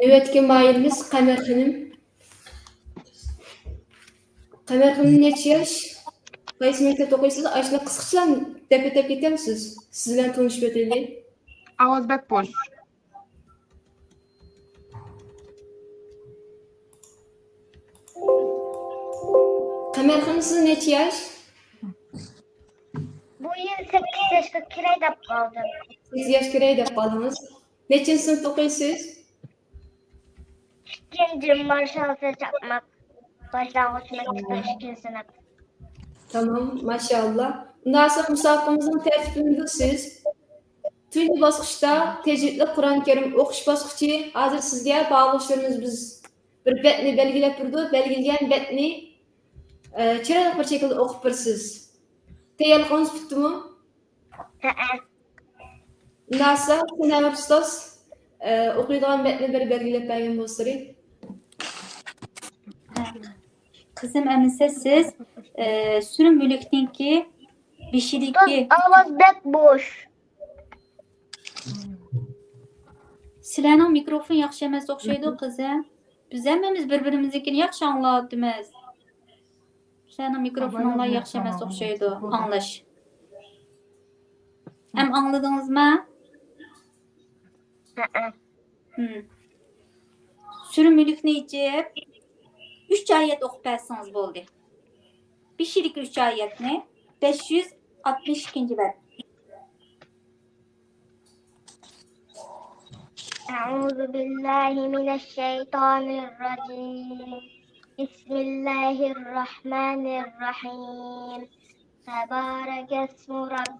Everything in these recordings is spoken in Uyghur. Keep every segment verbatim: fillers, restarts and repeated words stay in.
نۆۋەتتىكى ماھىرىمىز قەمەر خېنىم. قەمەر خېنىم نەچچە ياش؟ قايسى مەكتەپتە ئوقۇيسىز؟ ئاشۇنى قىسقىچە دەپ ئۆتۈپ كېتەمسىز؟ سىز بىلەن تونۇشۇپ ئۆتەيلى. ئاۋاز بەك بوش. قەمەر خېنىم، سىز نەچچە ياش؟ بۇ يىل سەككىز ياشقا كىرەي دەپ قالدىم. سەككىز ياش كىرەي دەپ قالدىڭىز. نەچچىنچى سىنىپتا ئوقۇيسىز؟ ئىككىنچى مارشال چاقماق باشلانغۇچ مەكتىپى، ئىككىنچى سىنىپ. تامام، ماشائاللا. ئۇنداق بولسا مۇسابىقىمىزنىڭ تەرتىپىنى بىلىسىز. تۇنجى باسقۇچتا تەجۋىدلىك قۇرئان كەرىم ئوقۇش باسقۇچى. ھازىر سىزگە باھالىغۇچىلىرىمىز بىز بىر بەتنى بەلگىلەپ بېرىدۇ. بەلگىلىگەن بەتنى، ئە، چىرايلىق بىر شەكىلدە ئوقۇپ بېرىسىز. تەييارلىقىڭىز پۈتتىمۇ؟ ھەئە. ئۇنداق بولسا، سەنەۋەر ئۇستاز، ئە، ئوقۇيدىغان بەتنى بىر بەلگىلەپ بەرگەن بولسىرى. قىزىم، ئەمىسە سىز، ئە، سۈرە مۈلۈكنىڭكى بېشىدىكى ئاۋاز بەك بوش. سىلەرنىڭ مىكروفون ياخشى ئەمەس ئوخشايدۇ، قىزىم. بىز ھەممىمىز بىر-بىرىمىزنىڭكىنى ياخشى ئاڭلاۋاتىمىز. سىلەرنىڭ مىكروفونۇڭلار ياخشى ئەمەس ئوخشايدۇ، ئاڭلاش. ھەم ئاڭلىدىڭىزما؟ ھەئە. ھىم. سۈرە مۈلۈكنى ئېچىپ، ئۈچ ئايەت ئوقۇپ بەرسىڭىز بولدى. بېشىدىكى ئۈچ ئايەتنى، بەش يۈز ئاتمىش ئىككىنچى بەت. أعوذ بالله من الشيطان الرجيم. بسم الله الرحمن الرحيم. تبارك اسم رب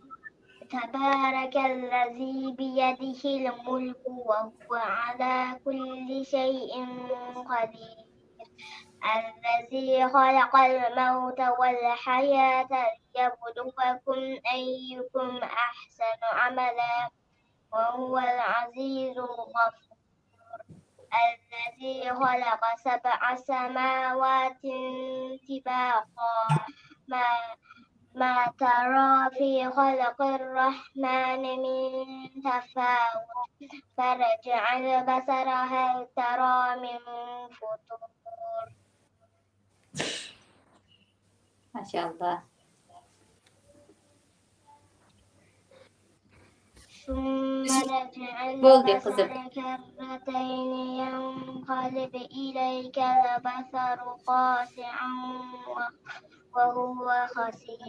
تبارك الذي بيده الملك وهو على كل شيء قدير. الذي خلق الموت والحياة ليبلوكم أيكم أحسن عملا وهو العزيز الغفور. الذي خلق سبع سماوات طباقا ما، ما ترى في خلق الرحمن من تفاوت فارجع البصر هل ترى من فطور. ماشاءاللا. ثم رجع البصر كرتين ينقلب إليك البصر خاسئا وهو حسير.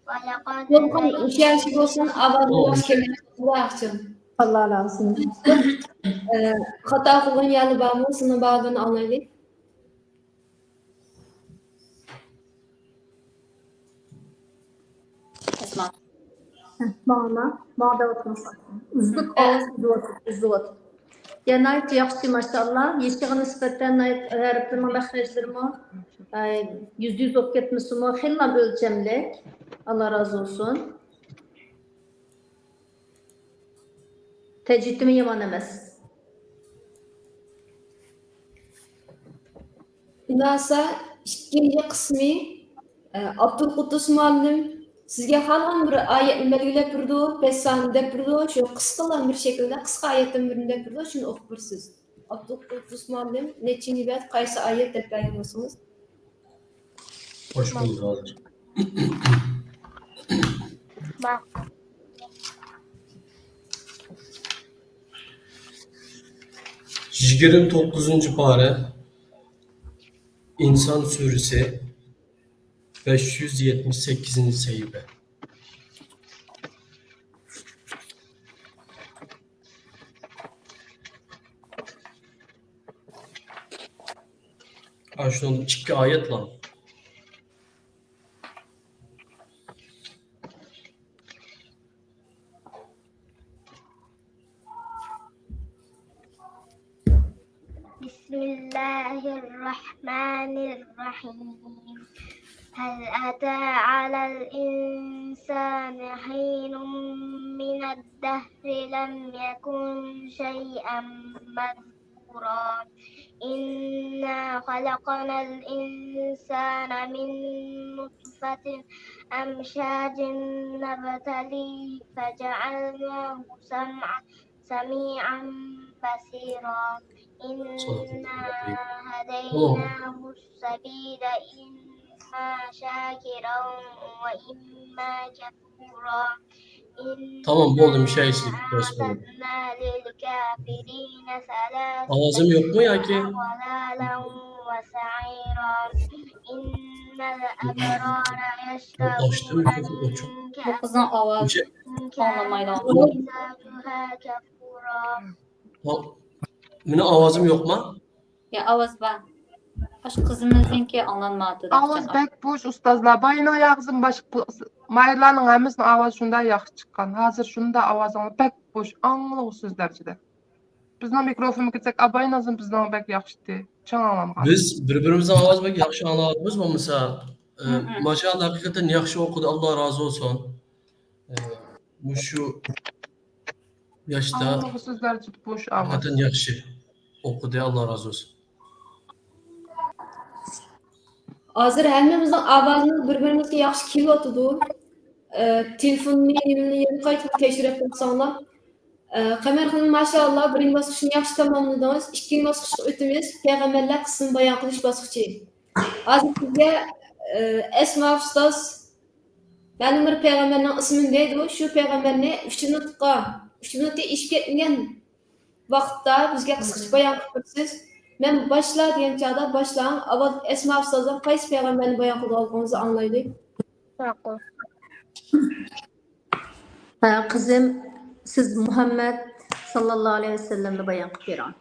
ولقد زينا ئاشۇ بولسۇن، ئاۋازىڭىز كېلىپ، ئاللا رازى بولسۇن. ئە، خاتا قىلغان يەرلەر بارمۇ؟ سىزنىڭ بارلىقىنى ئاڭلايلى. ئەسما. ھە، ماڭىما، ماڭا دەۋاتىمىز. ئۈزۈپ، ئاۋاز ئۈزۈۋاتىدۇ، ئۈزۈۋاتىدۇ. يا، ناھايىتى ياخشى، ماشائاللا. يېشىغا نىسبەتەن ناھايىتى ھەرپلىرىنىڭ مەخرەجلىرىمۇ، ئاي، يۈزدە يۈز بولۇپ كەتمىسىمۇ، خېلىلا ئۆلچەملىك. ئاللا رازى بولسۇن. تەجۋىدىمۇ يامان ئەمەس. خۇلاسە، ئىككىنچى قىسمى، ئە، ئابدۇلقۇددۇس مۇئەللىم سىزگە خالىغان بىر ئايەتنى بەلگىلەپ بېرىدۇ، بەش سانى دەپ بېرىدۇ، شۇ قىسقىلا بىر شەكىلدە قىسقا ئايەتتىن بىرنى دەپ بېرىدۇ، شۇنى ئوقۇپ بېرىسىز. ئابدۇلقۇددۇس مۇئەللىم، نەچچىنچى بەت، قايسى ئايەت دەپ بەرگەن بولسىڭىز. خوش بولدۇڭ. يىگىرمە توققۇزىنچى پارە، ئىنسان سۈرىسى، بەش يۈز يەتمىش سەككىزىنچى سەھىپە. ئاشۇنىڭ ئىككى ئايەتلا. بسم الله الرحمن الرحيم. هل أتى على الإنسان حين من الدهر لم يكن شيئا مذكورا. إنا خلقنا الإنسان من نطفة أمشاج نبتليه فجعلناه سمعا سميعا بصيرا. إنا هديناه السبيل إما شاكرا وإما كفورا. تامام، بولدى، مۇشۇ ئىشنى ئىننا بولدى. أعتدنا للكافرين سلاسل ئاۋازىم يوقمۇ ياكى؟ وأغلالا وسعيرا. إن الأبرار يشربون من كأس كان مزاجها كافورا. مېنىڭ ئاۋازىم يوقما؟ يا، ئاۋاز بار. ئاشۇ قىزىمىزنىڭكى ئاڭلانمايۋاتىدۇ. ئاۋاز بەك بوش، ئۇستازلار. بايىنىڭ ياغزىم باشقا، مايرلارنىڭ ھەممىسىنىڭ ئاۋازى شۇنداق ياخشى چىققان. ھازىر شۇنداق ئاۋاز ئاڭلاپ، بەك بوش، ئاڭلىغۇسىز دەرىجىدە. بىزنىڭ مىكروفونغا كىرسەك، ئاباينىڭ بىزنىڭ بەك ياخشى ئىدى. چىڭ ئاڭلانغان. بىز بىر-بىرىمىزنىڭ ئاۋازى بەك ياخشى ئاڭلاۋاتىمىز، بولمىسا، ئە، ماشائاللا، ھەقىقەتەن ياخشى ئوقۇدى، ئاللا رازى بولسۇن. ئە، مۇشۇ ياشتا ئاڭلىغۇسىز دەرىجىدە بوش ئاۋاز. ھەقىقەتەن ياخشى ئوقۇدى، ئاللا رازى بولسۇن. ھازىر ھەممىمىزنىڭ ئاۋازىمىز بىر-بىرىمىزگە ياخشى كېلىۋاتىدۇ. ئە، تېلېفوننى، نېمىنى يەنە قايتا تەكشۈرۈپ باقساڭلار. ئە، قەمەر خانىم، ماشائاللا، بىرىنچى باسقۇچنى ياخشى تاماملىدىڭىز. ئىككىنچى باسقۇچقا ئۆتىمىز. پەيغەمبەرلەر قىسسىسىنى بايان قىلىش باسقۇچى. ھازىر سىزگە، ئە، ئەسما ئۇستاز مەلۇم بىر پەيغەمبەرنىڭ ئىسمىنى دەيدۇ، شۇ پەيغەمبەرنى ئۈچ مىنۇتقا، ئۈچ مىنۇتى ئېشىپ كەتمىگەن ۋاقىتتا بىزگە قىسقىچە بايان قىلىپ بېرىسىز. مەن باشلا دېگەن چاغدا باشلاڭ. ئاۋۋال ئەسما ئۇستازدىن قايسى پەيغەمبەرنى بايان قىلىدىغانلىقىڭىزنى ئاڭلايلى. ماقۇل. ھە، قىزىم، سىز مۇھەممەد ساللاللاھۇ ئەلەيھى ۋەسەللەمنى بايان قىلىپ بېرىڭ.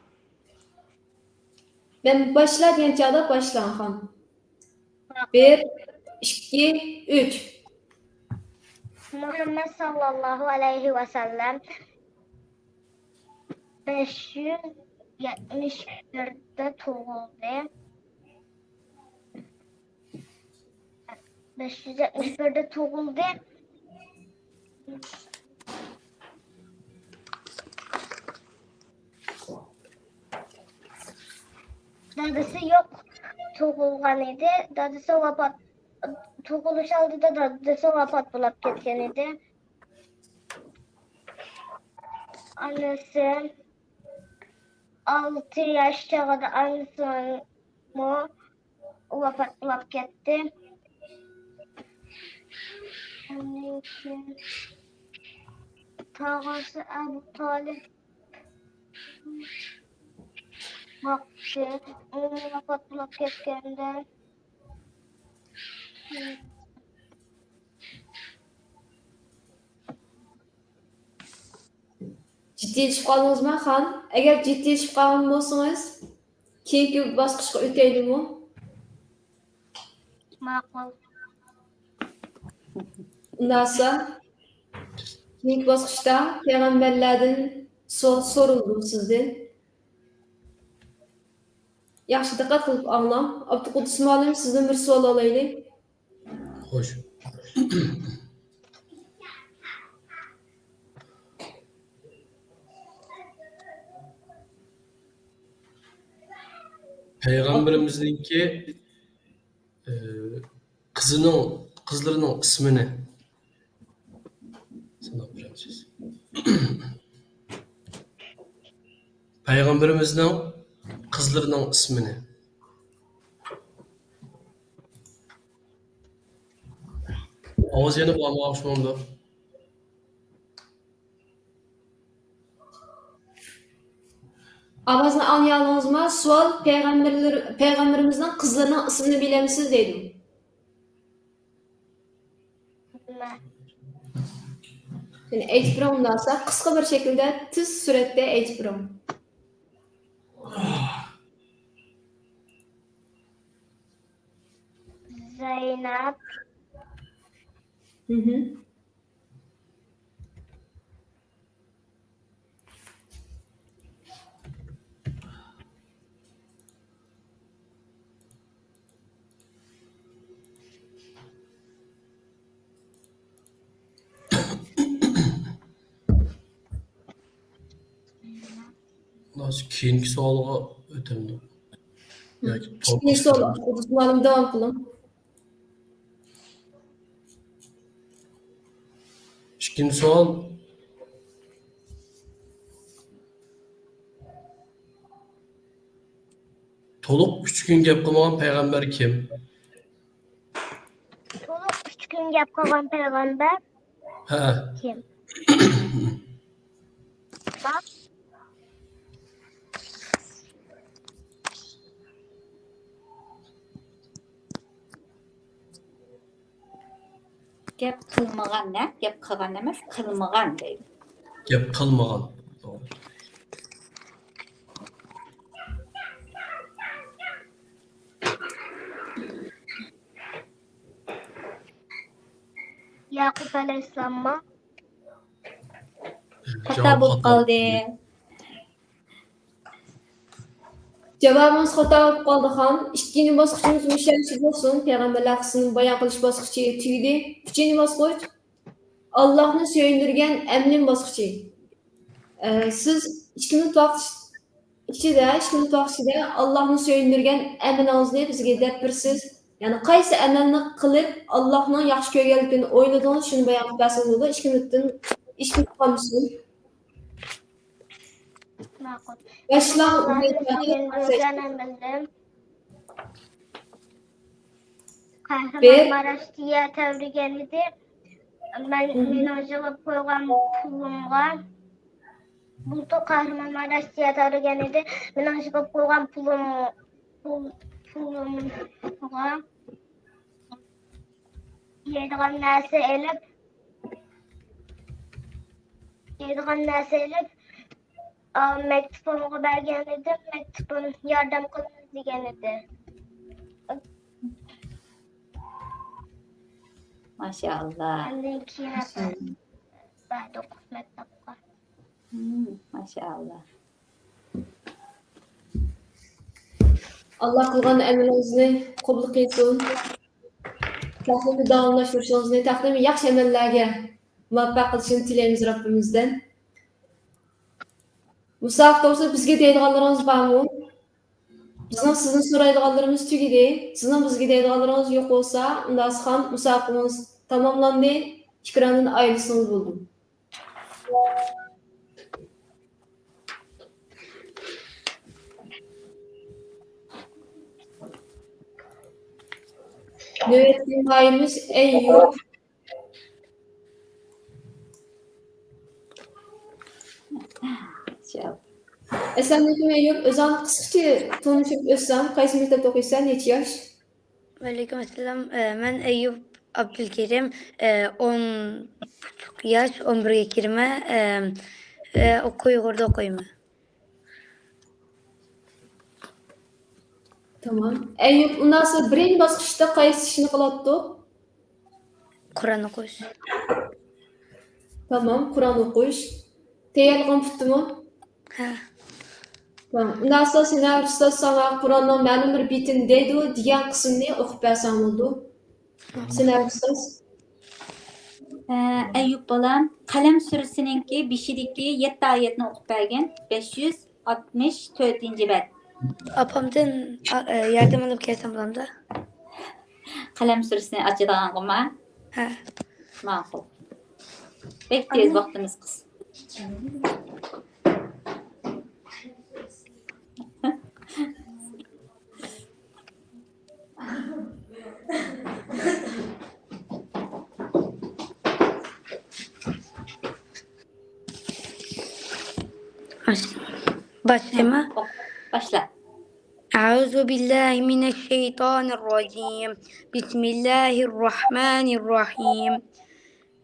مەن باشلا دېگەن چاغدا باشلاڭ، خان. بىر، ئىككى، ئۈچ. مۇھەممەد ساللاللاھۇ ئەلەيھى ۋەسەللەم بەش يۈز يەتمىش بىردە تۇغۇلدى. بەش يۈز يەتمىش بىردە تۇغۇلدى. دادىسى يوق، تۇغۇلغان ئىدى. دادىسى ۋاپات، تۇغۇلۇش ئالدىدا دادىسى ۋاپات بولۇپ كەتكەن ئىدى. ئانىسى ئالتە ياش چېغىدا ئانىسىمۇ ۋاپات بولۇپ كەتتى. ئاندىن كېيىن تاغىسى ئەبۇ تالىپ باقتى. ئۇ ۋاپات بولۇپ كەتكەندە، جىددىيلىشىپ قالدىڭىزمۇ، خان؟ ئەگەر جىددىيلىشىپ قالغان بولسىڭىز، كېيىنكى باسقۇچقا ئۆتەيلىمۇ؟ ماقۇل. ئۇنداقسا، كېيىنكى باسقۇچتا پەيغەمبەرلەردىن سوئال سورىلىدۇ سىزدىن. ياخشى دىققەت قىلىپ ئاڭلاڭ. ئابدۇقۇددۇس مۇئەللىم، سىزدىن بىر سوئال ئالايلى. خوش. پەيغەمبىرىمىزنىڭكى، ئى، قىزىنىڭ، قىزلىرىنىڭ ئىسمىنى ساناپ بېرەمسىز؟ پەيغەمبىرىمىزنىڭ قىزلىرىنىڭ ئىسمىنى. ئاۋاز يەنە بارمىغان ئوخشىمامدۇ؟ ئاۋازنى ئاڭلىيالىدىڭىزمۇ؟ سوئال، پەيغەمبەرلىرى، پەيغەمبىرىمىزنىڭ قىزلىرىنىڭ ئىسمىنى بىلەمسىز دەيدۇ. يەنە ئېيتىپ بېرىڭ ئۇنداقسا، قىسقا بىر شەكىلدە، تېز سۈرئەتتە ئېيتىپ بېرىڭ. زەينەپ. مھم. خالاس، كېيىنكى سوئالغا ئۆتەمدۇق؟ ياكى ئىككىنچى سوئال، ئۇزمانىم، داۋام قىلىڭ. ئىككىنچى سوئال. تولۇق ئۈچ كۈن گەپ قىلمىغان پەيغەمبەر كىم؟ تولۇق ئۈچ كۈن گەپ قىلغان پەيغەمبەر ھە. كىم؟ گەپ قىلمىغان، نە؟ گەپ قىلغان ئەمەس، قىلمىغان دەيدۇ. گەپ قىلمىغان. توغرا. يەقۇپ ئەلەيھىسسالاممۇ؟ خاتا بولۇپ قالدى. جاۋابىڭىز خاتا بولۇپ قالدى، خان. ئىككىنچى باسقۇچىمىز مۇشۇ يەرگىچە بولسۇن. پەيغەمبەرلەر قىسسىسىنى بايان قىلىش باسقۇچى تۈگىدى. ئۈچىنچى باسقۇچ، ئاللاھنى سۆيۈندۈرگەن ئەمىلىم باسقۇچى. ئە، سىز ئىككى مىنۇت ۋاقىت ئىچىدە، ئىككى مىنۇت ۋاقىت ئىچىدە ئاللاھنى سۆيۈندۈرگەن ئەمىلىڭىزنى بىزگە دەپ بېرىسىز. يەنى قايسى ئەمەلنى قىلىپ ئاللاھنىڭ ياخشى كۆرگەنلىكىنى ئويلىدىڭىز، شۇنى بايان قىلىپ بەرسىڭىز بولىدۇ. ئىككى مىنۇتتىن ئېشىپ قالمىسۇن. ماقۇل. باشلاڭ. قەھرىمان ماراش تىيە تەۋرىگەن ئىدى. مەن، مېنىڭ يىغىپ قويغان پۇلۇمغا، بۇلتۇر قەھرىمان ماراش تىيە تەۋرىگەن ئىدى. مېنىڭ يىغىپ قويغان پۇلۇم، پۇل، پۇلۇمغا يەيدىغان نەرسە ئېلىپ، يەيدىغان نەرسە ئېلىپ، ئا، مەكتۇبۇمغا بەرگەن ئىدىم، مەكتۇبۇم ياردەم قىلىڭ دېگەن ئىدى. ماشائاللا. ئاندىن كېيىن بەردۇق مەكتەپكە. ماشائاللا. ئاللا قىلغان ئەمىلىڭىزنى قوبۇل قىلسۇن. تەقدىمنى داۋاملاشتۇرۇشىڭىزنى، تەقدىم ياخشى ئەمەللەرگە مۇۋەپپەق قىلىشىنى تىلەيمىز رەببىمىزدىن. مۇسابىقە توغرىسىدا بىزگە دەيدىغانلىرىڭىز بارمۇ؟ بىزنىڭ سىزدىن سورايدىغانلىرىمىز تۈگىدى. سىزنىڭ بىزگە دەيدىغانلىرىڭىز يوق بولسا، ئۇنداق خان، مۇسابىقىمىز تاماملاندى. ئېكراندىن ئايرىلسىڭىز بولىدۇ. نۆۋەتتىكى ھەمراھىمىز ئەييۇب. ئەسسالامۇئەلەيكۇم ئەييۇب، ئۆزۈڭنى قىسقىچە تونۇشتۇرۇپ ئۆتسەڭ، قايسى مەكتەپتە ئوقۇيسەن، نەچچە ياش؟ ۋەئەلەيكۇم ئەسسالام. ئە، مەن ئەييۇب ئابدۇلكېرىم، ئە، ئون ياش، ئون بىرگە كىرىمەن، ئە، ئە، ئوقۇ-، ئۇيغۇردا ئوقۇيمەن. تامام. ئەييۇب، ئۇنداقسا بىرىنچى باسقۇچتا قايسى ئىشنى قىلاتتۇق؟ قۇرئان ئوقۇش. تامام، قۇرئان ئوقۇش. تەييارلىقىڭ پۈتتىمۇ؟ ھە. تامام. ئۇنداقسا سېنەۋەر ئۇستاز ساڭا قۇرئاننىڭ مەلۇم بىر بېتىنى دەيدۇ، دېگەن قىسمىنى ئوقۇپ بەرسەڭ بولىدۇ. سېنەۋەر ئۇستاز. ئە، ئەييۇب بالام، قەلەم سۈرىسىنىڭكى بېشىدىكى يەتتە ئايەتنى ئوقۇپ بەرگىن. بەش يۈز ئاتمىش تۆتىنچى بەت. ئاپامدىن، ئا، ئە، ياردەم ئېلىپ كەلسەم بولامدۇ؟ قەلەم سۈرىسىنى ئاچىدىغانغىما؟ ھە. ماقۇل. بەك تېز، ۋاقتىمىز قىس. باش-، باشلايمەن. باشلا. أعوذ بالله من الشيطان الرجيم. بسم الله الرحمن الرحيم.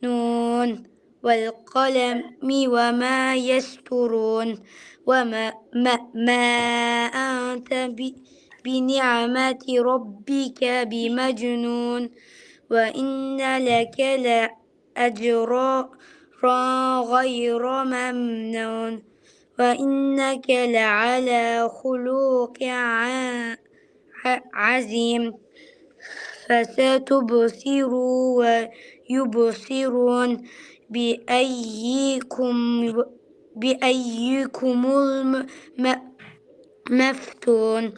نون والقلم وما يسطرون. وما، ما، ما أنت ب-، بنعمة ربك بمجنون. وإن لك لأجرا غير ممنون. وإنك لعلى خلق ع-، ع-، عظيم. فستبصر ويبصرون بأيكم، بأيكم الم-، م-، مفتون.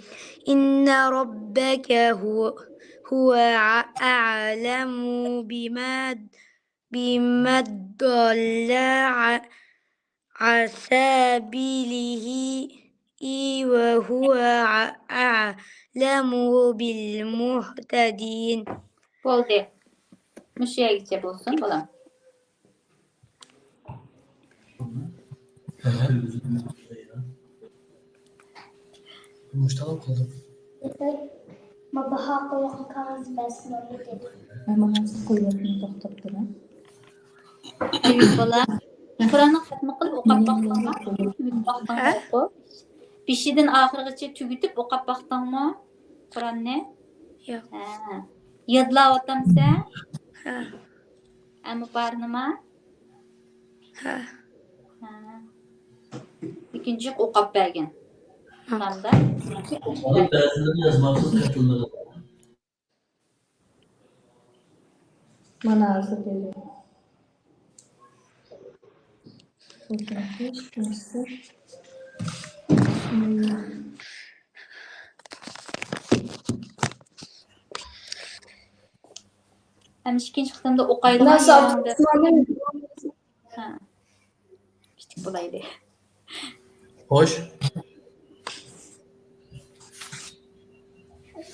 إن ربك هو، هو أعلم بما، بما ضل ع-، عن سبيله وهو أعلم بالمهتدين. بولدى. مۇشۇ يەرگىچە بولسۇن، بالام. مۇشتاق قىلدىم. مانا باھا قويۇۋاتقان كاغىزنى بەرسىڭلار دېدى. مانا ھازىر قويۇۋاتىمەن، توختاپ تۇرۇڭ. ئەيۇب بالا، قۇرئاننى خەتمە قىلىپ ئوقۇپ باقتىڭمۇ؟ ئۈمىد باقتىڭمۇ ھە؟ ئوقۇپ؟ بېشىدىن ئاخىرىغىچە تۈگىتىپ ئوقۇپ باقتىڭمۇ قۇرئاننى؟ ياق. ھە. يادلاۋاتامسەن؟ ھە. ئەمما بارنىما؟ ھە. ھە. لېكىن جىق ئوقۇپ بەرگەن. ھە. تامدا. مانا ھازىر بېرىمەن. ھەم ئىككىنچى قېتىمدا ئوقايدىغان يېرىڭدە. ھە. كىچىك بولايلى. خوش.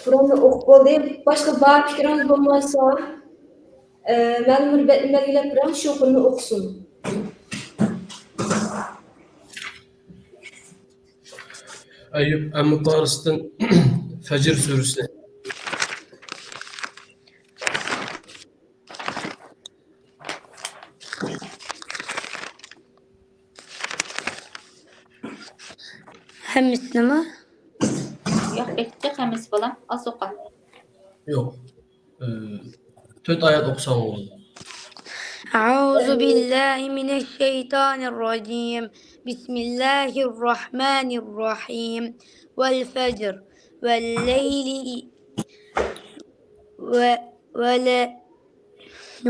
قۇرئاننى ئوقۇپ بولدى. باشقا بار پىكرىڭىز بولمىسا، ئە، مەلۇم بىر بەتنى بەلگىلەپ بېرىڭ، شۇ قۇرئاننى ئوقۇسۇن. ئەييۇب ئەممە پارىستىن فەجر سۈرىسىنى. ھەممىسىنىمۇ؟ ياق، بەك جىق ھەممىسى بالام. ئاز ئوقۇ. ياق. ئى، تۆت ئايەت ئوقۇساڭ بولىدۇ. أعوذ بالله من الشيطان الرجيم. بسم الله الرحمن الرحيم. والفجر. والليل و-، ول-،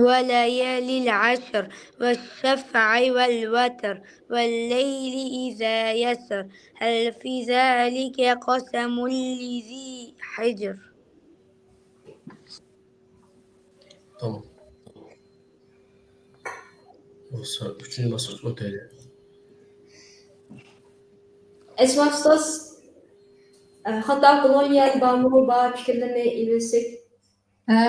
وليال عشر، والشفع والوتر، والليل إذا يسر، هل في ذلك قسم لذي حجر. تامام. بولسا ئۈچىنچى باسقۇچقا ئۆتەيلى. ئەسما ئۇستاز، ئە، خاتا قىلغان يەر بارمۇ؟ بار پىكىرلىرىنى ئېلىۋەتسەك. ھە،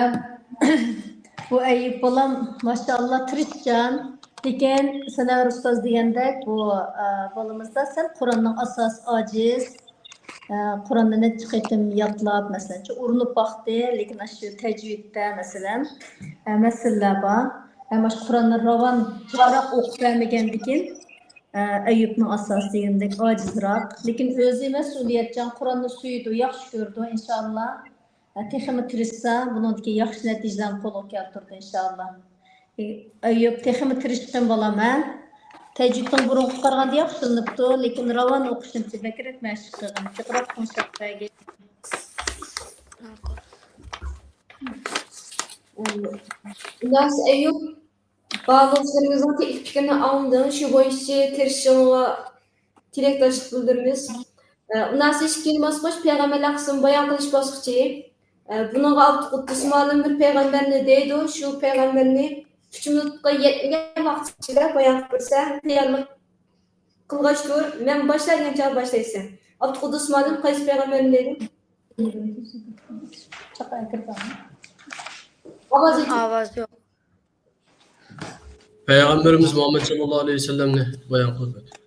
بۇ ئەييۇب بالام، ماشائاللا، تىرىشچان. لېكىن سەنەۋەر ئۇستاز دېگەندەك، بۇ، ئە، بالىمىزدا سەل قۇرئاننىڭ ئاساسى ئاجىز. ئە، قۇرئاننى نەچچە قېتىم يادلاپ، مەسىلەن، ئۇرۇنۇپ باقتى، لېكىن ئاشۇ تەجۋىدتە، مەسىلەن، ئە، مەسىلىلەر بار. ھەم ئاشۇ قۇرئاننى راۋان، جىقراق ئوقۇپ بەرمىگەندىكىن، ئە، ئەييۇبنىڭ ئاساسى دېگەندەك ئاجىزراق. لېكىن ئۆزى مەسئۇلىيەتچان، قۇرئاننى سۆيىدۇ، ياخشى كۆرىدۇ، ئىنشائاللا. تېخىمۇ تىرىشسا، بۇنىڭدىكى ياخشى نەتىجىلەرنى قولغا كەلتۈرىدۇ، ئىنشائاللا. ئەييۇب، تېخىمۇ تىرىشقىن، بالام، ھە؟ تەجۋىدنىڭ بۇرۇنقىغا قارىغاندا ياخشىلىنىپتۇ، لېكىن راۋان ئوقۇشۇنچە بەكرەك مەشىق قىلغىن، جىقراق تىڭشاپ بەرگىن. ئىلياس ئەييۇب، بارلىقلىرىڭىزنىڭ تەكلىپ پىكرىنى ئاڭلىدىڭ، شۇ بويىچە تىرىشىشىڭىزغا تىلەكداشلىق بىلدۈرىمىز. ئە، ئۇنداق ئىككىنچى باسقۇچ پەيغەمبەرلەر قىسمى بايان قىلىش باسقۇچى. ئە، بۇنىڭغا ئابدۇقۇددۇس مۇئەللىم بىر پەيغەمبەرنى دەيدۇ، شۇ پەيغەمبەرنى ئۈچ مىنۇتقا يەتمىگەن ۋاقىت ئىچىدە بايان قىلىپ بەرسە، تەييارلىق قىلغاچ تۇر، مەن باشلاي دېگەن چاغدا باشلايسەن. ئابدۇقۇددۇس مۇئەللىم قايسى پەيغەمبەرنى دەيدۇ؟ ئاۋاز يوق. ئاۋاز يوق. پەيغەمبىرىمىز مۇھەممەد ساللاللاھۇ ئەلەيھى ۋەسەللەمنى بايان قىلىپ ئۆتتى.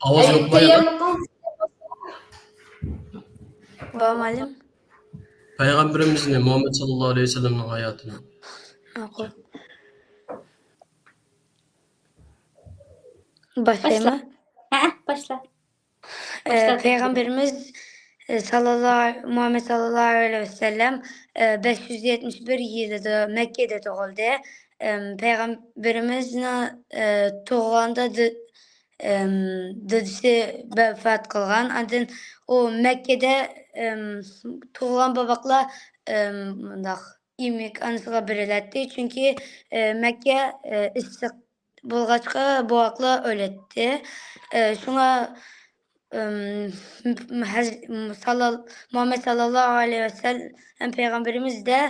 ئاۋاز يوقمۇ يەنە؟ بار مۇئەللىم. پەيغەمبىرىمىزنى، مۇھەممەد ساللاللاھۇ ئەلەيھى ۋەسەللەمنىڭ ھاياتىنى. ماقۇل. باشلايمەن. ھە، باشلا. ئە، پەيغەمبىرىمىز، ئە، ساللاللاھۇ، مۇھەممەد ساللاللاھۇ ئەلەيھى ۋەسەللەم، ئە، بەش يۈز يەتمىش بىر يىلىدا مەككىدە تۇغۇلدى. ئەم، پەيغەمبىرىمىزنىڭ، ئە، تۇغۇلغاندا دە-، ئەم، دادىسى ۋەپات قىلغان. ئاندىن ئۇ مەككىدە، ئەم، تۇغۇلغان بوۋاقلار، ئەم، مۇنداق ئىمىك ئانىسىغا بېرىلەتتى. چۈنكى، ئە، مەككە، ئە، ئىسسىق بولغاچقا، بوۋاقلار ئۆلەتتى. ئە، شۇڭا، ئىم، ھەز-، سالال-، مۇھەممەد ساللاللاھۇ ئەلەيھى ۋەسەللەم پەيغەمبىرىمىز دە،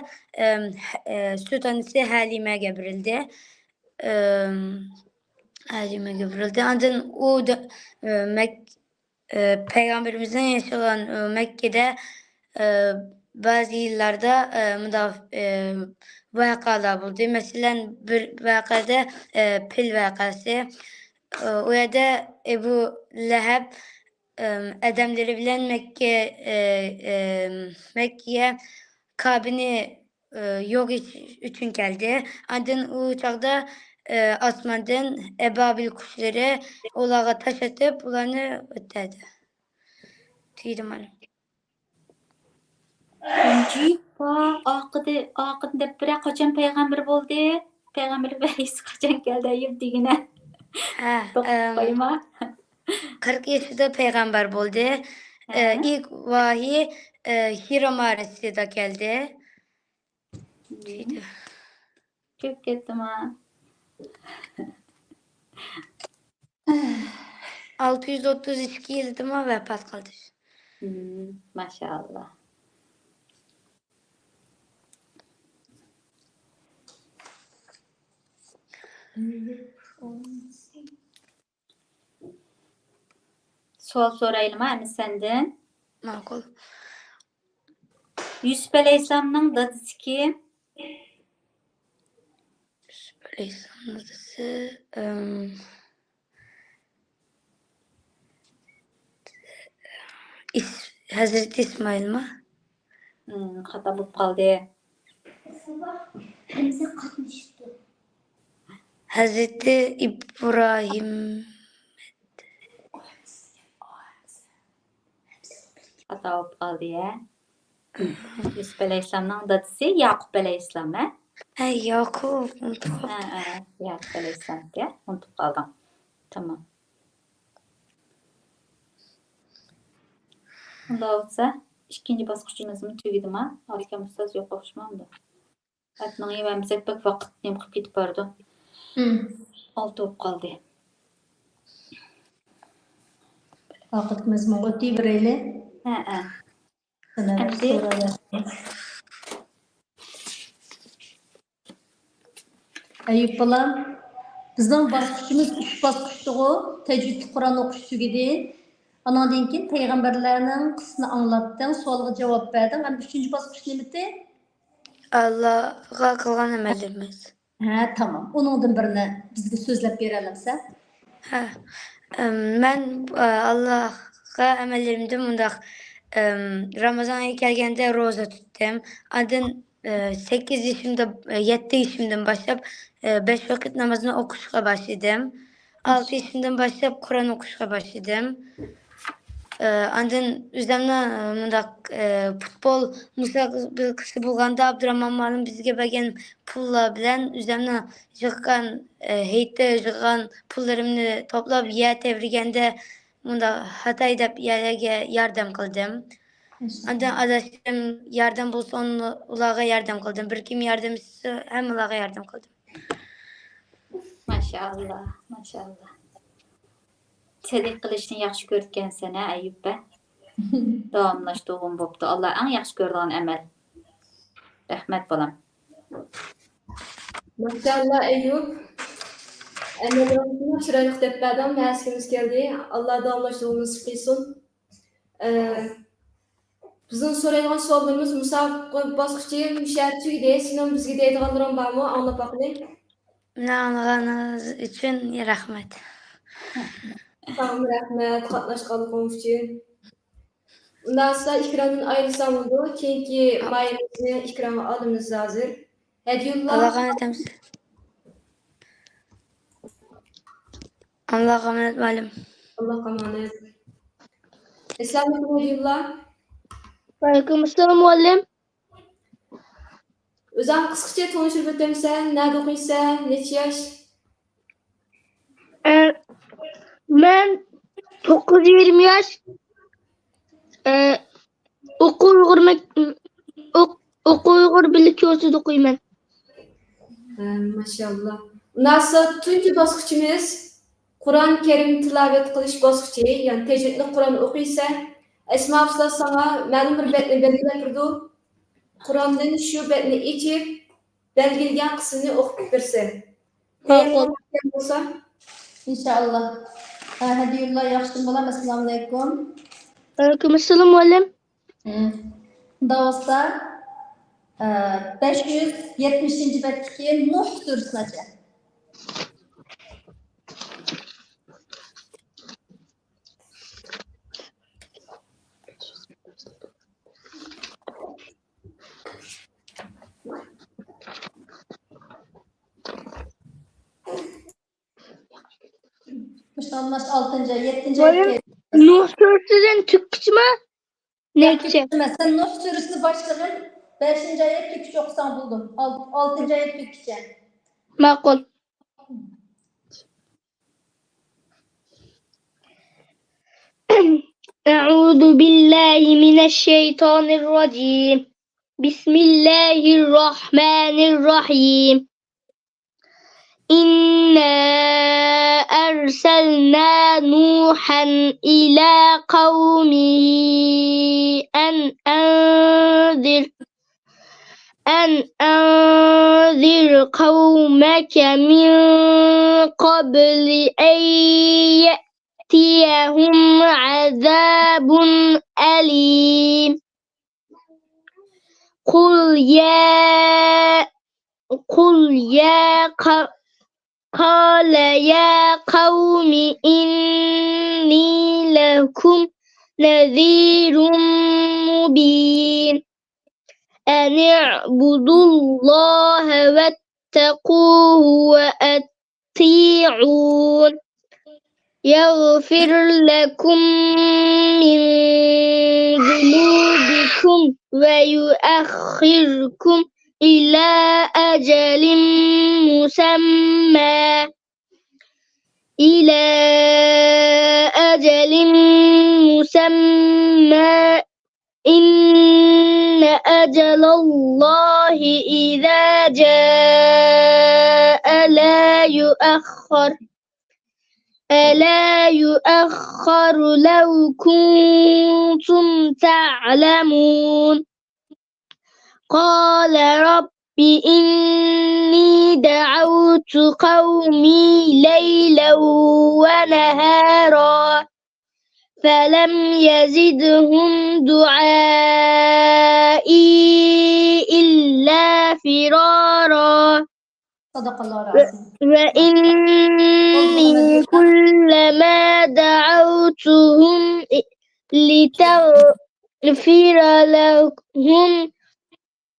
ئىم، ھە-، ئە، سۈت ئانىسى ھەلىمەگە بېرىلدى. ئەم، ئەجىمىگە بېرىلدى. ئاندىن ئۇ دە-، ئە، مەك-، ئە، پەيغەمبىرىمىزنىڭ ياشىغان، ئە، مەككىدە، ئە، بەزى يىللاردا، ئە، مۇنداق، ئە، ۋەقەلەر بولدى. مەسىلەن، بىر ۋەقەدە، ئە، پىل ۋەقەسى. ئە، ئۇ يەردە ئەبۇ لەھەب، ئەم، ئادەملىرى بىلەن مەككە، ئە، ئەم، مەككىگە كابىنى، ئە، يوق ئېتىش ئۈچۈن كەلدى. ئاندىن ئۇ چاغدا، ئە، ئاسماندىن ئەبابىل قۇشلىرى ئۇلارغا تاش ئېتىپ، ئۇلارنى ئۆلتۈردى. تۈگىدى مانا. ئۈچىنچى، ۋا، ئاقىدى-، ئاقىدىن دەپ بېرە، قاچان پەيغەمبەر بولدى؟ پەيغەمبەر ۋەھىيسى قاچان كەلدى، ئەييۇب دېگىنە. ھە، توختاپ ئەم، قويما. قىرىق يېشىدا پەيغەمبەر بولدى. ئە، ھە. ئىلك ۋەھىي، ئە، ھىرا مارىسىدا كەلدى. مم. دېدى. كۆپ كەتتىما؟ ئالتە يۈز ئوتتۇز ئىككى يىلدىمۇ ۋەپات قىلدى. مم، ماشائاللا. سوئال سورايلىما ئەمىسە سەندىن؟ ماقۇل. يۈسۈپ ئەلەيھىسسالامنىڭ دادىسى كىم؟ يۈسۈپ ئەلەيھىسسالامنىڭ دادىسى، ئەم، ئىس-، ھەزرىتى ئىسمائىلمۇ؟ مم، خاتا بولۇپ قالدى. ھەزرىتى ئىبراھىم. خاتا بولۇپ قالدى، ھە؟ يۈسۈپ ئەلەيھىسسالامنىڭ دادىسى ياقۇپ ئەلەيھىسسالام، ھە؟ ھە، ياقۇپ، ئۇنتۇپ ھە، قاپتۇ. ھە، ياقۇپ ئەلەيھىسسالامكەن، ئۇنتۇپ قالدىڭ. تامام. ئۇنداق بولسا، ئىككىنچى باسقۇچىمىزمۇ تۈگىدىما؟ ئاركام ئۇستاز يوق ئوخشىمامدۇ؟ ئەتنىڭ يېمەمسەك بەك ۋاقىت نېمە قىلىپ كېتىپ بارىدۇ. مم. ئالتە بولۇپ قالدى. ۋاقىتىمىزمۇ ئۆتۈۋېرەيلى. ھە، ھە. سىلەر ئەمدى سوراۋەرسىڭىز. ئەيۇب بالام، بىزنىڭ باسقۇچىمىز ئۈچ باسقۇچتىغۇ، تەجۋىدلىك قۇرئان ئوقۇش تۈگىدى. ئانىڭدىن كېيىن پەيغەمبەرلەرنىڭ قىسسىسىنى ئاڭلاتتىڭ، سوئالغا جاۋاب بەردىڭ. ئەمدى ئۈچىنچى باسقۇچ نېمىتى؟ ئاللاغا قىلغان ئەمەللىرىمىز. ھە، تامام. ئۇنىڭدىن بىرنى بىزگە سۆزلەپ بېرەلەمسەن؟ ھە. ئەم، مەن، ئە، ئاللاغا ئەمەللىرىمدىن مۇنداق، ئەم، رامازان ئېيى كەلگەندە روزا تۇتتۇم. ئاندىن، ئە، سەككىز يېشىمدا، ئە، يەتتە يېشىمدىن باشلاپ، ئە، بەش ۋاقىت نامازنى ئوقۇشقا باشلىدىم. ئالتە يېشىمدىن باشلاپ قۇرئان ئوقۇشقا باشلىدىم. ئە، ئاندىن ئۆزۈمنىڭ، ئە، مۇنداق، ئە، پۇتبول مۇسابىقىسى بولغاندا، ئابدۇراخمان مۇئەللىم بىزگە بەرگەن پۇللار بىلەن ئۆزۈمنىڭ يىغقان، ئە، ھېيتتا يىغقان پۇللىرىمنى توپلاپ، يەر تەۋرىگەندە مۇنداق ھاتاي دەپ يەرلەرگە ياردەم قىلدىم. ئاندىن ئاداشلىرىم ياردەم بولسا، ئۇلارغا ياردەم قىلدىم. بىر كىم ياردەم ئىستىسە، ھەممىلارغا ياردەم قىلدىم. ماشائاللا، ماشائاللا. سەدىقە قىلىشنى ياخشى كۆرىدىكەنسەن ھە، ئەيۇپ ھە؟ داۋاملاشتۇرغىن بوپتۇ. ئاللا ئەڭ ياخشى كۆرىدىغان ئەمەل. رەھمەت، بالام. ماشائاللا، ئەيۇپ. ئەمەللىرىڭنى چىرايلىق دەپ بەردىڭ، مەسىلىمىز كەلدى. ئاللا داۋاملاشتۇرغىنى نېسىپ قىلسۇن. ئە، بىزنىڭ سورايدىغان سوئاللىرىمىز مۇسابىقە باسقۇچى مۇشۇ يەردە تۈگىدى. سېنىڭ بىزگە دەيدىغانلىرىڭ بارمۇ؟ ئاڭلاپ باقىلى. مېنى ئاڭلىغىنىڭىز ئۈچۈن رەھمەت. ساڭىمۇ رەھمەت، قاتناشقانلىقىڭ ئۈچۈن. ئۇنداق بولسا ئېكراندىن ئايرىلساڭ بولىدۇ. كېيىنكى ماھىرىمىزنى ئېكرانغا ئالىمىز ھازىر. ھەدىيۇللا. ئاللاغا ئامانەت ئەمىسە. ئاللاغا ئامانەت مۇئەللىم. ئاللاغا ئامانەت. ئەسسالامۇئەلەيكۇم ھەدىيۇللا. ۋەئەلەيكۇم ئەسسالام مۇئەللىم. ئۆزۈڭ قىسقىچە تونۇشتۇرۇپ ئۆتەمسەن؟ نەدە ئوقۇيسەن؟ نەچچە ياش؟ ئە، مەن توققۇز يېرىم ياش. ئە، ئوقۇ ئۇيغۇر مەك-، ئوق-، ئوقۇ ئۇيغۇر بىرلىك شورىسىدا ئوقۇيمەن. ھە، ماشائاللا. ئۇنداق بولسا تۇنجى باسقۇچىمىز قۇرئان كەرىم تىلاۋەت قىلىش باسقۇچى، يەنى تەجۋىدلىك قۇرئان ئوقۇيسەن. ئەسما ئۇستاز ساڭا مەلۇم بىر بەتنى بەلگىلەپ بېرىدۇ. قۇرئاندىن شۇ بەتنى ئېچىپ، بەلگىلىگەن قىسمىنى ئوقۇپ بېرىسەن. ماقۇل. ئىنشائاللا. ھە، ھەدىيۇللا ياخشىمۇ بالام؟ ئەسسالامۇئەلەيكۇم. ۋەئەلەيكۇم ئەسسالام، مۇئەللىم. ھىم. ئۇنداق بولسا، ئە، بەش يۈز يەتمىشىنچى بەتتىكى نۇھ سۈرىسىنى ئاچە. مۇشۇ ئالماش ئالتىنچى، يەتتىنچى ئايەتكە. نۇھ سۈرىسىدىن تۈگكۈچىما؟ نەگىچە؟ ياق، سەن نۇھ سۈرىسىنى باشلىغىن، بەشىنچى ئايەت تۈگكۈچە ئوقۇساڭ بولدى. ئال-، ئالتىنچى ئايەت تۈگكۈچە. ماقۇل. أعوذ بالله من الشيطان الرجيم. بسم الله الرحمن الرحيم. إنا أرسلنا نوحا إلى قومه أن أنذر، أن أنذر قومك من قبل أن يأتيهم عذاب أليم. قل يا، قل يا ق-، قال يا قوم إني لكم نذير مبين. أن اعبدوا الله واتقوه وأطيعون. يغفر لكم من ذنوبكم ويؤخركم إلى أجل مسمى، إلى أجل مسمى، إن أجل الله إذا جاء لا يؤخر، لا يؤخر لو كنتم تعلمون. قال رب إني دعوت قومي ليلا ونهارا فلم يزدهم دعائي إلا فرارا. صدق الله العظيم. وإني كلما دعوتهم لتغفر لهم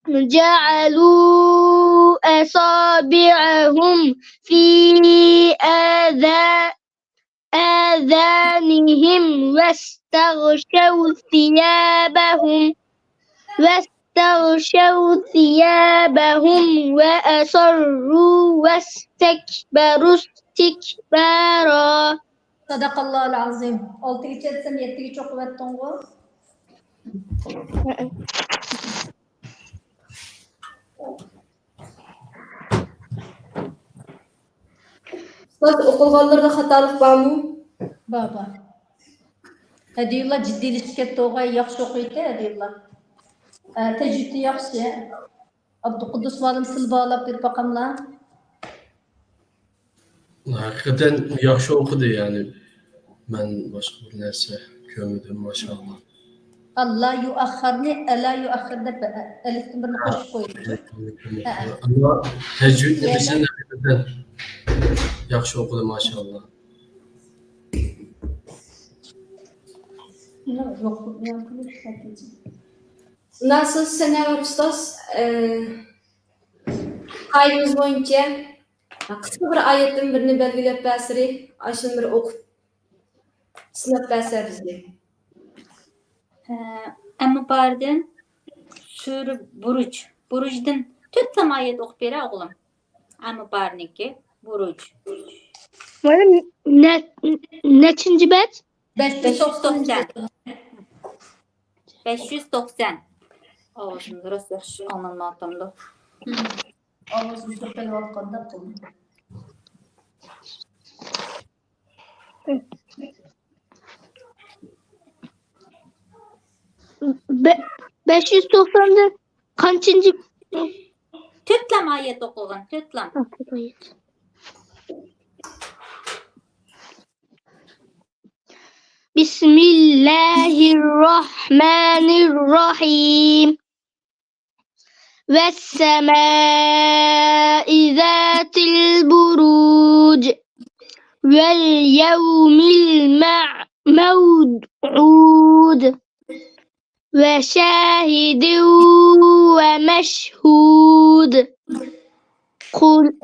جعلوا أصابعهم في آذا-، آذانهم واستغشوا ثيابهم، واستغشوا ثيابهم وأصروا واستكبروا استكبارا. صدق الله العظيم. ئالتىگىچە دېسەم، يەتتىگىچە ئوقۇۋەتتىڭغۇ؟ ئۇستاز، ئوقۇلغانلىرىدا خاتالىق بارمۇ؟ بار، بار. ھەدىيۇللا جىددىيلىشىپ كەتتى، ئوغاي، ياخشى ئوقۇيتتى ھەدىيۇللا. ئە، تەجۋىدى ياخشى. ئابدۇقۇددۇس مۇئەللىم، سىلى باھالاپ بېرىپ باقاملا. ھەقىقەتەن ياخشى ئوقۇدى، يەنى مەن باشقا بىر نەرسە كۆرمىدىم، ماشائاللا. ئاللا يۇئەخخەرنى ئەلا يۇئەخخەر دەپ ئەلىفتىن بىرنى قوشۇپ قويدى. ھە. ئەمما تەجۋىدنى بىلسىڭىز ھەقىقەتەن ياخشى ئوقۇدى، ماشائاللا. ناسىز سەنەۋەر ئۇستاز، ئە، قائىدىمىز بويىچە قىسقا بىر ئايەتتىن بىرنى بەلگىلەپ بەرسىلى، ئاشۇنى بىر ئوقۇپ سىناپ بەرسە بىزگە. ھە، ئەمما باردىن سۈرە بۇرۇج، بۇرۇجدىن تۆت تام ئايەت ئوقۇپ بېرە ئوغلۇم. ئەمما بارنىڭكى بۇرۇج. مۇئەللىم، نە-، نەچچىنچى بەت؟ بەش يۈز توقسان. بەش يۈز توقسان. ئاۋازىمنى راست ياخشى ئاڭلانمايۋاتامدۇ؟ ئاۋازىم چۆپەلەۋاتقاندەك قىلدى. بە-، بەش يۈز توقساندىن قانچىنچى؟ تۆتلام ئايەت ئوقۇغىن، تۆتلام. ھە، تۆت ئايەت. بسم الله الرحمن الرحيم. والسماء ذات البروج. واليوم الموعود. وشاهد ومشهود. قل-،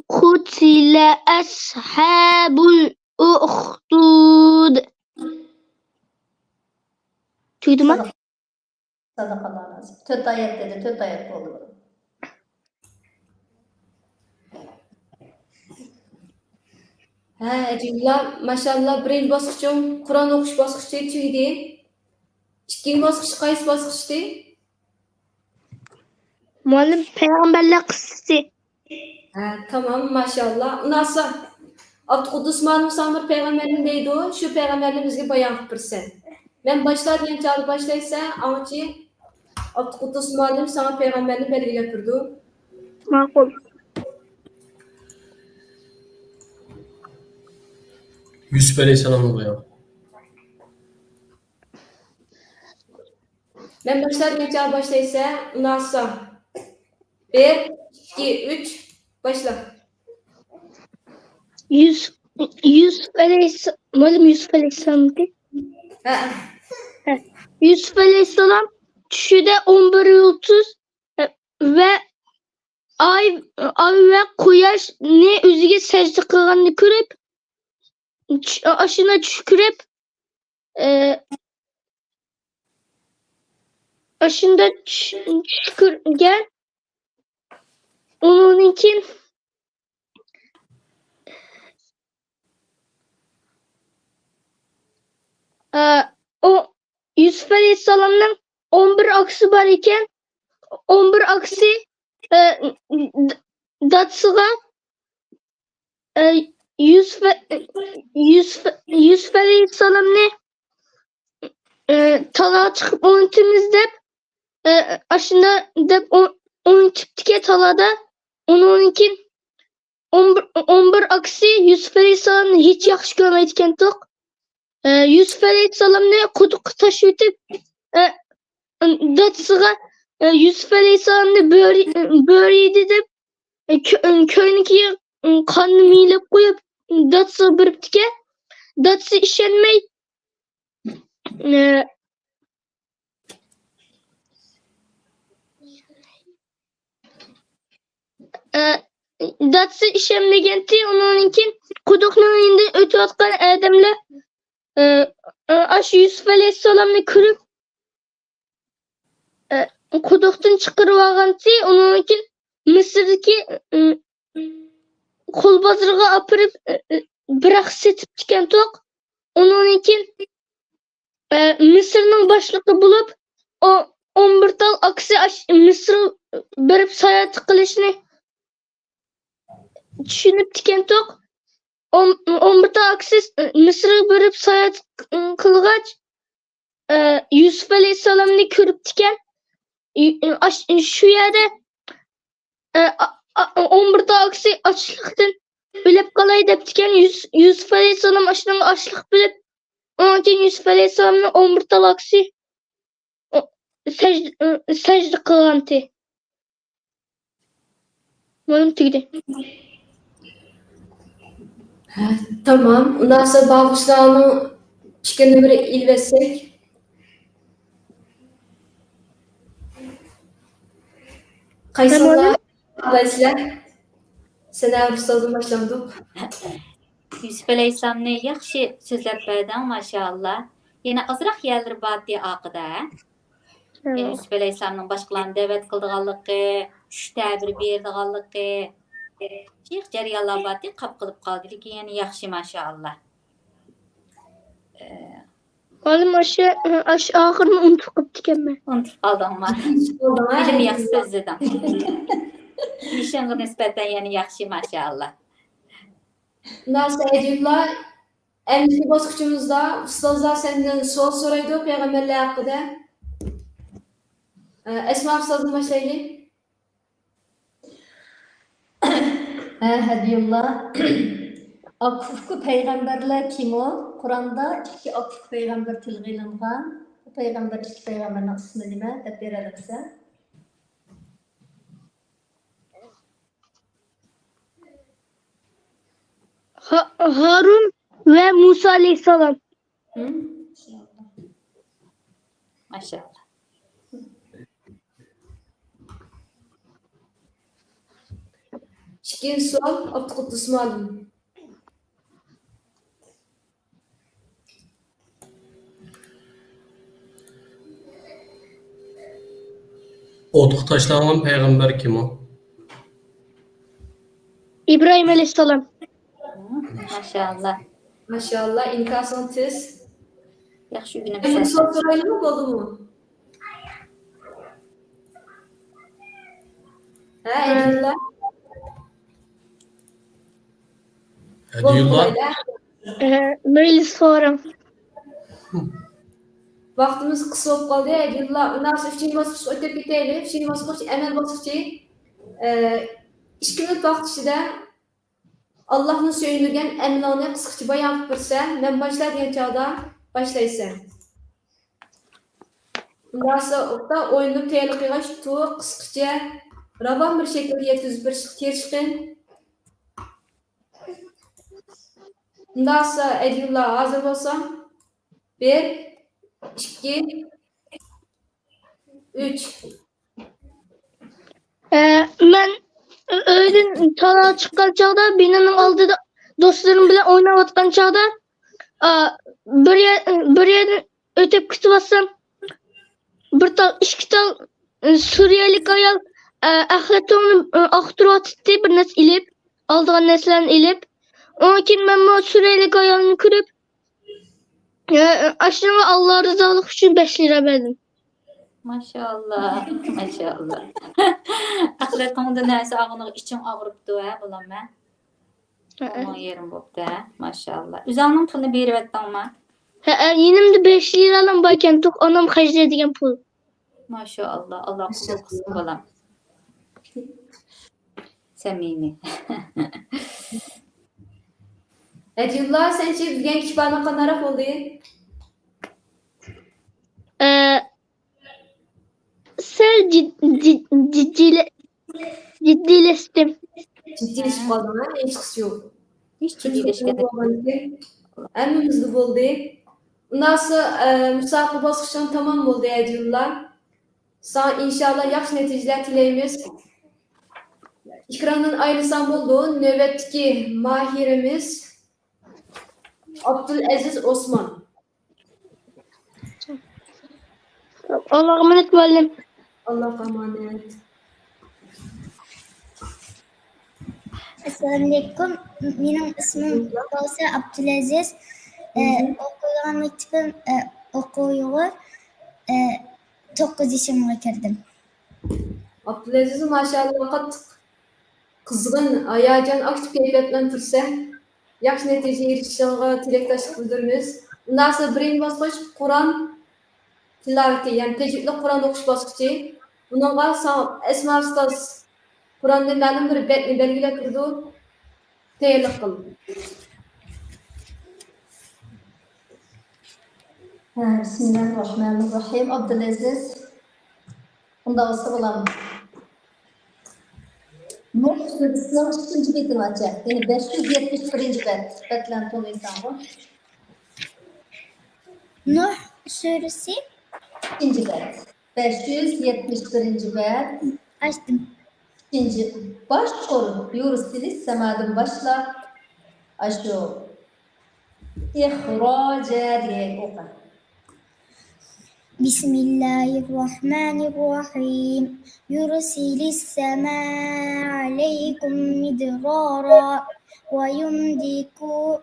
قتل أصحاب الأخدود. تۈگىدىما؟ ساداقاللاھۇ ئەزىم. تۆت ئايەت دېدى، تۆت ئايەت بولدى بۇ. ھە، ھەجىملا، ماشاللا، بىرىنچى باسقۇچۇڭ، قۇرئان ئوقۇش باسقۇچى تۈگىدى. ئىككىنچى باسقۇچ قايسى باسقۇچتى؟ مۇئەللىم، پەيغەمبەرلەر قىسسىسى. ھە، تامام، ماشاللا. ئۇناسا، ئابدۇقۇددۇس مۇئەللىم ساڭا بىر پەيغەمبەرنى دەيدۇ، شۇ پەيغەمبەرنى بىزگە بايان قىلىپ بېرىسەن. مەن باشلا دېگەن چاغدا باشلايسەن، ئاڭچى ئابدۇقۇددۇس مۇئەللىم ساڭا پەيغەمبەرنى بەلگىلەپ بېرىدۇ. ماقۇل. يۈسۈپ ئەلەيھىسسالامنى قويۇڭ. مەن باشلا دېگەن چاغدا باشلايسەن، ئۇناسا. بىر، ئىككى، ئۈچ، باشلا. يۈسۈپ، يۈسۈپ ئەلەيھىسسالام، مۇئەللىم يۈسۈپ ئەلەيھىسسالامدى. ھە. ھە. يۈسۈپ ئەلەيھىسسالام چۈشىدە ئون بىر يۇلتۇز ۋە ئاي، ئاي ۋە قۇياشنى ئۆزىگە سەجدە قىلغاننى كۆرۈپ، چۈ-، ئاشۇنداق چۈش كۆرۈپ، ئە، ئاشۇنداق چۈش، چۈش كۆرگەن. ئۇنىڭدىن كېيىن، ئە، ئۇ يۈسۈپ ئەلەيھىسسالامنىڭ ئون بىر ئاكىسى بار ئىكەن. ئون بىر ئاكىسى، ئە، د-، دادىسىغا، ئە، يۈسۈپ، يۈسۈپ، يۈسۈپ ئەلەيھىسسالامنى، ئە، تالاغا چىقىپ ئوينىتىمىز دەپ، ئە، ئاشۇنداق دەپ ئو-، ئوينىتىپتىكەن تالادا. ئۇنىڭدىن كېيىن ئون بىر، ئون بىر ئاكىسى يۈسۈپ ئەلەيھىسسالامنى ھېچ ياخشى كۆرمەيدىكەنتۇق. ئە، يۈسۈپ ئەلەيھىسسالامنى قۇدۇققا تاشلىۋېتىپ، ئە، دادىسىغا، ئە، يۈسۈپ ئەلەيھىسسالامنى بۆرە، بۆرە يېدى دەپ، ئە، كۆ-، كۆينىكىگە قاننى مىيلەپ قويۇپ، دادىسىغا بېرىپتىكەن. دادىسى ئىشەنمەي، ئە، ئە، دادىسى ئىشەنمىگەنتى، ئۇنىڭدىن كېيىن قۇدۇقنىڭ يېنىدىن ئۆتۈۋاتقان ئادەملەر، ئە، ئە، ئاشۇ يۈسۈپ ئەلەيھىسسالامنى كۆرۈپ، ئە، قۇدۇقتىن چىقىرىۋالغانتى، ئۇنىڭدىن كېيىن مىسىردىكى، ئە، قۇل بازىرىغا ئاپىرىپ، ئە، ئە، بىراق سېتىپتىكەنتۇق. ئۇنىڭدىن كېيىن ئە، مىسىرنىڭ باشلىقى بولۇپ، ئو-، ئون بىر تال ئاكىسى ئاش-، مىسىرغا بېرىپ ساياھەت قىلىشنى چۈشىنىپتىكەنتۇق. ئون، ئون بىر تال ئاكىسى مىسىرغا بېرىپ ساياھەت قىلغاچ، ئە، يۈسۈپ ئەلەيھىسسالامنى كۆرۈپتىكەن. ئاش-، شۇ يەردە ئە، ئا-، ئا-، ئون بىر تال ئاكىسى ئاچلىقتىن ئۆلۈپ قالاي دەپتىكەن. يۈس-، يۈسۈپ ئەلەيھىسسالام ئاشۇنىڭغا ئاشلىق بىلىپ، ئۇنىڭ كېيىن يۈسۈپ ئەلەيھىسسالامنىڭ ئون بىر تال ئاكىسى، ئۇ، سەج-، ئۇ، سەجدە قىلغانتى. مۇئەللىم، تۈگىدى. ھە، تامام. ئۇنداقسا باغۇشلارنىڭ پىكرىنى بىر ئېلىۋەتسەك. قايسىڭلار ئالايسىلەر؟ سەنەۋەر ئۇستازدىن باشلامدۇق؟ يۈسۈپ ئەلەيھىسسالامنى ياخشى سۆزلەپ بەردىڭ، ماشائاللا. يەنە ئازراق يەرلىرى بارتى ئارقىدا، ھە؟ يەنى يۈسۈپ ئەلەيھىسسالامنىڭ باشقىلارنى دەۋەت قىلىدىغانلىقى، چۈش تەبىرى بېرىدىغانلىقى، جىق جەريانلار بارتى، قاپ قىلىپ قالدى. لېكىن يەنە ياخشى، ماشائاللا. مۇئەللىم، ئاشۇ، ئاشۇ ئاخىرىنى ئۇنتۇپ قاپتىكەنمەن. ئۇنتۇپ قالدىڭمۇ؟ ئۇنتۇپ قالدىڭ، ھە؟ بىلىم ياخشى سۆزلىدىڭ. ئىشىڭغا نىسبەتەن يەنە ياخشى، ماشائاللا. ناسىھەتۇللا، ئەمدىكى باسقۇچىمىزدا ئۇستازلار سەندىن سوئال سورايدۇ پەيغەمبەرلەر ھەققىدە. ئە، ئەسما ئۇستازدىن باشلايلى. ھە، ھەدىيۇللا. ئاكا-ئۇكا پەيغەمبەرلەر كىمۇ؟ قۇرئاندا ئىككى ئاكا-ئۇكا پەيغەمبەر تىلغا ئېلىنغان. بۇ پەيغەمبەر، ئىككى پەيغەمبەرنىڭ ئىسمى نېمە دەپ بېرەلەمسەن؟ ھا-، ھارۇن ۋە مۇسا ئەلەيھىسسالام. ھىم؟ ماشائاللا. ئىككىنچى سوئال، ئابدۇقۇددۇس مۇئەللىم. ئوتقا تاشلانغان پەيغەمبەر كىم ئۇ؟ ئىبراھىم ئەلەيھىسسالام. ماشائاللا. ماشائاللا، ئىنكاسىڭ تېز. ياخشى ئەمدى ئۆگىنىمىز. سوئال سورايلىمۇ، بولدىمۇ؟ ھە، ئەدىللا؟ ئەدىللا. بولدى. ئە، مەيلى، سوراڭ. ۋاقتىمىز قىس بولۇپ قالدى. ئەدىللا، ئۇنداقتا ئۈچىنچى باسقۇچقا ئۆتۈپ كېتەيلى. ئۈچىنچى باسقۇچ ئەمەل باسقۇچى. ئە، ئىككى مىنۇت ۋاقىت ئىچىدە ئاللاھنى سۆيۈندۈرگەن ئەمىلىڭنى قىسقىچە بايان قىلىپ بەرسە، مەن باشلا دېگەن چاغدا باشلايسەن. ئۇنداقتا ئويۇننى تەييارلىق قىلغاچ، قىسقىچە، راۋان بىر شەكىلدە يەتكۈزۈپ بېرىشكە تىرىشقىن. ئۇنداقتا ئەدىللا، ھازىر بولساڭ، بىر، ئىككى، ئۈچ. ئە، مەن ئۆيدىن تالا چىققان چاغدا، بىنانىڭ ئالدىدا دوستلىرىم بىلەن ئويناۋاتقان چاغدا، ئا، بىر يەر، بىر يەردىن ئۆتۈپ كېتىۋاتسام، بىر تال، ئىككى تال، ئە، سۈرىيەلىك ئايال، ئە، ئەخلەت توڭىنى، ئە، ئاختۇرۇۋاتاتتى، بىر نەرسە ئېلىپ، ئالىدىغان نەرسىلەرنى ئېلىپ. ئۇنىڭ كېيىن مەنمۇ سۈرىيەلىك ئايالنى كۆرۈپ، ئە، ئاشۇنىڭغا ئاللا رىزالىقى ئۈچۈن بەش لىرا بەردىم. ماشائاللا، ماشائاللا. ئەخلەت توڭىدا نەرسە ئالغىنىغا ئىچىڭ ئاغرىپتۇ، ھە، بالام، ھە؟ ئۇنىڭ يېرىم بوپتۇ، ھە؟ ماشائاللا. ئۆزۈڭنىڭ پۇلىنى بېرىۋەتتىڭمۇ؟ ھە، يېنىمدا بەش لىرالام باركەن، ئانام خەجلەيدىغان پۇل. ماشائاللا، ئاللا قوبۇل قىلسۇن، بالام. سەمىمىي. ئەدىللا، سەنچە بىلگەن كىپانى قانداقراق بولدى؟ ئە، سەل جىد-، جىد-، جىددىيلە-، جىددىيلەشتىم. جىددىيلىشىپ قالدىڭ، ھە؟ ھېچقىسى يوق. ھېچ جىددىيلەشكەندەك. ھەممىمىزدە بولدى. ئۇنداقتا، ئە، مۇسابىقە باسقۇچىڭ تامام بولدى، ئەدىللا. ساڭا ئىنشاللا ياخشى نەتىجىلەر تىلەيمىز. ئېكراندىن ئايرىلساڭ بولىدۇ. نۆۋەتتىكى ماھىرىمىز ئابدۇلئەزىز ئوسمان. ئاللاغا ئامانەت، مۇئەللىم. ئاللاغا ئامانەت. ئەسسالامۇئەلەيكۇم. مېنىڭ ئىسمىم بولسا ئابدۇلئەزىز. ئە، ئوقۇيدىغان مەكتىپىم، ئە، ئوقۇ ئۇيغۇر. ئە، توققۇز يېشىمغا كىردىم. ئابدۇلئەزىز، ماشائاللا، قاتتىق قىزغىن، ھاياجان، ئاكتىپ كەيپىيات بىلەن تۇرسەن. ياخشى نەتىجە ئېرىشىشىڭغا تىلەكداشلىق بىلدۈرىمىز. ئۇنداقتا بىرىنچى باسقۇچ قۇرئان تىلاۋىتى، يەنى تەجۋىدلىك قۇرئان ئوقۇش باسقۇچى. بۇنىڭغا ساڭا ئەسما ئۇستاز قۇرئاندىن مەلۇم بىر بەتنى بەلگىلەپ بېرىدۇ. تەييارلىق قىل. ھە، بىسمىللاھىررەھمانىررەھىم. ئابدۇلئەزىز. ئۇنداق بولسا بولامدۇ؟ نۇھ سۈرىسىنىڭ ئىككىنچى بېتىنى ئاچە. يەنى بەش يۈز يەتمىش بىرىنچى بەت. بەتلەرنى تونۇيسەنغۇ؟ نۇھ سۈرىسى. ئىككىنچى بەت. بەش يۈز يەتمىش بىرىنچى بەت. ئاچتىم. ئىككىنچى، باشقۇر، يۇرسىلىس سەمادىن باشلاپ، ئاشۇ ئىخراجە دېگەن ئوقۇڭ. بسم الله الرحمن الرحيم. يرسل السماء عليكم مدرارا ويمددكم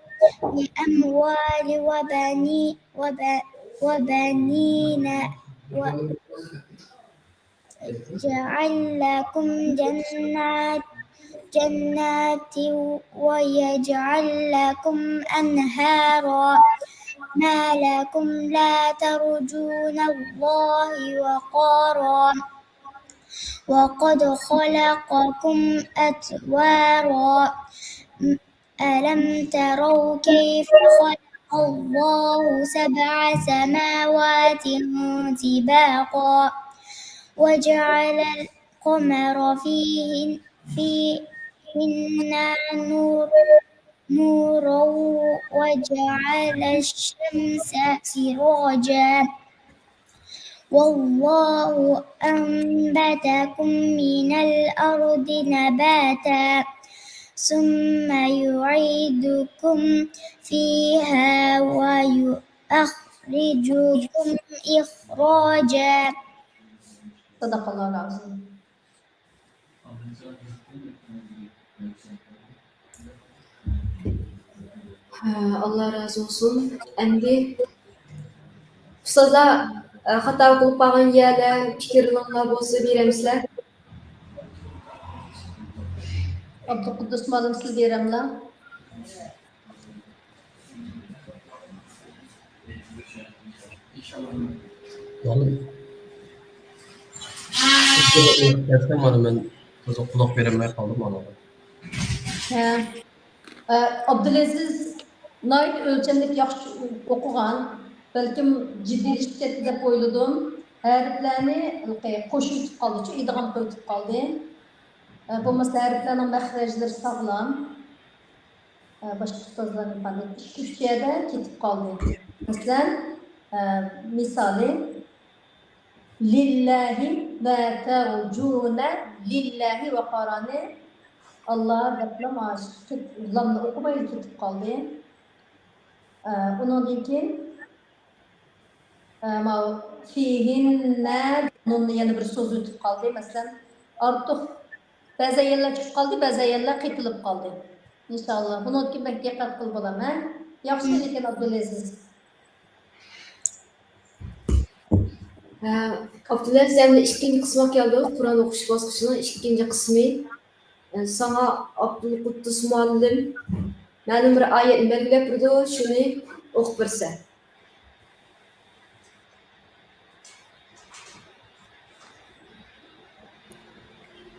بأموال وبني-، وب-، وبنين و-، يجعل لكم جنات، جنات ويجعل لكم أنهارا. ما لكم لا ترجون الله وقارا وقد خلقكم أطوارا. ألم تروا كيف خلق الله سبع سماوات طباقا وجعل القمر فيهن، فيهن نور، نورا وجعل الشمس سراجا والله أنبتكم من الأرض نباتا ثم يعيدكم فيها ويخرجكم إخراجا. صدق الله العظيم. ھە، ئاللا رازى بولسۇن. ئەمدى ئۇستازلار، ئە، خاتا قىلىپ قالغان يەرلەر، پىكىرلىرىڭلار بولسا بېرەمسىلەر؟ ئابدۇقۇددۇس مۇئەللىم، سىز بېرەملا؟ مانا. مانا مەن قۇلاق بېرەلمەي قالدىم مانا. ھە. ئە، ئابدۇلئەزىز ناھايىتى ئۆلچەملىك ياخشى ئوقۇغان، بەلكىم جىددىيلىشىپ كەتتى دەپ ئويلىدىم. ھەرپلەرنى ھېلىقى قوشۇۋېتىپ قالدى، چۈ، ئىدغام قىلىۋېتىپ قالدى. ئە، بولمىسا ھەرپلەرنىڭ مەخرەجلىرى ساغلام. ئە، باشقا ئۇستازلارنىڭ قانداق ئىككى، ئۈچ يەردە كېتىپ قالدى. مەسىلەن، ئە، مىسالى، لىللاھى ما تەرجۇنە، لىللاھى ۋە قارانى، ئاللا دەپلا مانا شۇ لامنى ئوقۇمايلا كېتىپ قالدى. ئە، ئۇنىڭدىن كېيىن، ئە، ماۋۇ فىھىننە نۇننى يەنە بىر سوزۇۋېتىپ قالدى. مەسىلەن، ئارتۇق بەزى ئايەتلەر چۈشۈپ قالدى، بەزى ئايەتلەر قېتىلىپ قالدى. ئىنشائاللا، بۇنىڭدىكى بەك دىققەت قىلىپ بولامەن. ياخشى ئىكەن، ئابدۇلئەزىز. ھە، ئابدۇلئەزىز، ئەمدى ئىككىنچى قىسمىغا كەلدۇق، قۇرئان ئوقۇش باسقۇچىنىڭ ئىككىنچى قىسمى. ساڭا ئابدۇلقۇددۇس مۇئەللىم مەلۇم بىر ئايەتنى بەلگىلەپ بېرىدۇ، شۇنى ئوقۇپ بېرىسەن.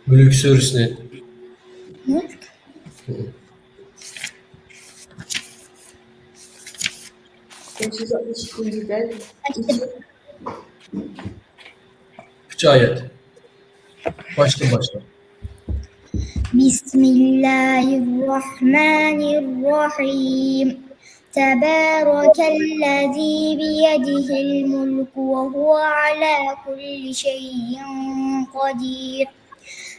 مۈلۈك سۈرىسىنى. مۈلۈك. بەش يۈز ئاتمىش ئىككىنچى بەت. ئۈچ ئايەت. باشتىن باشلا. بسم الله الرحمن الرحيم. تبارك الذي بيده الملك وهو على كل شيء قدير.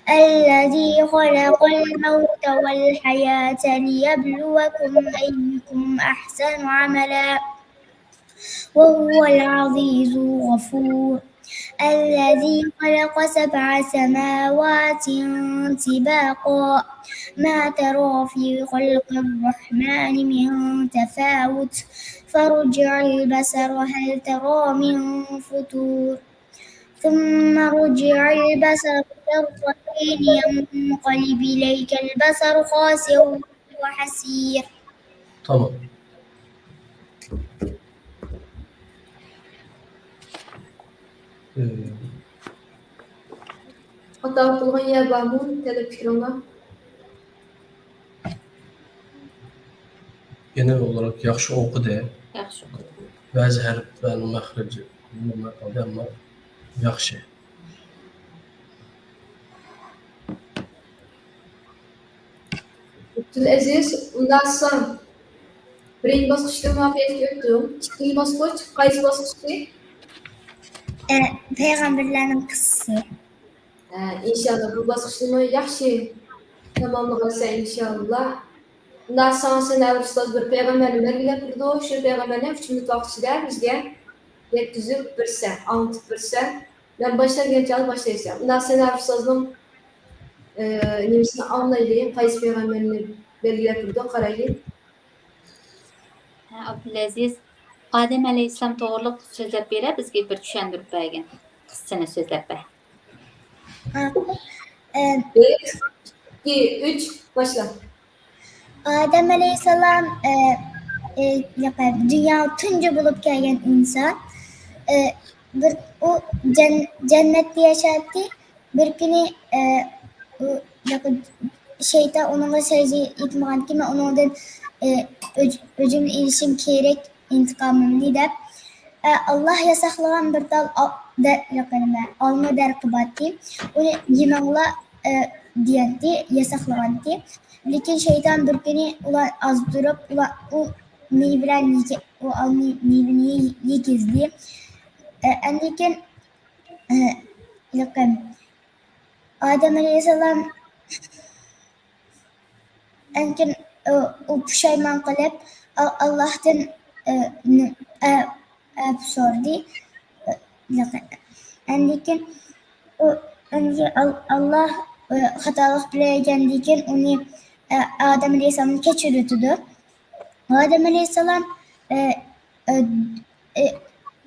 الذي خلق الموت والحياة ليبلوكم أيكم أحسن عملا وهو العزيز الغفور. الذي خلق سبع سماوات طباقا ما ترى في خلق الرحمن من تفاوت فارجع البصر هل ترى من فطور ثم ارجع البصر كرتين ينقلب إليك البصر خاسئا وهو حسير. تامام. خاتا قىلغان يەر بارمۇ؟ تەلەپ پىكرىڭلار. گېنېرال ئولاراق ياخشى ئوقۇدى. ياخشى ئوقۇدى. بەزى ھەرپلەرنىڭ مەخرىجى بىلىنمەي قالدى، ئەمما ياخشى. ئابدۇلئەزىز، ئۇنداق سان بىرىنچى باسقۇچتا مۇۋەپپەقىيەتلىك ئۆتتۈڭ. ئىككىنچى باسقۇچ، قايسى باسقۇچتى؟ ئە، پەيغەمبەرلەرنىڭ قىسسىسى. ھە، ئىنشاللا بۇ باسقۇچنىمۇ ياخشى تاماملىغانسەن ئىنشاللا. ئۇنداق ساڭا سەنەۋەر ئۇستاز بىر پەيغەمبەرنى بەلگىلەپ بېرىدۇ، شۇ پەيغەمبەرنى ئۈچ مىنۇت ۋاقىت ئىچىدە بىزگە يەتكۈزۈپ بېرىسەن، ئاڭلىتىپ بېرىسەن. مەن باشلايدىغان چاغدا باشلايسەن. ئۇنداق سەنەۋەر ئۇستازنىڭ، ئى، نېمىسىنى ئاڭلايلى، قايسى پەيغەمبەرنى بەلگىلەپ بېرىدۇ، قارايلى. ھە، ئابدۇلئەزىز، ئادەم ئەلەيھىسسالام توغرۇلۇق سۆزلەپ بېرە، بىزگە بىر چۈشەندۈرۈپ بەرگىن. قىسسىنى سۆزلەپ بەر. ھە. بىر، ئىككى، ئۈچ، باشلا. ئادەم ئەلەيھىسسالام، ئە، ئە، ياق، دۇنياغا تۇنجى بولۇپ كەلگەن ئىنسان. ئە، بىر، ئۇ جەن-، جەننەتتە ياشايتتى. بىر كۈنى، ئە، ئۇ، ياق، شەيتان ئۇنىڭغا سەجدە ئېيتمىغانكى، مەن ئۇنىڭدىن، ئە، ئۆج-، ئۆجۈمنى ئېلىشىم كېرەك، ئىنتىقامىمنى دەپ. ئە، ئاللاھ ياساقلىغان بىر تال ئا-، دە-، ياق، نېمە، ئالما دەرىخى بارتى. ئۇنى يېمەڭلار، ئە، دېگەنتى، ياساقلىغانتى. لېكىن شەيتان بىر كۈنى ئۇلار ئازدۇرۇپ، ئۇلار، ئۇ مېۋىلەرنى يېگە-، ئۇ ئالما مېۋىنى يېگۈزدى. ئە، ئاندىن كېيىن، ئە، ياق، ئادەم ئەلەيھىسسالام ئەنكىن، ئۇ، ئۇ پۇشايمان قىلىپ، ئا-، ئاللاھتىن، ئە، نى-، ئە-، ئەپ سورىدى. ئە، ئاندىن كېيىن ئۇ، ئاندىن كېيىن ئال-، ئاللاھ، ئە، خاتالىق بىلەن يەگەندىن كېيىن ئۇنى، ئە، ئادەم ئەلەيھىسسالامنى كەچۈرۈۋېتىدۇ. ئادەم ئەلەيھىسسالام، ئە، ئە، ئە،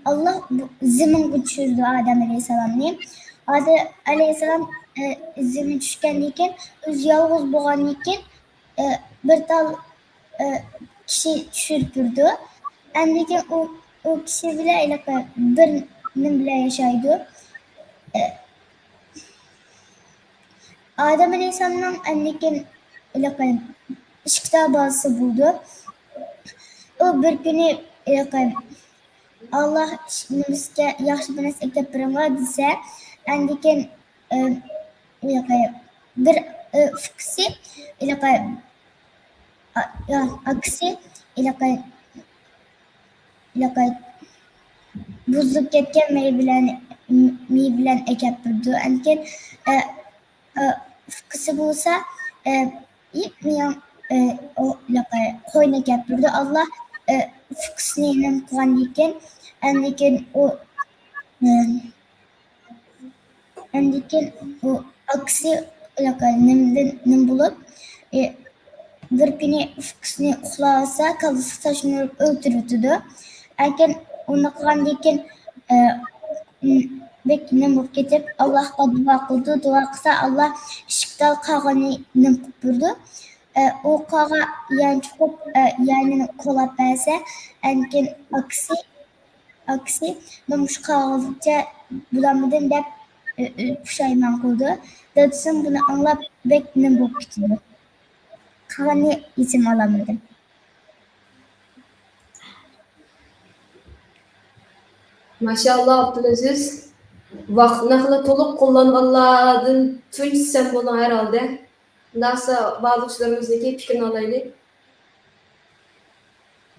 ئاللاھ بۇ زېمىنغا چۈشۈرىدۇ ئادەم ئەلەيھىسسالامنى. ئادەم ئەلەيھىسسالام، ئە، زېمىنغا چۈشكەندىن كېيىن ئۆزى يالغۇز بولغاندىن كېيىن، ئە، بىر تال، ئە، كىشى چۈشۈرۈپ بېرىدۇ. ئاندىن كېيىن ئۇ، ئۇ كىشى بىلەن ھېلىقى بىر نېمە بىلەن ياشايدۇ. ئە، ئادەم ئەلەيھىسسالامنىڭ ئاندىن كېيىن ھېلىقى ئىككى تال بالىسى بولىدۇ. ئۇ بىر كۈنى ھېلىقى ئاللاھ نېمىسىگە ياخشى بىر نەرسە ئەكەپ بېرىڭلار دېسە، ئاندىن كېيىن، ئە، ھېلىقى بىر، ئە، ئۇكىسى، ھېلىقى، ئا-، يا، ئاكىسى، ھېلىقى، ھېلىقى بۇزۇلۇپ كەتكەن مېۋىلەرنى، مېۋىلەرنى ئەكەپ بېرىدۇ. ئاندىن كېيىن، ئە، ئە، ئۇكىسى بولسا، ئە، يېپيېڭى، ئە، ئو-، ھېلىقى قوينى ئەكەپ بېرىدۇ. ئاللاھ، ئە، ئۇكىسىنى نېمە قىلغاندىن كېيىن، ئاندىن كېيىن ئۇ، ئە، ئاندىن كېيىن ئۇ ئاكىسى ھېلىقى نېمىدىن نېمە بولۇپ، ئە، بىر كۈنى ئۇكىسىنى ئۇخلاۋالسا، كاللىسىغا تاشنى ئۇرۇپ ئۆلتۈرۈۋېتىدۇ. لېكىن ئۇنى قىلغاندىن كېيىن، ئە، بەك نېمە بولۇپ كېتىپ، ئاللاھقا دۇئا قىلىدۇ. دۇئا قىلسا، ئاللاھ ئىككى تال قاغىنى نېمە قىلىپ بېرىدۇ. ئە، ئۇ قاغا يەنى چىقىپ، ئە، يەنى كولاپ بەرسە، ئاندىن كېيىن ئاكىسى، ئاكىسى، مەن مۇشۇ قاغىغىچە بولالمىدىم دەپ، ئە، ئە، پۇشايمان قىلىدۇ. دادىسىمۇ بۇنى ئاڭلاپ، بەك نېمە بولۇپ كېتىدۇ. قالغىنىنى ئېسىمگە ئالالمىدىم. ماشائاللا، ئابدۇلئەزىز. ۋاقىتنى خېلى تولۇق قوللانغانلاردىن تۇنجىسى سەن بولدۇڭ ھەرھالدا. ئۇنداقسا بارلىقچىلىرىمىزنىڭكى پىكرىنى ئالايلى.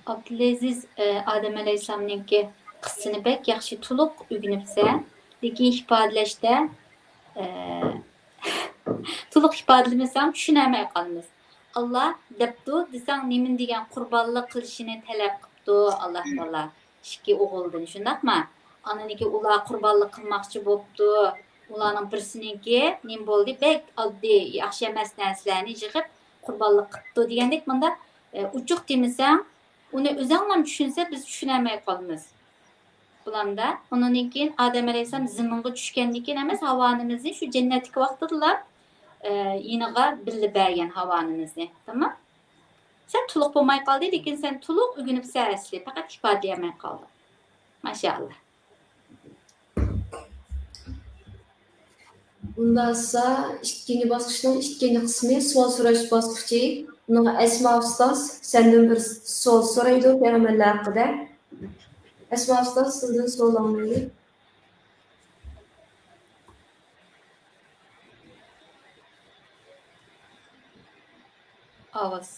ئابدۇلئەزىز، ئە، ئادەم ئەلەيھىسسالامنىڭكى قىسسىسىنى بەك ياخشى، تولۇق ئۆگىنىپسەن. لېكىن ئىپادىلەشتە، ئە، تولۇق ئىپادىلىمىسەڭ، چۈشىنەلمەي قالىمىز. ئاللا دەپتۇ دېسەڭ، نېمىنى دېگەن، قۇربانلىق قىلىشىنى تەلەپ قىپتۇ ئاللا تائالا ئىككى ئوغۇلدىن، شۇنداقما؟ ئاندىن كېيىن ئۇلار قۇربانلىق قىلماقچى بوپتۇ. ئۇلارنىڭ بىرسىنىڭكى نېمە بولدى؟ بەك ئاددىي، ياخشى ئەمەس نەرسىلەرنى يىغىپ قۇربانلىق قىپتۇ دېگەندەك، مۇنداق، ئە، ئوچۇق دېمىسەڭ، ئۇنى ئۆزۈڭلام چۈشەنسە، بىز چۈشىنەلمەي قالىمىز. بۇلاردا ئۇنىڭدىن كېيىن ئادەم ئەلەيھىسسالام زېمىنغا چۈشكەندىن كېيىن ئەمەس، ھاۋا ئانىمىزنى شۇ جەننەتتىكى ۋاقتىدىلا، ئە، يېنىغا بىللە بەرگەن ھاۋا ئانىمىزنى. تامام. سەن تولۇق بولماي قالدى، لېكىن سەن تولۇق ئۆگىنىپسەن ئەسلى، پەقەت ئىپادىلىيەلمەي قالدىڭ. ماشائاللا. ئۇنداقسا ئىككىنچى باسقۇچنىڭ ئىككىنچى قىسمى سوئال سوراش باسقۇچى. بۇنىڭغا ئەسما ئۇستاز سەندىن بىر سوئال سورايدۇ، پەيغەمبەرلەر ھەققىدە. ئەسما ئۇستاز، سىزدىن سوئال ئاڭلايلى. ئاۋاز.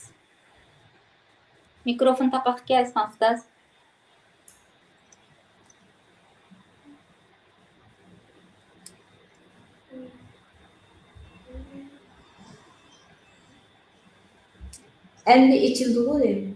مىكروفون تاقاقكەن، ئەسما ئۇستاز. ئەمدى ئېچىلدىغۇ دەيمەن.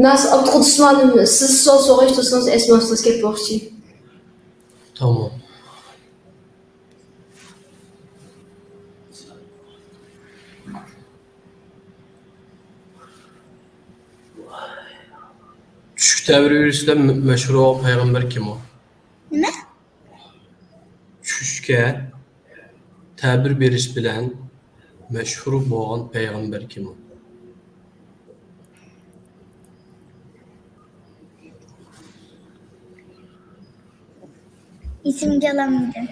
ناس ئابدۇقۇدۇس مۇئەللىم، سىز سوئال سورىغاچ تۇرسىڭىز، ئەسما ئۇستاز گەپ بوغۇچى. تامام. چۈشكە تەبىر بېرىش بىلەن مەشھۇر بولغان پەيغەمبەر كىم ئۇ؟ نېمە؟ چۈشكە تەبىر بېرىش بىلەن مەشھۇر بولغان پەيغەمبەر كىم ئۇ؟ ئېسىمگە ئالالمىدىم.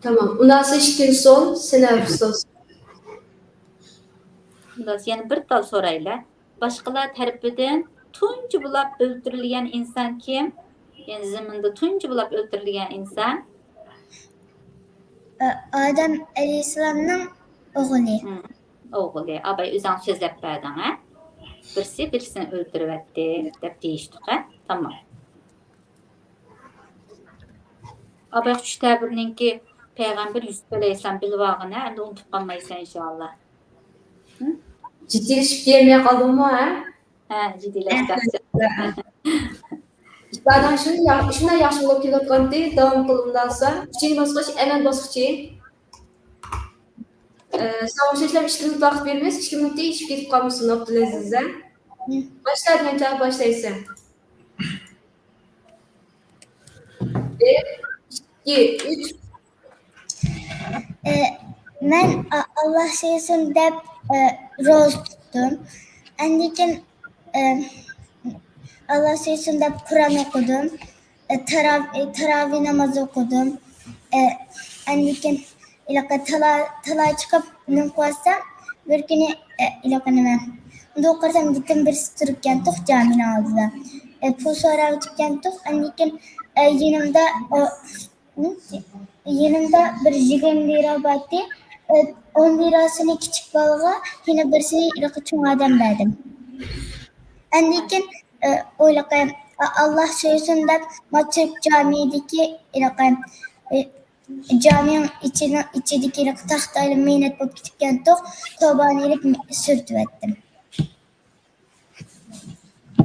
تامام. ئۇنداقسا ئىككىنچى سوئال، سېنەپ ئۇستاز. خالاس، يەنە بىر تال سورايلى. باشقىلار تەرىپىدىن تۇنجى بولاپ ئۆلتۈرۈلگەن ئىنسان كىم؟ يەنى زېمىندا تۇنجى بولاپ ئۆلتۈرۈلگەن ئىنسان؟ ئادەم ئەلەيھىسسالامنىڭ ئوغلى. ھىم، ئوغلى. ئاباي ئۆزۈڭ سۆزلەپ بەردىڭ، ھە؟ بىرسى بىرسىنى ئۆلتۈرۈۋەتتى دەپ دېيىشتۇق، ھە؟ تامام. ئاباي چۈش تەبىرنىڭكى پەيغەمبەر يۈسۈپ ئەلەيھىسسالام بىلىۋالغىنە، ئەمدى ئۇنتۇپ قالمايسەن ئىنشائاللا. ھە؟ جىددىيلىشىپ كەلمەي قالدىڭمۇ، ھە؟ ھە، جىددىيلەشتى. ئىپادەڭ شۇنى يا-، شۇنداق ياخشى بولۇپ كېلىۋاتقانتى، داۋام قىلىڭلارسا. ئۈچىنچى باسقۇچ، ئەمەل باسقۇچى. ئە، ساڭا ئوخشاشلا ئىككى مىنۇت ۋاقىت بېرىمىز، ئىككى مىنۇتتا ئېشىپ كېتىپ قالمىسۇن، ئابدۇلئەزىز، ھە؟ باشلا، دېگەن چاغدا باشلايسەن. بىر، ئىككى، ئۈچ. ئە، مەن ئا-، ئاللا سۆيسۇن دەپ، ئە، روزا تۇتتۇم. ئاندىن كېيىن، ئە، ئاللا سۆيسۇن دەپ قۇرئان ئوقۇدۇم. ئە، تاراۋ-، ئە، تاراۋىھ ناماز ئوقۇدۇم. ئە، ئاندىن كېيىن ھېلىقى تالا-، تالا چىقىپ نېمە قىلىۋاتسام، بىر كۈنى، ئە، ھېلىقى نېمە، مۇنداق قارىسام، گېتىم بىرسى تۇرۇپكەنتۇق جامىنىڭ ئالدىدا. ئە، پۇل سوراۋېتىپكەنتۇق. ئاندىن كېيىن، ئە، يېنىمدا، ئە، يېنىمدا بىر يىگىرمە لىرا بارتى. ئە، ئون لىراسىنى كىچىك بالىغا، يەنە بىرسىنى ھېلىقى چوڭ ئادەم بەردىم. ئاندىن كېيىن، ئە، ئويلىقى، ئا-، ئاللا سۆيسۇن دەپ، ماچۇ جامىدىكى ھېلىقى، ئە، جامىنىڭ ئىچىنىڭ، ئىچىدىكى ھېلىقى تاختا ئېلىپ مەينەت بولۇپ كېتىپكەنتۇق، توبانى ئېلىپ سۈرتۈۋەتتىم.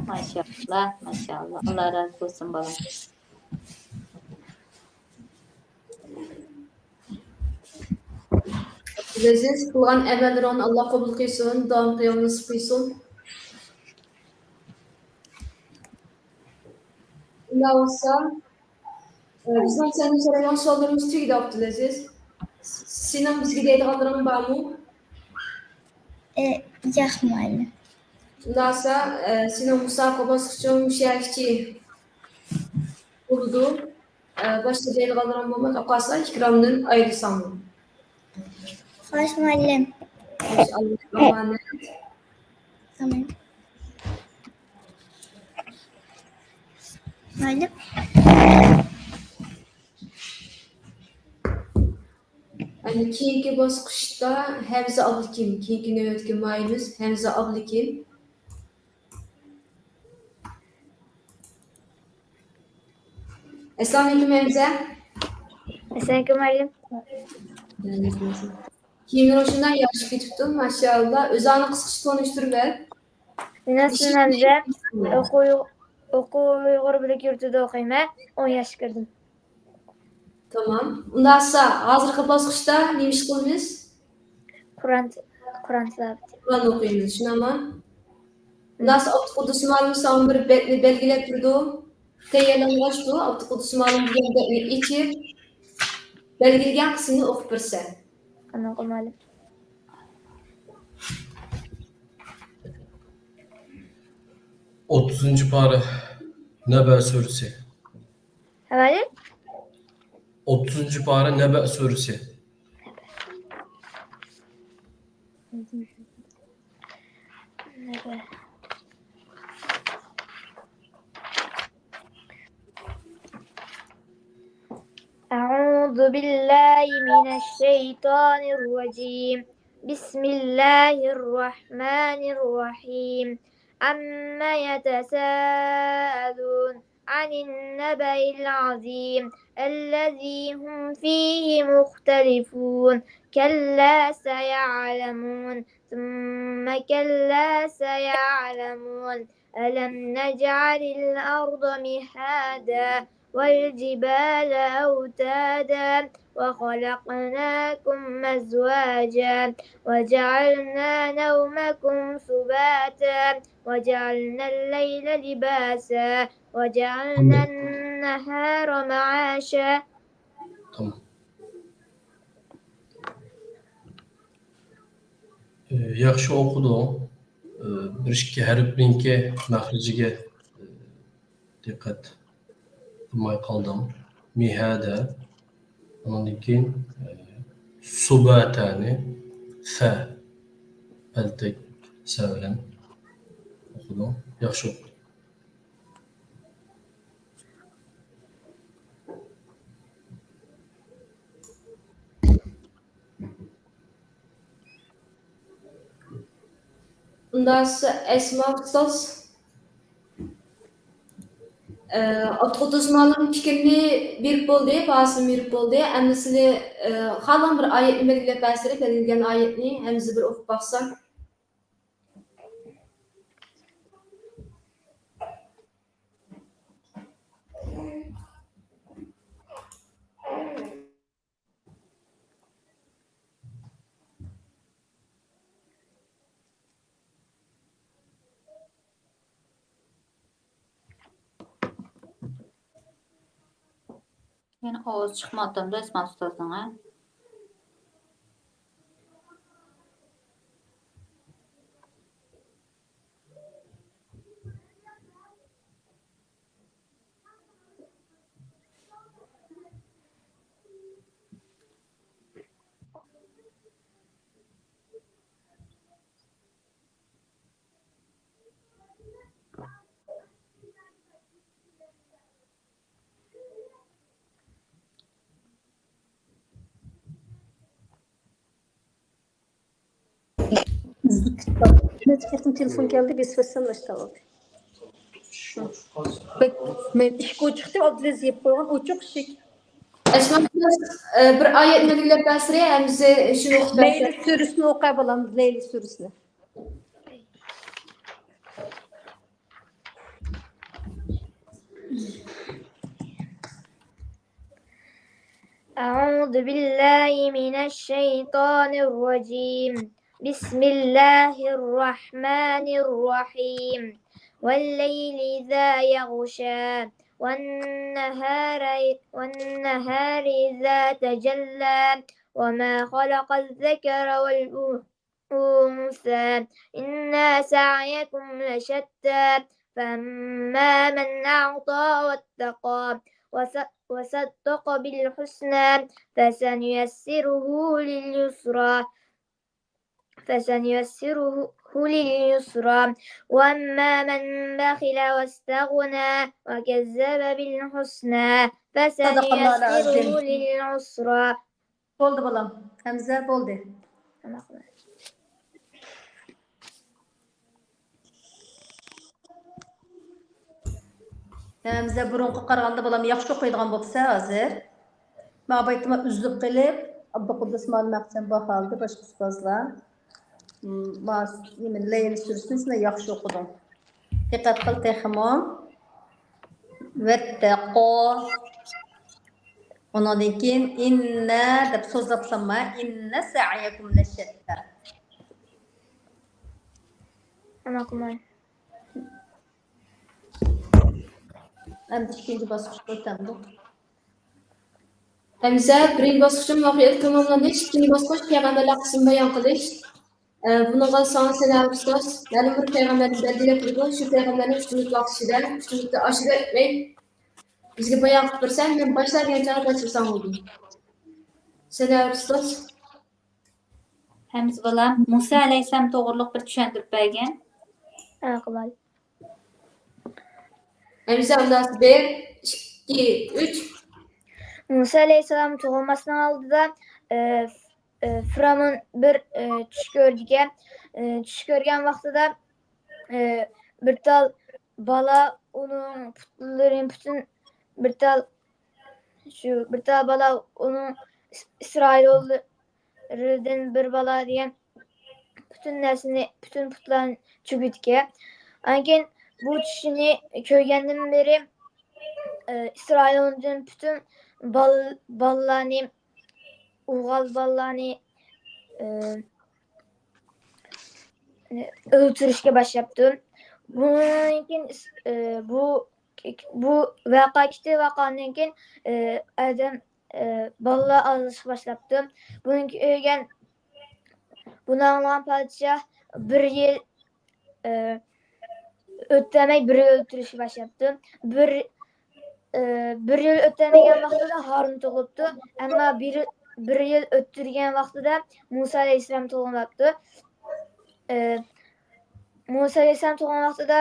ماشائاللا، ماشائاللا. ئاللا رازى بولسۇن، بالام. ئەزىز، قىلغان ئەمەللىرىڭنى ئاللا قوبۇل قىلسۇن، داۋام قىلىشىڭ نېسىپ قىلسۇن. ئۇنداق بولسا، ئە، بىزنىڭ سەندىن سورايدىغان سوئاللىرىمىز تۈگىدى، ئابدۇلئەزىز. سېنىڭ بىزگە دەيدىغانلىرىڭ بارمۇ؟ ئە، ياق، مۇئەللىم. ئۇنداق بولسا، ئە، سېنىڭ مۇسابىقە باسقۇچۇڭ مۇشۇ يەرگىچە بولىدۇ. ئە، باشقا دەيدىغانلىرىڭ بولماي قالسا، ئېكراندىن ئايرىلساڭمۇ. خوش، مۇئەللىم. خوش، ئاللاھقا ئامانەت. ئامىن. مۇئەللىم. ئەنە كېيىنكى باسقۇچتا ھەمزە ئابلىكىم، كېيىنكى نۆۋەتتىكى ماھىرىمىز ھەمزە ئابلىكىم. ئەسسالامۇئەلەيكۇم، ھەمزە. ئەسسالامۇئەلەيكۇم، مۇئەللىم. كىيىملىرىڭ شۇنداق يارىشىپ كېتىپتۇ، ماشائاللا. ئۆزۈڭنى قىسقىچە تونۇشتۇرۇۋەر. مېنىڭ ئىسمىم ھەمزە. ئوقۇ-، ئوقۇ ئۇيغۇر بىرلىك يۇرتىدا ئوقۇيمەن. ئون ياشقا كىردىم. تامام. ئۇنداقسا، ھازىرقى باسقۇچتا نېمە ئىش قىلىمىز؟ قۇرئان، قۇرئان تىلاۋىتى. قۇرئان ئوقۇيمىز، شۇنداقمۇ؟ ئۇنداقسا، ئابدۇقۇددۇس مۇئەللىم ساڭا بىر بەتنى بەلگىلەپ بېرىدۇ. تەييارلانغاچ تۇر، ئابدۇقۇددۇس مۇئەللىم دېگەن بەتنى ئېچىپ، بەلگىلىگەن قىسمىنى ئوقۇپ بەرسە. ئانا ئوقۇ، مۇئەللىم. ئوتتۇزىنچى پارە، نەبە سۈرىسى. ھەۋالى؟ ئوتتۇزىنچى پارە، نەبە سۈرىسى. نەبە. أعوذ بالله من الشيطان الرجيم. بسم الله الرحمن الرحيم. عم يتساءلون عن النبأ العظيم الذي هم فيه مختلفون. كلا سيعلمون ثم كلا سيعلمون. ألم نجعل الأرض مهادا والجبال أوتادا وخلقناكم أزواجا وجعلنا نومكم سباتا وجعلنا الليل لباسا وجعلنا النهار معاشا. تامام. ئى، ياخشى ئوقۇدۇڭ. ئى، بىر ئىككى ھەرپنىڭكى مەخرىجىگە، ئى، دىققەت قىلماي قالدىڭ. مىھادە، ئۇنىڭدىن كېيىن، ئى، سۇباتانى، سە، پەلتەك سە بىلەن ئوقۇدۇڭ. ياخشى ئوقۇدۇڭ. ئۇنداق ئەسما ئۇستاز، ئە، ئابدۇقۇددۇس مۇئەللىم پىكرىنى بېرىپ بولدى، باھاسىنى بېرىپ بولدى. ئەمدى سىلى، ئە، خالىغان بىر ئايەتنى بەلگىلەپ بەرسىلى، بەلگىلىگەن ئايەتنى ھەمزە بىر ئوقۇپ باقسا. يەنە ئاۋاز چىقمايۋاتامدۇ ئەسما ئۇستازنىڭ، ھە؟ نەچچە قېتىم تېلېفون كەلدى، بېسىۋەتسەم ئاشتاۋاتى. مەن ئىشىك ئوچۇقتى، ئابدۇلەزىز يېپىپ قويغان ئوچۇق ئىشىك. ئەسما، ئە، بىر ئايەتنى بەلگىلەپ بەرسىلى، ھەمزە شۇنى ئوقۇپ بەرسە. لەيلى سۈرىسىنى ئوقۇۋالامدۇ، لەيلى سۈرىسىنى. أعوذ بالله من الشيطان الرجيم. بسم الله الرحمن الرحيم. والليل إذا يغشى. والنهار، والنهار إذا تجلى. وما خلق الذكر والأنثى أنثى إن سعيكم لشتى فأما من أعطى واتقى وص- وصدق بالحسنى فسنيسره لليسرى فسنيسره لليسرى وأما من بخل واستغنى وكذب بالحسنى فسنيسره للعسرى. بولدى بالام، ھەمزە بولدى. ھەمزە بۇرۇنقىغا قارىغاندا بالام ياخشى ئوقۇيدىغان بوپسەن ھازىر. ماۋۇ پېتىما ئۈزۈلۈپ قېلىپ، ئابدۇقۇددۇس مۇئەللىم ئەخچەم باھالىدى، باشقا ئۇستازلار. م، ما-، نېمە، لەيلى سۈرىسىنى سەن ياخشى ئوقۇدۇڭ. دىققەت قىل تېخىمۇ. ۋەتتەقۇ. ئۇنىڭدىن كېيىن ئىننە دەپ سوزۇپ سالما. ئىننە سەئيەكۇم لەشەتتە. ئەمدى ئىككىنچى باسقۇچقا ئۆتەمدۇق. ھەمزە، بىرىنچى باسقۇچ مۇۋەپپەقىيەتلىك تاماملاندى. ئىككىنچى باسقۇچ پەيغەمبەرلەر قىسمىنى بايان قىلىش. ئە، بۇنىڭغا ساڭا سەنە ئۇستاز، مەلۇم بىر پەيغەمبەرنى بەلگىلەپ بېرىدۇ. شۇ پەيغەمبەرنى ئۈچ مىنۇت ۋاقىت ئىچىدە، ئۈچ مىنۇتتا ئاشىدۇ ئۆتمەي بىزگە بايان قىلىپ بېرىسەن، مەن باشلايدىغان چاغدا باشلىساڭ بولدى. سەنە ئۇستاز. ھەمزە بالام، مۇسا ئەلەيھىسسالام توغرۇلۇق بىر چۈشەندۈرۈپ بەرگىن. ھەمزە ئانداس بىر، ئىككى، ئۈچ. مۇسا ئەلەيھىسسالام تۇغۇلماسنىڭ ئالدىدا، ئە، ئە، فىرئەۋن بىر، ئە، چۈش كۆردىكەن. ئە، چۈش كۆرگەن ۋاقتىدا، ئە، بىر تال بالا ئۇنىڭ پۇتلىرىنى پۈتۈن، بىر تال، شۇ بىر تال بالا ئۇنىڭ ئىس-، ئىسرائىلىيلىرىدىن بىر بالا دېگەن پۈتۈن نەرسىنى، پۈتۈن پۇتلارنى چۆكۈدىكەن. ئاندىن كېيىن بۇ چۈشنى كۆرگەندىن بېرى، ئى، ئىسرائىلدىن پۈتۈن بال-، بالىلارنى، ئوغۇل بالىلارنى، ئى، ئۆلتۈرۈشكە باشلاپتۇ. بۇنىڭدىن كېيىن، ئى، بۇ، بۇ ۋەقە، ئىككى ۋەقەدىن كېيىن، ئى، ئادەم، ئى، بالىلار ئازلىشىشقا باشلاپتۇ. بۇنى كۆرگەن، بۇنى ئاڭلىغان پادىشاھ بىر يىل، ئى، ئۆتەلمەي بىر يىل ئۆلتۈرۈشكە باشلاپتۇ. بىر، ئى، بىر يىل ئۆتەلمىگەن ۋاقتىدا ھارۇن تۇغۇپتۇ. ئەمما بىر، بىر يىل ئۆتتۈرگەن ۋاقتىدا مۇسا ئەلەيھىسسالام تۇغۇلۇپتۇ. ئى، مۇسا ئەلەيھىسسالام تۇغۇلغان ۋاقتىدا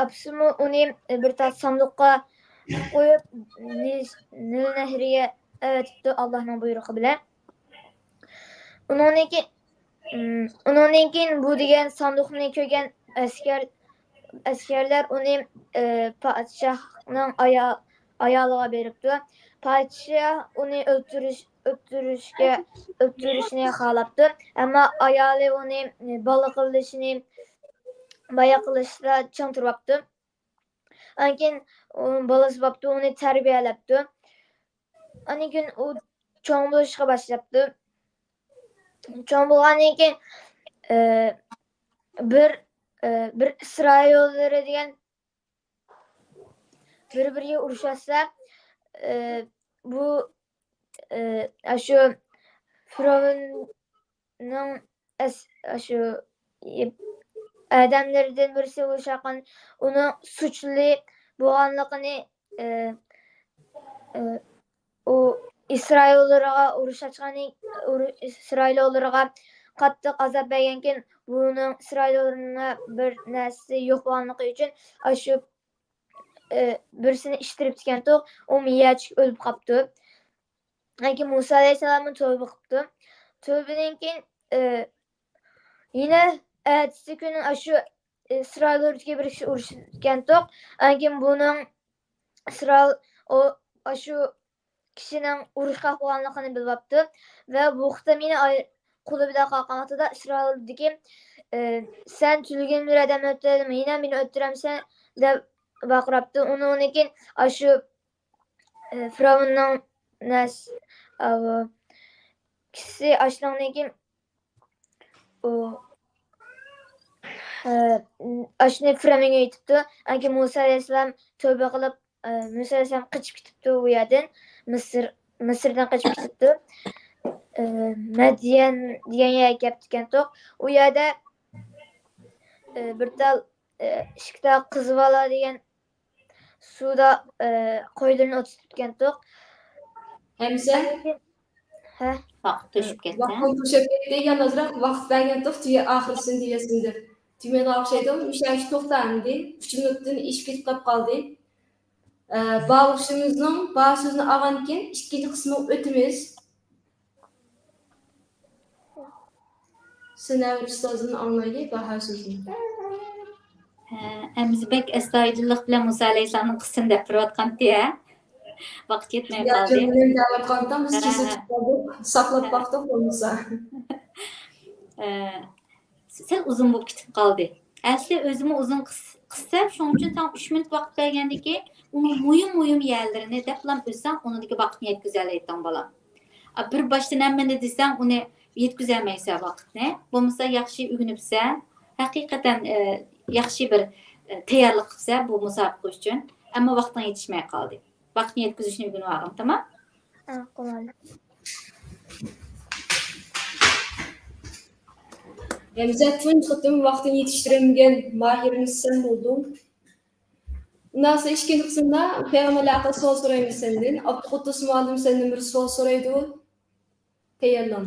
ئاپىسىمۇ ئۇنى بىر تال ساندۇققا قويۇپ، نىل، نىل نەھرىگە ئەۋەتىپتۇ، ئاللاھنىڭ بۇيرۇقى بىلەن. ئۇنىڭدىن كېيىن، ئۇنىڭدىن كېيىن بۇ دېگەن ساندۇقنى كۆرگەن ئەسكەر، ئەسكەرلەر ئۇنى، ئى، پادىشاھنىڭ ئايا-، ئايالىغا بېرىپتۇ. پادىشاھ ئۇنى ئۆلتۈرۈش، ئۆلتۈرۈشكە، ئۆلتۈرۈشنى خالاپتۇ. ئەمما ئايالى ئۇنى بالا قىلىشنى، بايا قىلىشتا چىڭ تۇرۇپتۇ. ئاندىن كېيىن ئۇ بالىسى بوپتۇ، ئۇنى تەربىيەلەپتۇ. ئاندىن كېيىن ئۇ چوڭ بولۇشقا باشلاپتۇ. چوڭ بولغاندىن كېيىن، ئى، بىر، ئى، بىر ئىسرائىللىرى دېگەن بىر-بىرىگە ئۇرۇشۇۋاتسا، ئى، بۇ، ئى، ئاشۇ فىرئەۋننىڭ ئەس-، ئاشۇ ئادەملىرىدىن بىرسى ئۇرۇشۇۋاتقان، ئۇنىڭ سۇچلى بولغانلىقىنى، ئى، ئى، ئۇ ئىسرائىللىرىغا ئۇرۇش ئاچقان، ئۇرۇ-، ئىسرائىللىرىغا قاتتىق ئازاب بەرگەنكىن، بۇنىڭ ئىسرائىللىرىغا بىر نەرسىسى يوق بولغانلىقى ئۈچۈن، ئاشۇ، ئى، بىرسىنى ئىتتىرىپتىكەنتۇق، ئۇ مىيەچىك ئۆلۈپ قاپتۇ. ئاندىن كېيىن مۇسا ئەلەيھىسسالاممۇ تۆۋبە قىپتۇ. تۆۋبىدىن كېيىن، ئى، يەنە ئەتىسى كۈنى ئاشۇ ئىسرائىللىرىدىكى بىر كىشى ئۇرۇشكەنتۇق. ئاندىن كېيىن بۇنىڭ ئىسرائىل، ئۇ، ئاشۇ كىشىنىڭ ئۇرۇشقاق بولغانلىقىنى بىلىۋاپتۇ ۋە بۇ قېتىم يەنە ئاي-، قولى بىلەن قالغان ۋاقتىدا ئىسرائىلدىكى، ئى، سەن تۈنۈگۈن بىر ئادەمنى ئۆلتۈردۈڭ، يەنە مېنى ئۆلتۈرەمسەن دەپ ۋارقىراپتۇ. ئۇنىڭدىن كېيىن ئاشۇ، ئى، فىرئەۋننىڭ نەس-، ئاۋۇ، كىشىسى ئاشۇنىڭدىن كېيىن ئۇ، ئى، ئاشۇنى فىرئەۋنگە ئېيتىپتۇ. ئاندىن مۇسا ئەلەيھىسسالام تۆۋبە قىلىپ، ئى، مۇسا ئەلەيھىسسالام قېچىپ كېتىپتۇ ئۇ يەردىن. مىسىر، مىسىردىن قېچىپ كېتىپتۇ. ئى، مەديەن دېگەن يەرگە كەپتىكەنتۇق. ئۇ يەردە، ئى، بىر تال، ئى، ئىككى تال قىز بالا دېگەن سۇدا، ئى، قويلىرىنى ئوت تۇتۇپتىكەنتۇق. ھەمزە؟ ھە؟ ۋاقىت توشۇپ كەتتى. ۋاقىت توشۇپ كەتتى. يەنە ئازراق ۋاقىت بەرگەنتۇق، تۈگە ئاخىرسىنى دېيەرسىن دەپ. تۈگىمەيدىغان ئوخشايدۇ. مۇشۇ يەردە توختا ئەمدى. ئۈچ مىنۇتتىن ئېشىپ كېتىپ قالدى. ئە، بارلىقچىمىزنىڭ باھا سۆزىنى ئالغاندىن كېيىن ئىككىنچى قىسمىغا ئۆتىمىز. سەنەۋەر ئۇستازدىن ئاڭلايلى باھا سۆزىنى. ھە، ھەمزە بەك ئەستايىدىللىق بىلەن مۇسا ئەلەيھىسسالامنىڭ قىسسىسىنى دەپ بېرىۋاتقانتى، ھە؟ ۋاقىت يەتمەي قالدى. دەۋاتقانتىڭ، بىز ھە، كېسىپ ھە. قالدۇق، ساقلاپ ھە. باقتۇق بولمىسا. ھە. سەل ئۇزۇن بولۇپ كېتىپ قالدى. ئەسلى ئۆزىمۇ ئۇزۇن قىس-، قىسسا، شۇنىڭ ئۈچۈن ساڭا ئۈچ مىنۇت ۋاقىت بەرگەندىكى، ئۇنىڭ مۇھىم، مۇھىم يەرلىرىنى دەپلا ئۆتسەڭ، ئۇنىڭدىكى ۋاقىتنى يەتكۈزەلەيتتىڭ، بالام. ئا، بىر باشتىن ھەممىنى دېسەڭ، ئۇنى يەتكۈزەلمەيسەن ۋاقىتنى. بولمىسا ياخشى ئۆگىنىپسەن، ھەقىقەتەن، ئە، ياخشى بىر، ئە، تەييارلىق قىپسەن بۇ مۇسابىقە ئۈچۈن. ئەمما ۋاقتىڭ يېتىشمەي قالدى. ۋاقىتنى يەتكۈزۈشنى ئۆگىنىۋالغىن، تامام؟ ھە، قولايلىق. ھەمزە، تۇنجى قېتىم ۋاقتىنى يېتىشتۈرەلمىگەن ماھىرىمىز سەن بولدۇڭ. ئۇنداقسا ئىككىنچى قىسىمدا پەيغەمبەرلەر ھەققىدە سوئال سورايمىز سەندىن. ئابدۇقۇددۇس مۇئەللىم سەندىن بىر سوئال سورايدۇ. تەييارلان.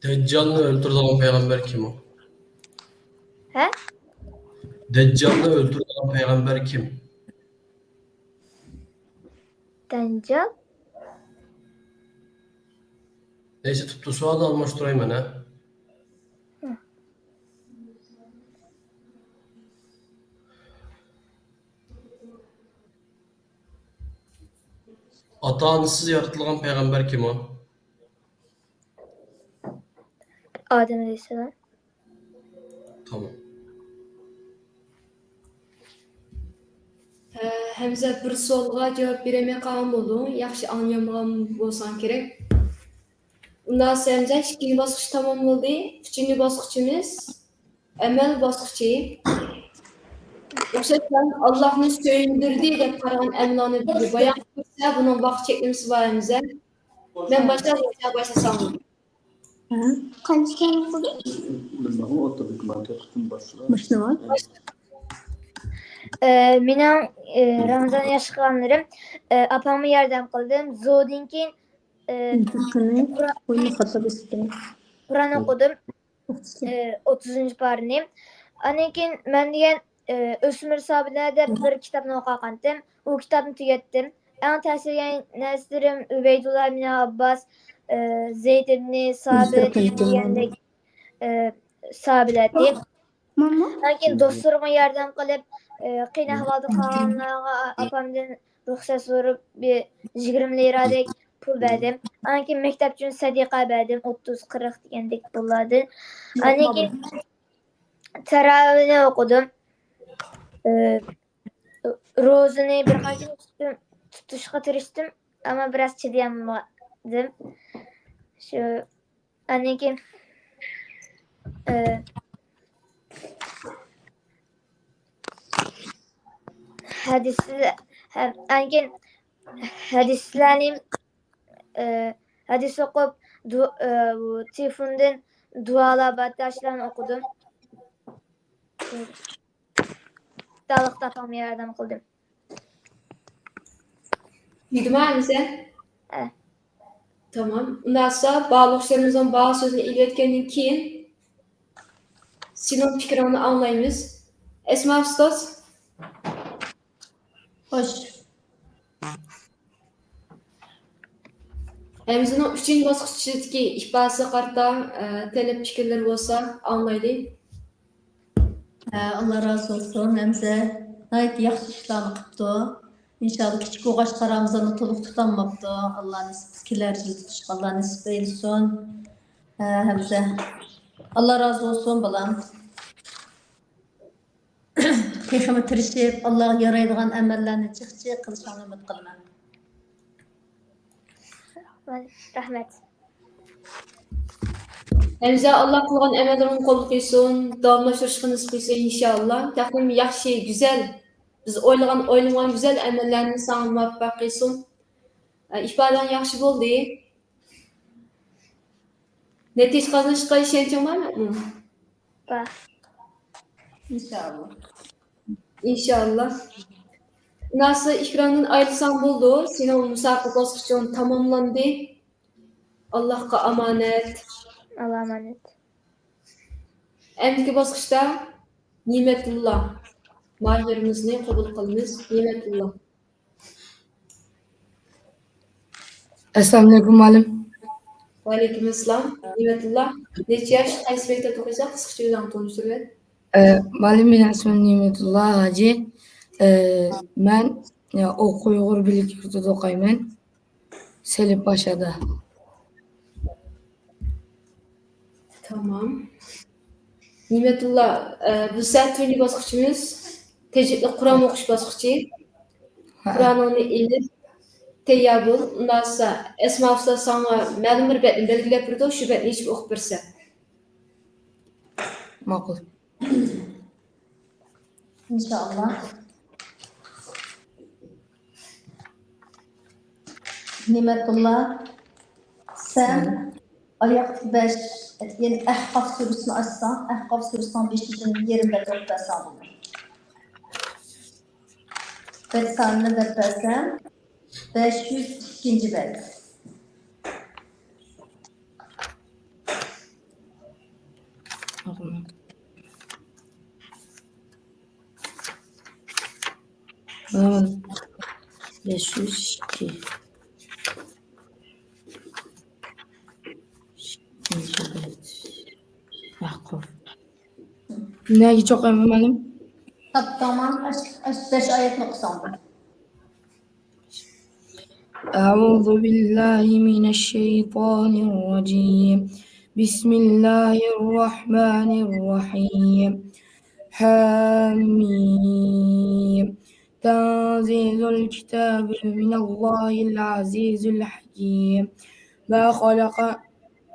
دەججالنى ئۆلتۈرىدىغان پەيغەمبەر كىم ئۇ؟ ھە؟ دەججالنى ئۆلتۈرىدىغان پەيغەمبەر كىم؟ دەججال؟ نەيسە، تۇپتۇ سوئالنى ئالماشتۇرايمەن، ھە؟ ھە. ئاتا-ئانىسىز يارىتىلغان پەيغەمبەر كىم ئۇ؟ ئادەم ئەلەيھىسسالام. تامام. ھە، ھەمزە، بىر سوئالغا جاۋاب بېرەلمەي قالغان بولدۇڭ. ياخشى ئاڭلىيالمىغان بولساڭ كېرەك. ئۇنداق ھەمزە، ئىككىنچى باسقۇچ تامام بولدى. ئۈچىنچى باسقۇچىمىز ئەمەل باسقۇچى. ئوخشاشلا، ئاللاھنى سۆيۈندۈردى دەپ قارىغان ئەمەللەرنى بىر بايان قىلسا، بۇنىڭ ۋاقىت چەكلىمىسى بار ھەمزە. مەن باشلاپ، باشلىسام. قانچە كەينى قىلدى؟ مۇشۇنىمۇ؟ ئە، مېنىڭ، ئە، رامىزان ياشىغانلىرىم، ئە، ئاپامغا ياردەم قىلدىم. زودىن كېيىن، ئە، قۇرئان، قۇرئان ئوقۇدۇم. ئە، ئوتتۇزىنچى پارىنى. ئاندىن كېيىن مەن دېگەن، ئە، ئۆسمۈر سابىلە دەپ بىر كىتابنى ئوقۇغانتىم. ئۇ كىتابنى تۈگەتتىم. ئەڭ تەسىر يەتكەن نەرسىلىرىم ئۈبەيدۇللا ئىبنى ئابباس، ئە، زەيد ئىبنى سابىت دېگەندەك، ئە، سابىلەتى. ئاندىن كېيىن دوستلىرىمغا ياردەم قىلىپ، ئە، قىيىن ئەھۋالدا قالغانلارغا ئاپامدىن رۇخسەت سورىپ، بىر يىگىرمە لىرادەك پۇل بەردىم. ئاندىن كېيىن مەكتەپ ئۈچۈن سەدىقە بەردىم، ئوتتۇز، قىرىق دېگەندەك پۇللاردىن. ئاندىن كېيىن تەراۋىھنى ئوقۇدۇم. ئى، روزىنى بىر قانچە تۇتتۇم، تۇتۇشقا تىرىشتىم، ئەمما بىراز چىدىيالمىدىم. شۇ، ئاندىن كېيىن، ئى، ھەدىس، ھە-، ئاندىن كېيىن ھەدىسلەرنى، ئى، ھەدىس ئوقۇپ، دۇ-، ئى، بۇ تېلېفوندىن دۇئالار بار، شۇلارنى ئوقۇدۇم. خۇدالىق تاپالماي ياردەم قىلدىم. تۈگىدىما ھەمزە؟ ھە. تامام. ئۇنداقسا بارلىق ئوقۇغۇچىلىرىمىزنىڭ بار سۆزىنى ئېلىۋەتكەندىن كېيىن سېنىڭ پىكرىڭنى ئاڭلايمىز. ئەسما ئۇستاز. خوش. ھەمزىنىڭ ئۈچىنچى باسقۇچتىكى ئىپادىسىگە قارىتا، ئە، تەلەپ پىكىرلىرى بولسا ئاڭلايلى. ئە، ئاللا رازى بولسۇن، ھەمزە ناھايىتى ياخشى ئىشلارنى قىپتۇ. ئىنشاللا كىچىك بولغاچقا رامىزاننى تولۇق تۇتالماپتۇ. ئاللا نېسىپ، كېلەر يىل تۇتۇشقا ئاللا نېسىپ ئەيلىسۇن. ئە، ھەمزە، ئاللا رازى بولسۇن بالام. تېخىمۇ تىرىشىپ، ئاللاغا يارايدىغان ئەمەللەرنى جىق جىق قىلىشىڭنى ئۈمىد قىلىمەن. رەھمەت. ھەمزە، ئاللا قىلغان ئەمەللىرىڭنى قوبۇل قىلسۇن، داۋاملاشتۇرۇشقا نېسىپ قىلسۇن، ئىنشائاللا. تېخىمۇ ياخشى، گۈزەل، بىز ئويلىغان، ئويلىمىغان گۈزەل ئەمەللەرنى ساڭا مۇۋەپپەق قىلسۇن. ئىپادەڭ ياخشى بولدى. نەتىجە قازىنىشقا ئىشەنچىڭ بارمۇ؟ بار. ئىنشائاللا. ئىنشائاللا. ناسىر، ئېكراندىن ئايرىلساڭ بولىدۇ. سېنىڭ مۇسابىقە باسقۇچۇڭ تاماملاندى. ئاللاھقا ئامانەت. ئاللا ئامانەت. ئەمدىكى باسقۇچتا نېمەتۇللا ماھىرىمىزنى قوبۇل قىلىمىز. نېمەتۇللا. ئەسسالامۇئەلەيكۇم، مۇئەللىم. ۋەئەلەيكۇم ئەسسالام. نېمەتۇللا، نەچچە ياش، قايسى مەكتەپتە ئوقۇيسەن؟ قىسقىچە ئۆزۈڭنى تونۇشتۇرۇۋەت. ئە، مۇئەللىم، مېنىڭ ئىسمىم نېمەتۇللا ھاجى. ئە، مەن، ئە، ئوق ئۇيغۇر بىرلىك يۇرتىدا ئوقۇيمەن. سېلىپ باشادا. تامام. نېمەتۇللا، ئە، بۇ سەن تۇنجى باسقۇچىمىز، تەجۋىدلىك قۇرئان ئوقۇش باسقۇچى. ھە. قۇرئانىڭنى ئېلىپ، تەييار بول. ئۇنداقسا، ئەسما ئۇستاز ساڭا مەلۇم بىر بەتنى بەلگىلەپ بېرىدۇ، شۇ بەتنى ئېچىپ ئوقۇپ بېرىسەن. ماقۇل. ئىنشائاللا. نېمەتۇللا، سەن ئاياقتىكى بەش، يەنى ئەھقاف سۈرىسىنى ئاچساڭ، ئەھقاف سۈرىسىنىڭ بېشىدىن يېرىم بەت ئوقۇپ بەرسەڭ بولىدۇ. بەت سانىنى دەپ بەرسەم، بەش يۈز ئىككىنچى بەت. بەش يۈز ئىككى. نەگە چوقۇيمەن، مۇئەللىم؟ تاپتىڭمۇ؟ ئاش، ئاش، بەش ئايەتنى ئوقۇساڭ. أعوذ بالله من الشيطان الرجيم. بسم الله الرحمن الرحيم. حم. تنزيل الكتاب من الله العزيز الحكيم. ما خلق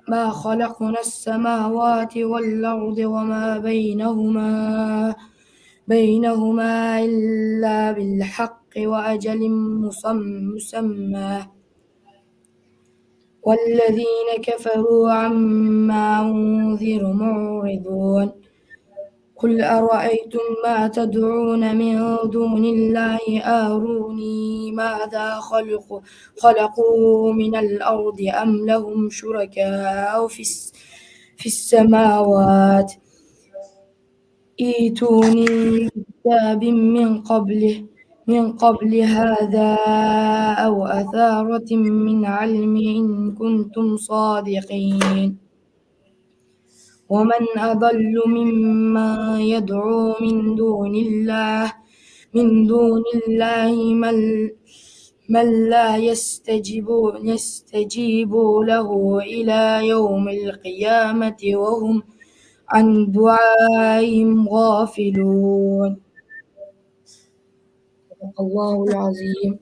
ما خلقنا السماوات والأرض وما بينهما بينهما إلا بالحق وأجل مسم- مسمى. والذين كفروا عما أنذروا معرضون. قل أرأيتم ما تدعون من دون الله أروني ماذا خلق خلقوا من الأرض أم لهم شركاء في الس- في السماوات ائتوني بكتاب من قبله من قبل هذا أو أثارة من علم إن كنتم صادقين. ومن أضل ممن يدعو من دون الله من دون الله من من لا يستجيب يستجيب له إلى يوم القيامة وهم عن دعائهم غافلون. صدق الله العظيم.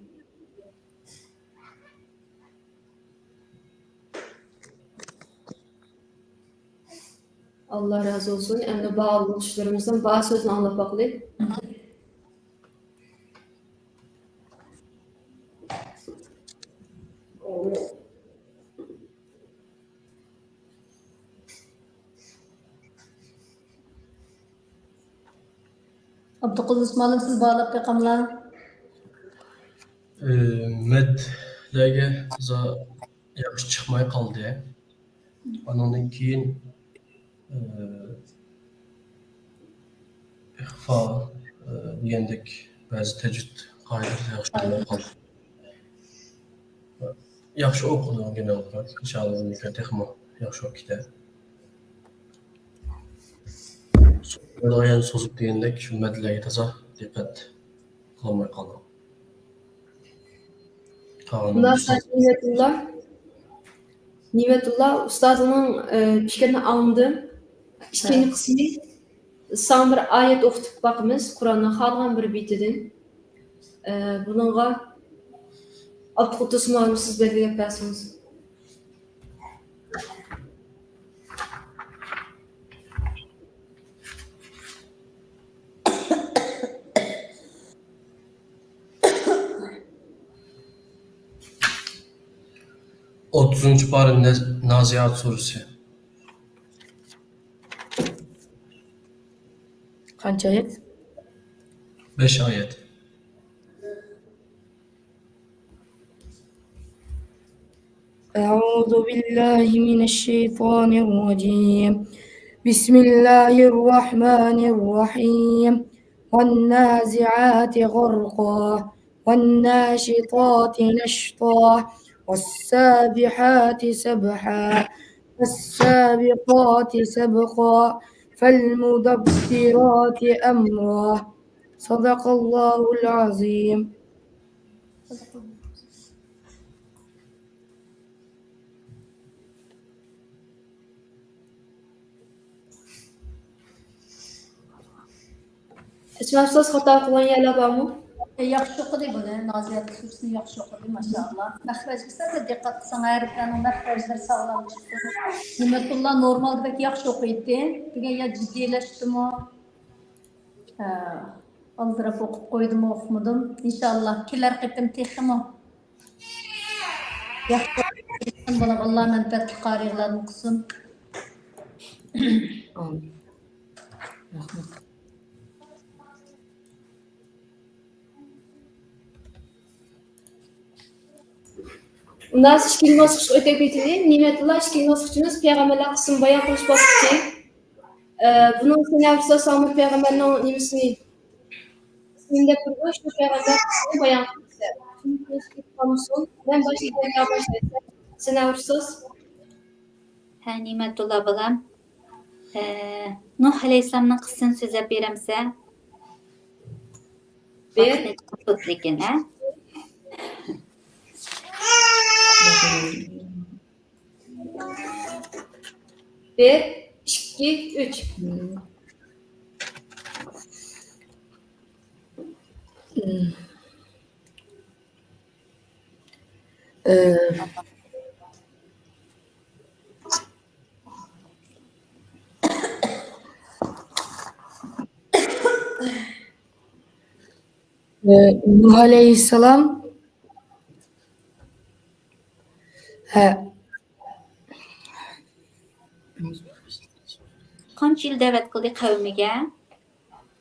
ئاللا رازى بولسۇن. ئەمدى بارلىق ئۇچۇشلىرىمىزدىن بار سۆزنى ئاڭلاپ باقىلى. ئابدۇقۇددۇس مۇئەللىم، سىز باھالاپ بېقىڭلار. ئى، مەدلەرگە ياخشى چىقماي قالدى. ئانىڭدىن كېيىن، ئى، ئىخفا، ئى، دېگەندەك بەزى تەجۋىد قائىدىلىرى ياخشى بولماي قالدى. ياخشى ئوقۇدۇڭ گېنەل ئولاراق. ئىنشائاللا بۇنىڭدىن كېيىن تېخىمۇ ياخشى بولۇپ كېتەر. يەنە سوزۇپ دېگەندەك شۇ مەدلەرگە تازا دىققەت قىلالماي قالدۇق. قالغىنىنى نىمەتۇللا، نىمەتۇللا ئۇستازنىڭ، ئى، پىكرىنى ئاڭلىدىم. ئىككىنچى قىسمى، ساڭا بىر ئايەت ئوقۇتۇپ باقىمىز، قۇرئاننىڭ خالىغان بىر بېتىدىن. ئى، بۇنىڭغا ئابدۇقۇددۇس مۇئەللىم سىز بەلگىلەپ بەرسىڭىز. ئوتتۇزىنچى پارە نە-، نازىئات سۈرىسى. قانچە ئايەت؟ بەش ئايەت. أعوذ بالله من الشيطان الرجيم. بسم الله الرحمن الرحيم. والنازعات غرقا. والناشطات نشطا. والسابحات سبحا. فالسابقات سبقا. فالمدبرات أمرا. صدق الله العظيم. ئىسمائىل ئۇستاز، خاتا قىلغان يەرلەر بارمۇ؟ ئە، ياخشى ئوقۇدى بۇنى، نازىئات سۈرىسىنى ياخشى ئوقۇدى، ماشائاللا. مەخرەجگە سەل دىققەت قىلساڭ، ھەرپلەرنىڭ مەخرەجلىرى ساغلام چىقتى. نىمەتۇللا نورمالدىكىدەك ياخشى ئوقۇيتتى. دېگەن يا جىددىيلەشتىمۇ؟ ھە، ئالدىراپ ئوقۇپ قويدىمۇ، ئوقۇمىدىم. ئىنشائاللا، كېلەر قېتىم تېخىمۇ ياخشى بولۇپ، ئاللا مەنپەئەتلىك قارىيلارنى قىلسۇن. ئامىن. رەھمەت. ئۇنداق ئىككىنچى باسقۇچقا ئۆتۈپ كېتىلى. نىمەتۇللا، ئىككىنچى باسقۇچىمىز پەيغەمبەرلەر قىسمىنى بايان قىلىش باسقۇچى. ئە، بۇنىڭ سەنەۋىسى سالمۇ پەيغەمبەرنىڭ نېمىسىنى، ئىسمىنى دەپ تۇرىدۇ، شۇ پەيغەمبەر قىسمىنى بايان قىلىسىلەر. چۈنكى قالمىسۇن. مەن باشلايمەن، يا باشلايسىلەر. سەنەۋىسى. ھە، نېمەتۇللا بالام. ئە، نۇھ ئەلەيھىسسالامنىڭ قىسسىسىنى سۆزلەپ بېرەمسە؟ بېر. ۋاقىتنى چىقىپ لېكىن، ھە؟ بىر، ئىككى، ئۈچ. ئى، ئى، نۇھ ئەلەيھىسسالام. ھە. قانچە يىل دەۋەت قىلدى قەۋمىگە؟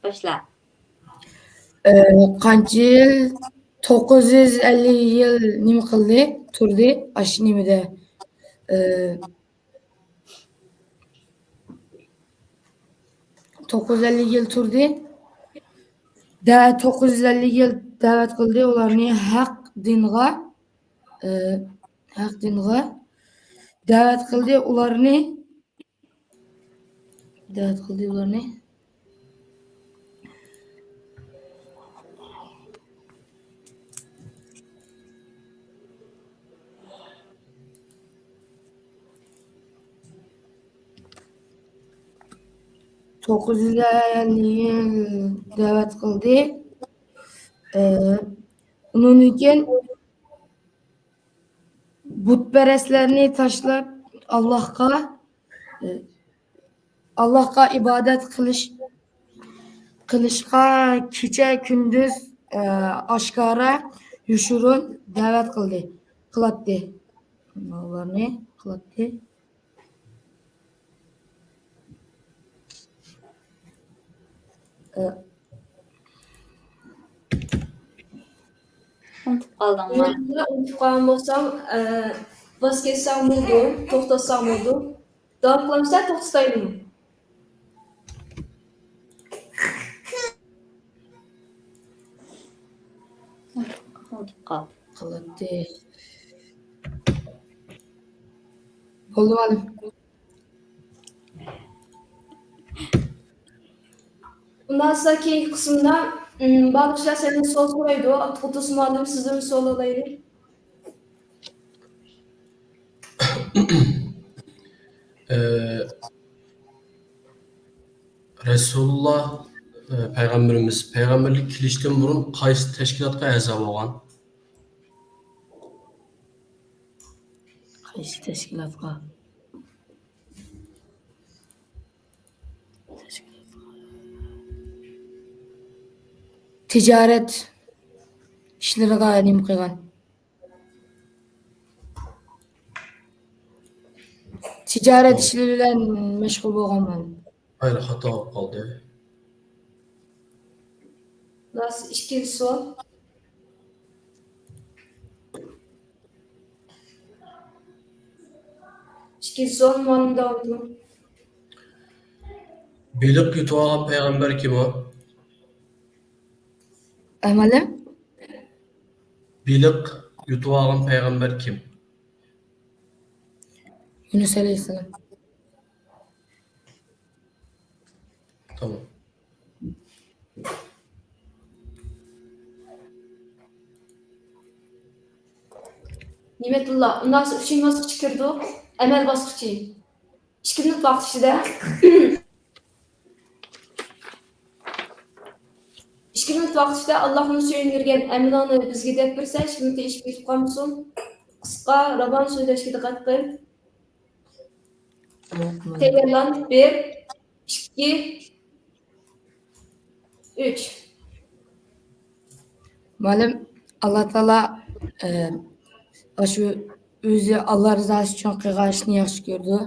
باشلا. ئى، قانچە يىل؟ توققۇز يۈز ئەللىك يىل نېمە قىلدى؟ تۇردى. ئاشۇ نېمىدە؟ ئى، توققۇز يۈز ئەللىك يىل تۇردى. دە-، توققۇز يۈز ئەللىك يىل دەۋەت قىلدى ئۇلارنى ھەق دىنغا، ئى، ھەق دىنغا دەۋەت قىلدى ئۇلارنى. دەۋەت قىلدى ئۇلارنى. توققۇز يۈز ئەللىك يىل دەۋەت قىلدى. ئى، ئۇنىڭدىن كېيىن بۇتپەرەسلەرنى تاشلاپ، ئاللاھقا، ئى، ئاللاھقا ئىبادەت قىلىش، قىلىشقا كېچە كۈندۈز، ئى، ئاشكارا، يوشۇرۇن دەۋەت قىلدى، قىلاتتى. ئۇلارنى قىلاتتى. ئى، ئۇنتۇپ قالدىڭمۇ؟ ئۇنتۇپ قالغان بولساڭ، ئى، ۋاز كەچسەڭ بولىدۇ، توختاتساڭ بولىدۇ. داۋام قىلامسىلەر، توختىتايلىمۇ؟ ئۇنتۇپ قالدى. قىلاتتى. بولدى، مۇئەللىم. ئۇنداق بولسا كېيىنكى قىسىمدا، ئىم، بارلىقلار سەندىن سوئال سورايدۇ. ئابدۇقۇددۇس مۇئەللىم، سىزدىن سوئال ئالايلى. ئى، رەسۇلۇللا، ئى، پەيغەمبىرىمىز پەيغەمبەرلىك كېلىشتىن بۇرۇن قايسى تەشكىلاتقا ئەزا بولغان؟ قايسى تەشكىلاتقا؟ تىجارەت ئىشلىرىغا نېمە قىلغان؟ تىجارەت ئىشلىرى بىلەن مەشغۇل بولغانمەن. ھايلى خاتا بولۇپ قالدى. راست، ئىككىنچى سوئال. ئىككىنچى سوئال مۇئەللىم داۋۇتنىڭ. بېلىق يۇتۇۋالغان پەيغەمبەر كىم ئۇ؟ ئەمەلە؟ بېلىق يۇتۇۋالغان پەيغەمبەر كىم؟ يۇنۇس ئەلەيھىسسالام. تامام. نىئمەتۇللا، ئۇنداق ئۈچىنچى باسقۇچقا كىردۇق. ئەمەل باسقۇچى. ئىككى مىنۇت ۋاقىت ئىچىدە. ئىككى مىنۇت ۋاقىت ئىچىدە ئاللاھنىڭ سۆيۈندۈرگەن ئەمىلىڭنى بىزگە دەپ بەرسە، ئىككى مىنۇت ئېشىپ كېتىپ قالمىسۇن. قىسقا، راۋان سۆزلەشكە دىققەت قىل. تەييارلان. بىر، ئىككى، ئۈچ. مۇئەللىم، ئاللا تائالا، ئە، ئاشۇ ئۆزى ئاللا رىزاسى ئۈچۈن قىلغان ئىشنى ياخشى كۆرىدۇ.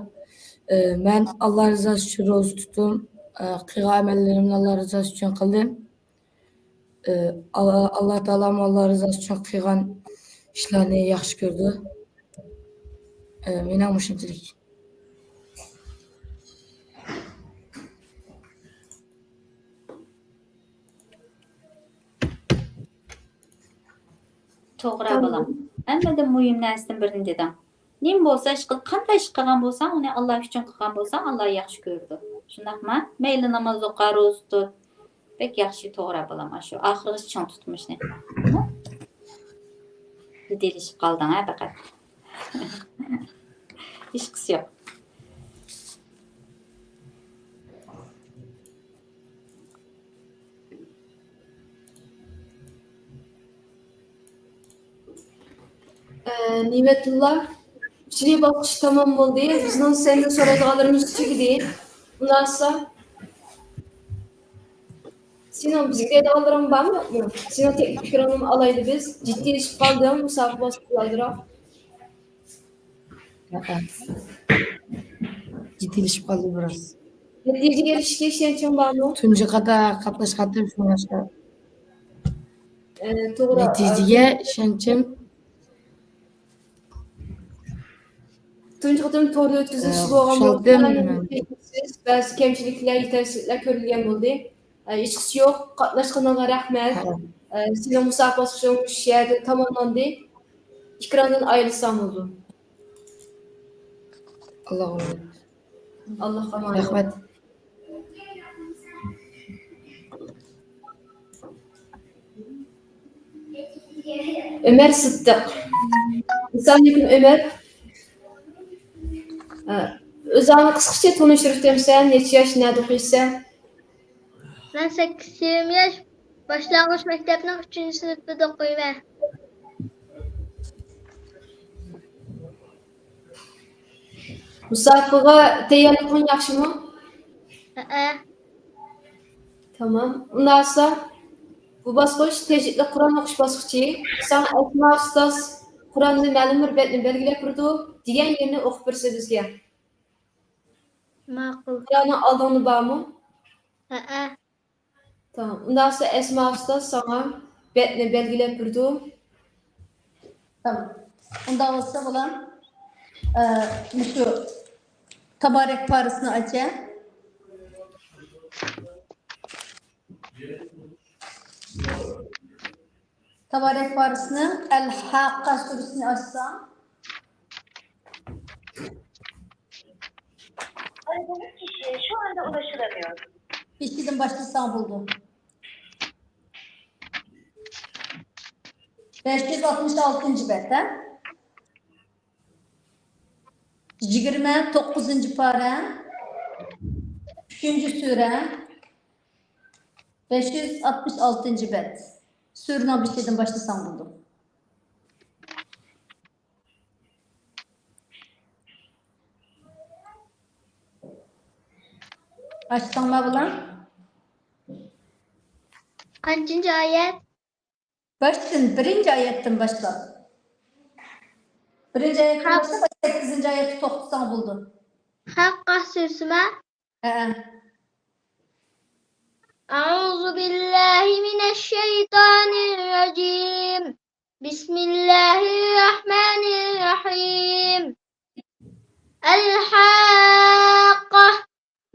ئە، مەن ئاللا رىزاسى ئۈچۈن روزا تۇتتۇم. ئە، قىلغان ئەمەللىرىمنى ئاللا رىزاسى ئۈچۈن قىلدىم. ئى، ئاللا، ئاللا تائالامۇ ئاللا رىزاسى ئۈچۈن قىلغان ئىشلارنى ياخشى كۆرىدۇ. ئى، مېنىڭ مۇشۇنچىلىك. توغرا، بالام. ھەممىدىن مۇھىم نەرسىدىن بىرىنى دېدىڭ. نېمە بولسا ئىش قىل، قانداق ئىش قىلغان بولساڭ، ئۇنى ئاللا ئۈچۈن قىلغان بولساڭ، ئاللا ياخشى كۆرىدۇ. شۇنداقمۇ؟ مەيلى ناماز ئوقۇ، روزا تۇت. بەك ياخشى، توغرا بالام، ئاشۇ ئاخىرغىچە چىڭ تۇتمۇشنى. جىددىيلىشىپ قالدىڭ ھە پەقەت. ھېچقىسى يوق. ئە، نېمەتۇللا، ئۈچىنچى باسقۇچ تامام بولدى. بىزنىڭ سەندىن سورايدىغانلىرىمىز تۈگىدى. ئۇنداقسا، سېنىڭ بىزگە دەيدىغانلىرىڭ بارمۇ، يوقمۇ؟ سېنىڭ تەكلىپ پىكرىڭنىمۇ ئالايلى بىز. جىددىيلىشىپ قالدىڭ، مۇسابىقە باسقۇچلاردا. ھەئە. جىددىيلىشىپ قالدى بىراز. نەتىجىگە ئېرىشىشكە ئىشەنچىڭ بارمۇ؟ تۇنجى قېتىم قاتناشقانتىم شۇڭلاشقا. ئە، توغرا. نەتىجىگە ئىشەنچىم. تۇنجى قېتىم توردا ئۆتكۈزۈلۈشى ئە، بولغان خۇشالدىم. بەزى كەمچىلىكلەر، يېتەرسىزلىكلەر كۆرۈلگەن بولدى. ئە، ھېچقىسى يوق. قاتناشقىنىڭغا رەھمەت. ھە. ئە، سېنىڭ مۇسابىقە باسقۇچۇڭ شۇ يەردىن تاماملاندى. ئېكراندىن ئايرىلساڭ بولىدۇ. ئاللاھقا ئامانەت. ئاللاھقا ئامانەت. رەھمەت. ئۆمەر سىددىق. ئەسسالامۇئەلەيكۇم، ئۆمەر. ئە، ئۆزۈڭنى قىسقىچە تونۇشتۇرۇپ بەرسەن، نەچچە ياش، نەدە ئوقۇيسەن؟ مەن سەككىز يېرىم ياش، باشلانغۇچ مەكتەپنىڭ ئۈچىنچى سىنىپىدا ئوقۇيمەن. مۇسابىقىگە تەييارلىقىڭ ياخشىمۇ؟ ھەئە. تامام. ئۇنداقسا، بۇ باسقۇچ تەجۋىدلىك قۇرئان ئوقۇش باسقۇچى. ساڭا ئەسما ئۇستاز قۇرئاننى مەلۇم بىر بەتنى بەلگىلەپ بېرىدۇ، دېگەن يېرىنى ئوقۇپ بېرىسەن بىزگە. ماقۇل. قۇرئاننىڭ ئالدىڭدا بارمۇ؟ ھەئە. تامام. ئۇنداقسا ئەسما ئۇستاز ساڭا بەتنى بەلگىلەپ بېرىدۇ. تامام. ئۇنداق بولسا بالام، ئە، مۇشۇ تابارەك پارىسىنى ئاچە. تابارەك پارىسىنىڭ ئەل-ھاققا سۈرىسىنى ئاچساڭ. Aradığınız kişiye şu anda ulaşılamıyor. بېشىدىن باشلىساڭ بولىدۇ. بەش يۈز ئاتمىش ئالتىنچى بەت، ھە؟ يىگىرمە توققۇزىنچى پارە، ئۈچىنچى سۈرە، بەش يۈز ئاتمىش ئالتىنچى بەت. سۈرىنىڭ بېشىدىن باشلىساڭ بولىدۇ. ئاچتىڭما بالام؟ قانچىنچى ئايەت؟ باشتىن، بىرىنچى ئايەتتىن باشلاپ. بىرىنچى ئايەتتىن باشلاپ سەككىزىنچى ئايەتكە توختىساڭ بولىدۇ. ھەققا سۈرىسىما؟ ھەئە. أعوذ بالله من الشيطان الرجيم. بسم الله الرحمن الرحيم. الحاقة،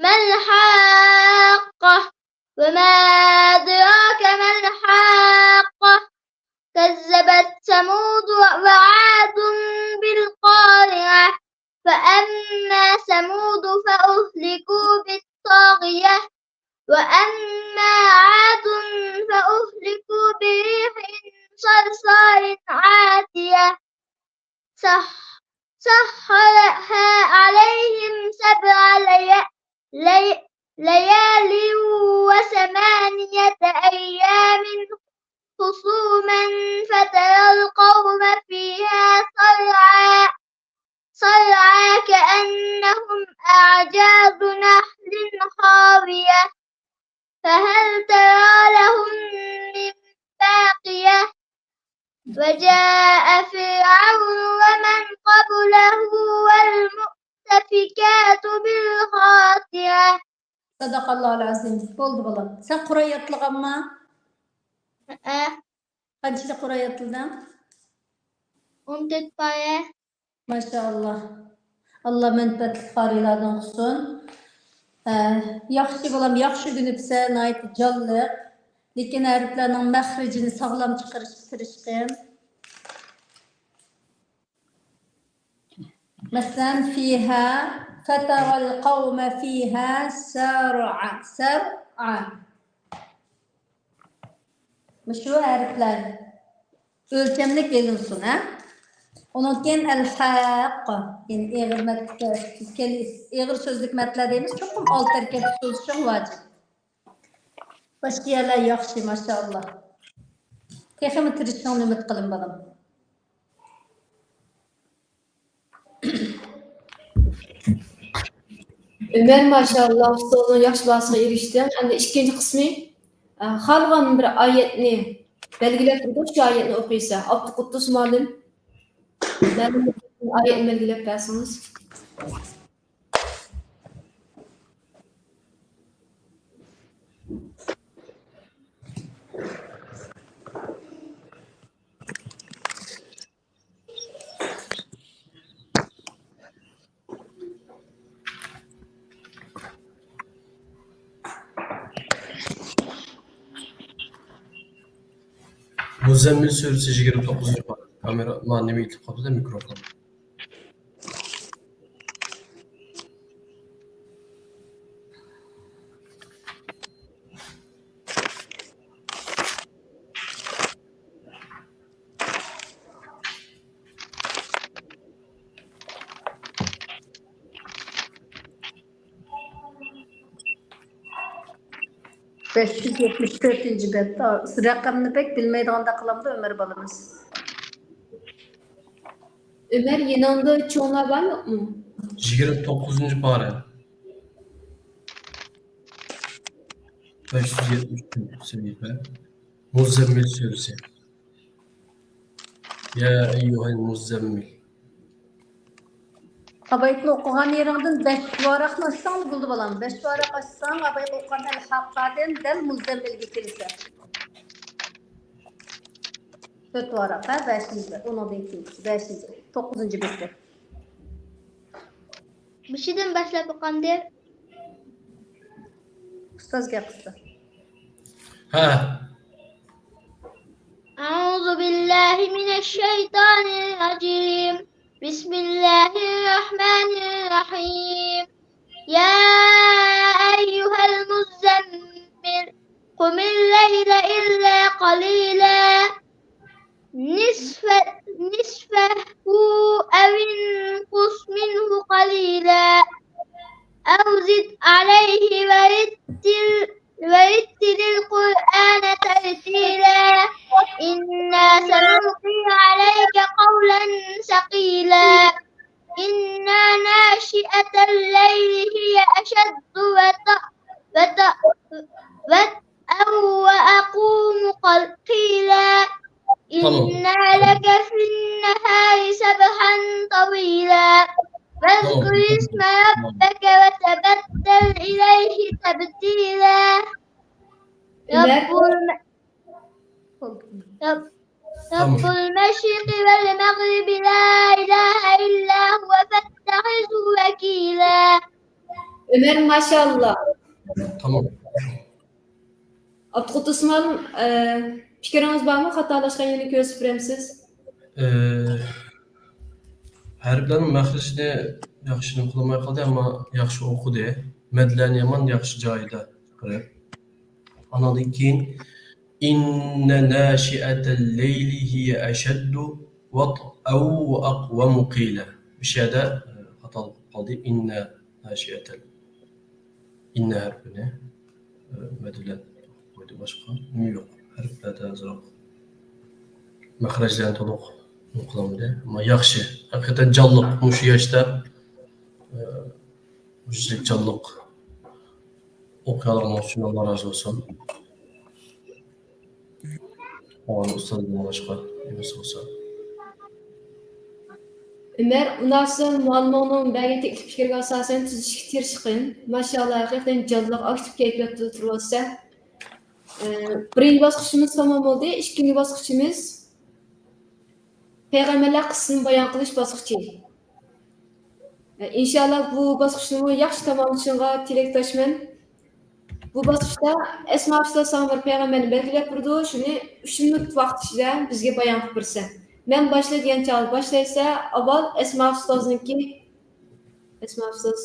ما الحاقة، وما أدراك ما الحاقة، كذبت ثمود وعاد بالقارعة، فأما ثمود فأهلكوا بالطاغية، وأما عاد فأهلكوا بريح صرصر عاتية، سخ-، سخرها عليهم سبع لي-، لي-، ليال وثمانية أيام حسوما فترى القوم فيها صرعى، صرعى كأنهم أعجاز نخل خاوية، فهل ترى لهم من باقية، وجاء فرعون ومن قبله والمؤتفكات بالخاطئة. صدق الله العظيم. بولدى بالام. سەن قۇرئان ياتلىغانما؟ ھەئە. قانچىلىك قۇرئان ياتلىدىڭ؟ ئون تۆت پارە. ماشائاللا. ئاللا مەنپەئەتلىك قارىيلاردىن قىلسۇن. ئە، ياخشى بالام، ياخشى ئۆگىنىپسەن، ناھايىتى جانلىق. لېكىن ھەرپلەرنىڭ مەخرىجىنى ساغلام چىقىرىشقا تىرىشقىن. مەسىلەن، فىيھا، فترى القوم فىيھا سرعى، سرعى. مۇشۇ ھەرپلەر ئۆلچەملىك ئېلىنسۇن، ھە؟ ئۇنىڭدىن كېيىن ئەلھەق، يەنى ئېغىر مەت-، ئېغىر سۆزلۈك مەتلەر دەيمىز، چوقۇم ئالتە ھەرىكەت سوزۇشۇڭ ۋاجىپ. باشقا يەرلەر ياخشى، ماشائاللا. تېخىمۇ تىرىشىشىڭنى ئۈمىد قىلىمەن، بالام. ئۆمەر، ماشائاللا، ئۇستازنىڭ ياخشى باھاسىغا ئېرىشتىڭ. ئەمدى ئىككىنچى قىسمى، ئە، خالىغان بىر ئايەتنى بەلگىلەپ بېرىدۇ، شۇ ئايەتنى ئوقۇيسەن. ئابدۇقۇددۇس مۇئەللىم، مەلۇم ئايەتنى بەلگىلەپ بەرسىڭىز. مۇزەممىل سۈرىسى يىگىرمە توققۇزىنچى پارا. كامېرا، ما، نېمە يېتىپ قاپتۇ-دە، مىكروفون. بەش يۈز يەتمىش تۆتىنچى بەت. رەقەمنى بەك بىلمەيدىغاندەك قىلامدۇ ئۆمەر بالىمىز؟ ئۆمەر، يېنىڭدا چوڭلار بار يوقمۇ؟ يىگىرمە توققۇزىنچى پارە. بەش يۈز يەتمىش تۆت سەھىپە. مۇزەممىل سۈرىسى. يا ئەييۇھەل مۇزەممىل. ئايەتنى ئوقۇغان يېرىڭدىن بەش ۋاراقنى ئاچساڭ بولدى، بالام. بەش ۋاراق ئاچساڭ، ئايەتنى ئوقۇغان ئەلھەققادىن دەل مۇزەممىلگە كېلىسەن. تۆت ۋاراق، ھە، بەشىنچى، ئۇنىڭدىن كېيىن بەشىنچى، توققۇزىنچى بەتتە. مۇشۇدىن باشلاپ ئوقۇغاندى. ئۇستاز گەپ قىلسا. ھە. أعوذ بالله من الشيطان الرجيم. بسم الله الرحمن الرحيم. يا أيها المزمل، قم الليل إلا قليلا، نصف-، نصفه أو انقص منه قليلا، أو زد عليه ورتل، ورتل القرآن ترتيلا. إنا سنلقي عليك قولا ثقيلا. إن ناشئة الليل هي أشد وطأ-، وطأ-، وطئا وأقوم قل-، قيلا. تمام. إن لك في النهار سبحا طويلا. واذكر تمام. اسم ربك وتبتل إليه تبتيلا. رب الم-، رب، رب المشرق والمغرب لا إله إلا هو فاتخذه وكيلا. ئۆمەر، ماشائاللا. تامام. ئابدۇقۇددۇس مۇئەللىم، ئە، پىكرىڭىز بارمۇ؟ خاتالاشقان يېرىنى كۆرسىتىپ بېرەمسىز؟ ئە، ھەرپلەرنىڭ مەخرىجىنى ياخشى نېمە قىلالماي قالدى، ئەمما ياخشى ئوقۇدى. مەدلەرنى يامان ياخشى جايىدا چىقىرىپ. ئانىڭدىن كېيىن، إن ناشئة الليل هي أشد وطئا وأقوم قيلا. بۇ يەردە، ئە، خاتالىق بولۇپ قالدى. إن ناشئة، ئىننە ھەرپىنى، ئە، مەد بىلەن قويدى. باشقا نېمە يوق. ھەرپلەردە ئازراق مەخرەجلەرنى تولۇق نېمە قىلالمىدى. ئەمما ياخشى. ھەقىقەتەن جانلىق مۇشۇ ياشتا، ئە، مۇشۇنچىلىك جانلىق ئوقۇيالىغىنىڭىز ئۈچۈن ئاللا رازى بولسۇن. ئۇستازدىن باشقا نېمىسى بولسا. ئۆمەر، ئۇنداقسا مۇئەللىمىڭنىڭ بەرگەن تەكلىپ پىكرىگە ئاساسەن تۈزىتىشكە تىرىشقىن. ماشائاللا، ھەقىقەتەن جانلىق، ئاكتىپ كەيپىياتتا تۇرۇۋاتىسەن. ئە، بىرىنچى باسقۇچىمىز تامام بولدى. ئىككىنچى باسقۇچىمىز پەيغەمبەرلەر قىسسىسىنى بايان قىلىش باسقۇچى. ئىنشائاللا، بۇ باسقۇچنىمۇ ياخشى تاماملىشىڭغا تىلەكداشمەن. بۇ باسقۇچتا ئەسما ئۇستاز ساڭا بىر پەيغەمبەرنى بەلگىلەپ بېرىدۇ، شۇنى ئۈچ مىنۇت ۋاقىت ئىچىدە بىزگە بايان قىلىپ بېرىسەن. مەن باشلاي دېگەن چاغدا باشلايسەن، ئاۋۋال ئەسما ئۇستازنىڭكى، ئەسما ئۇستاز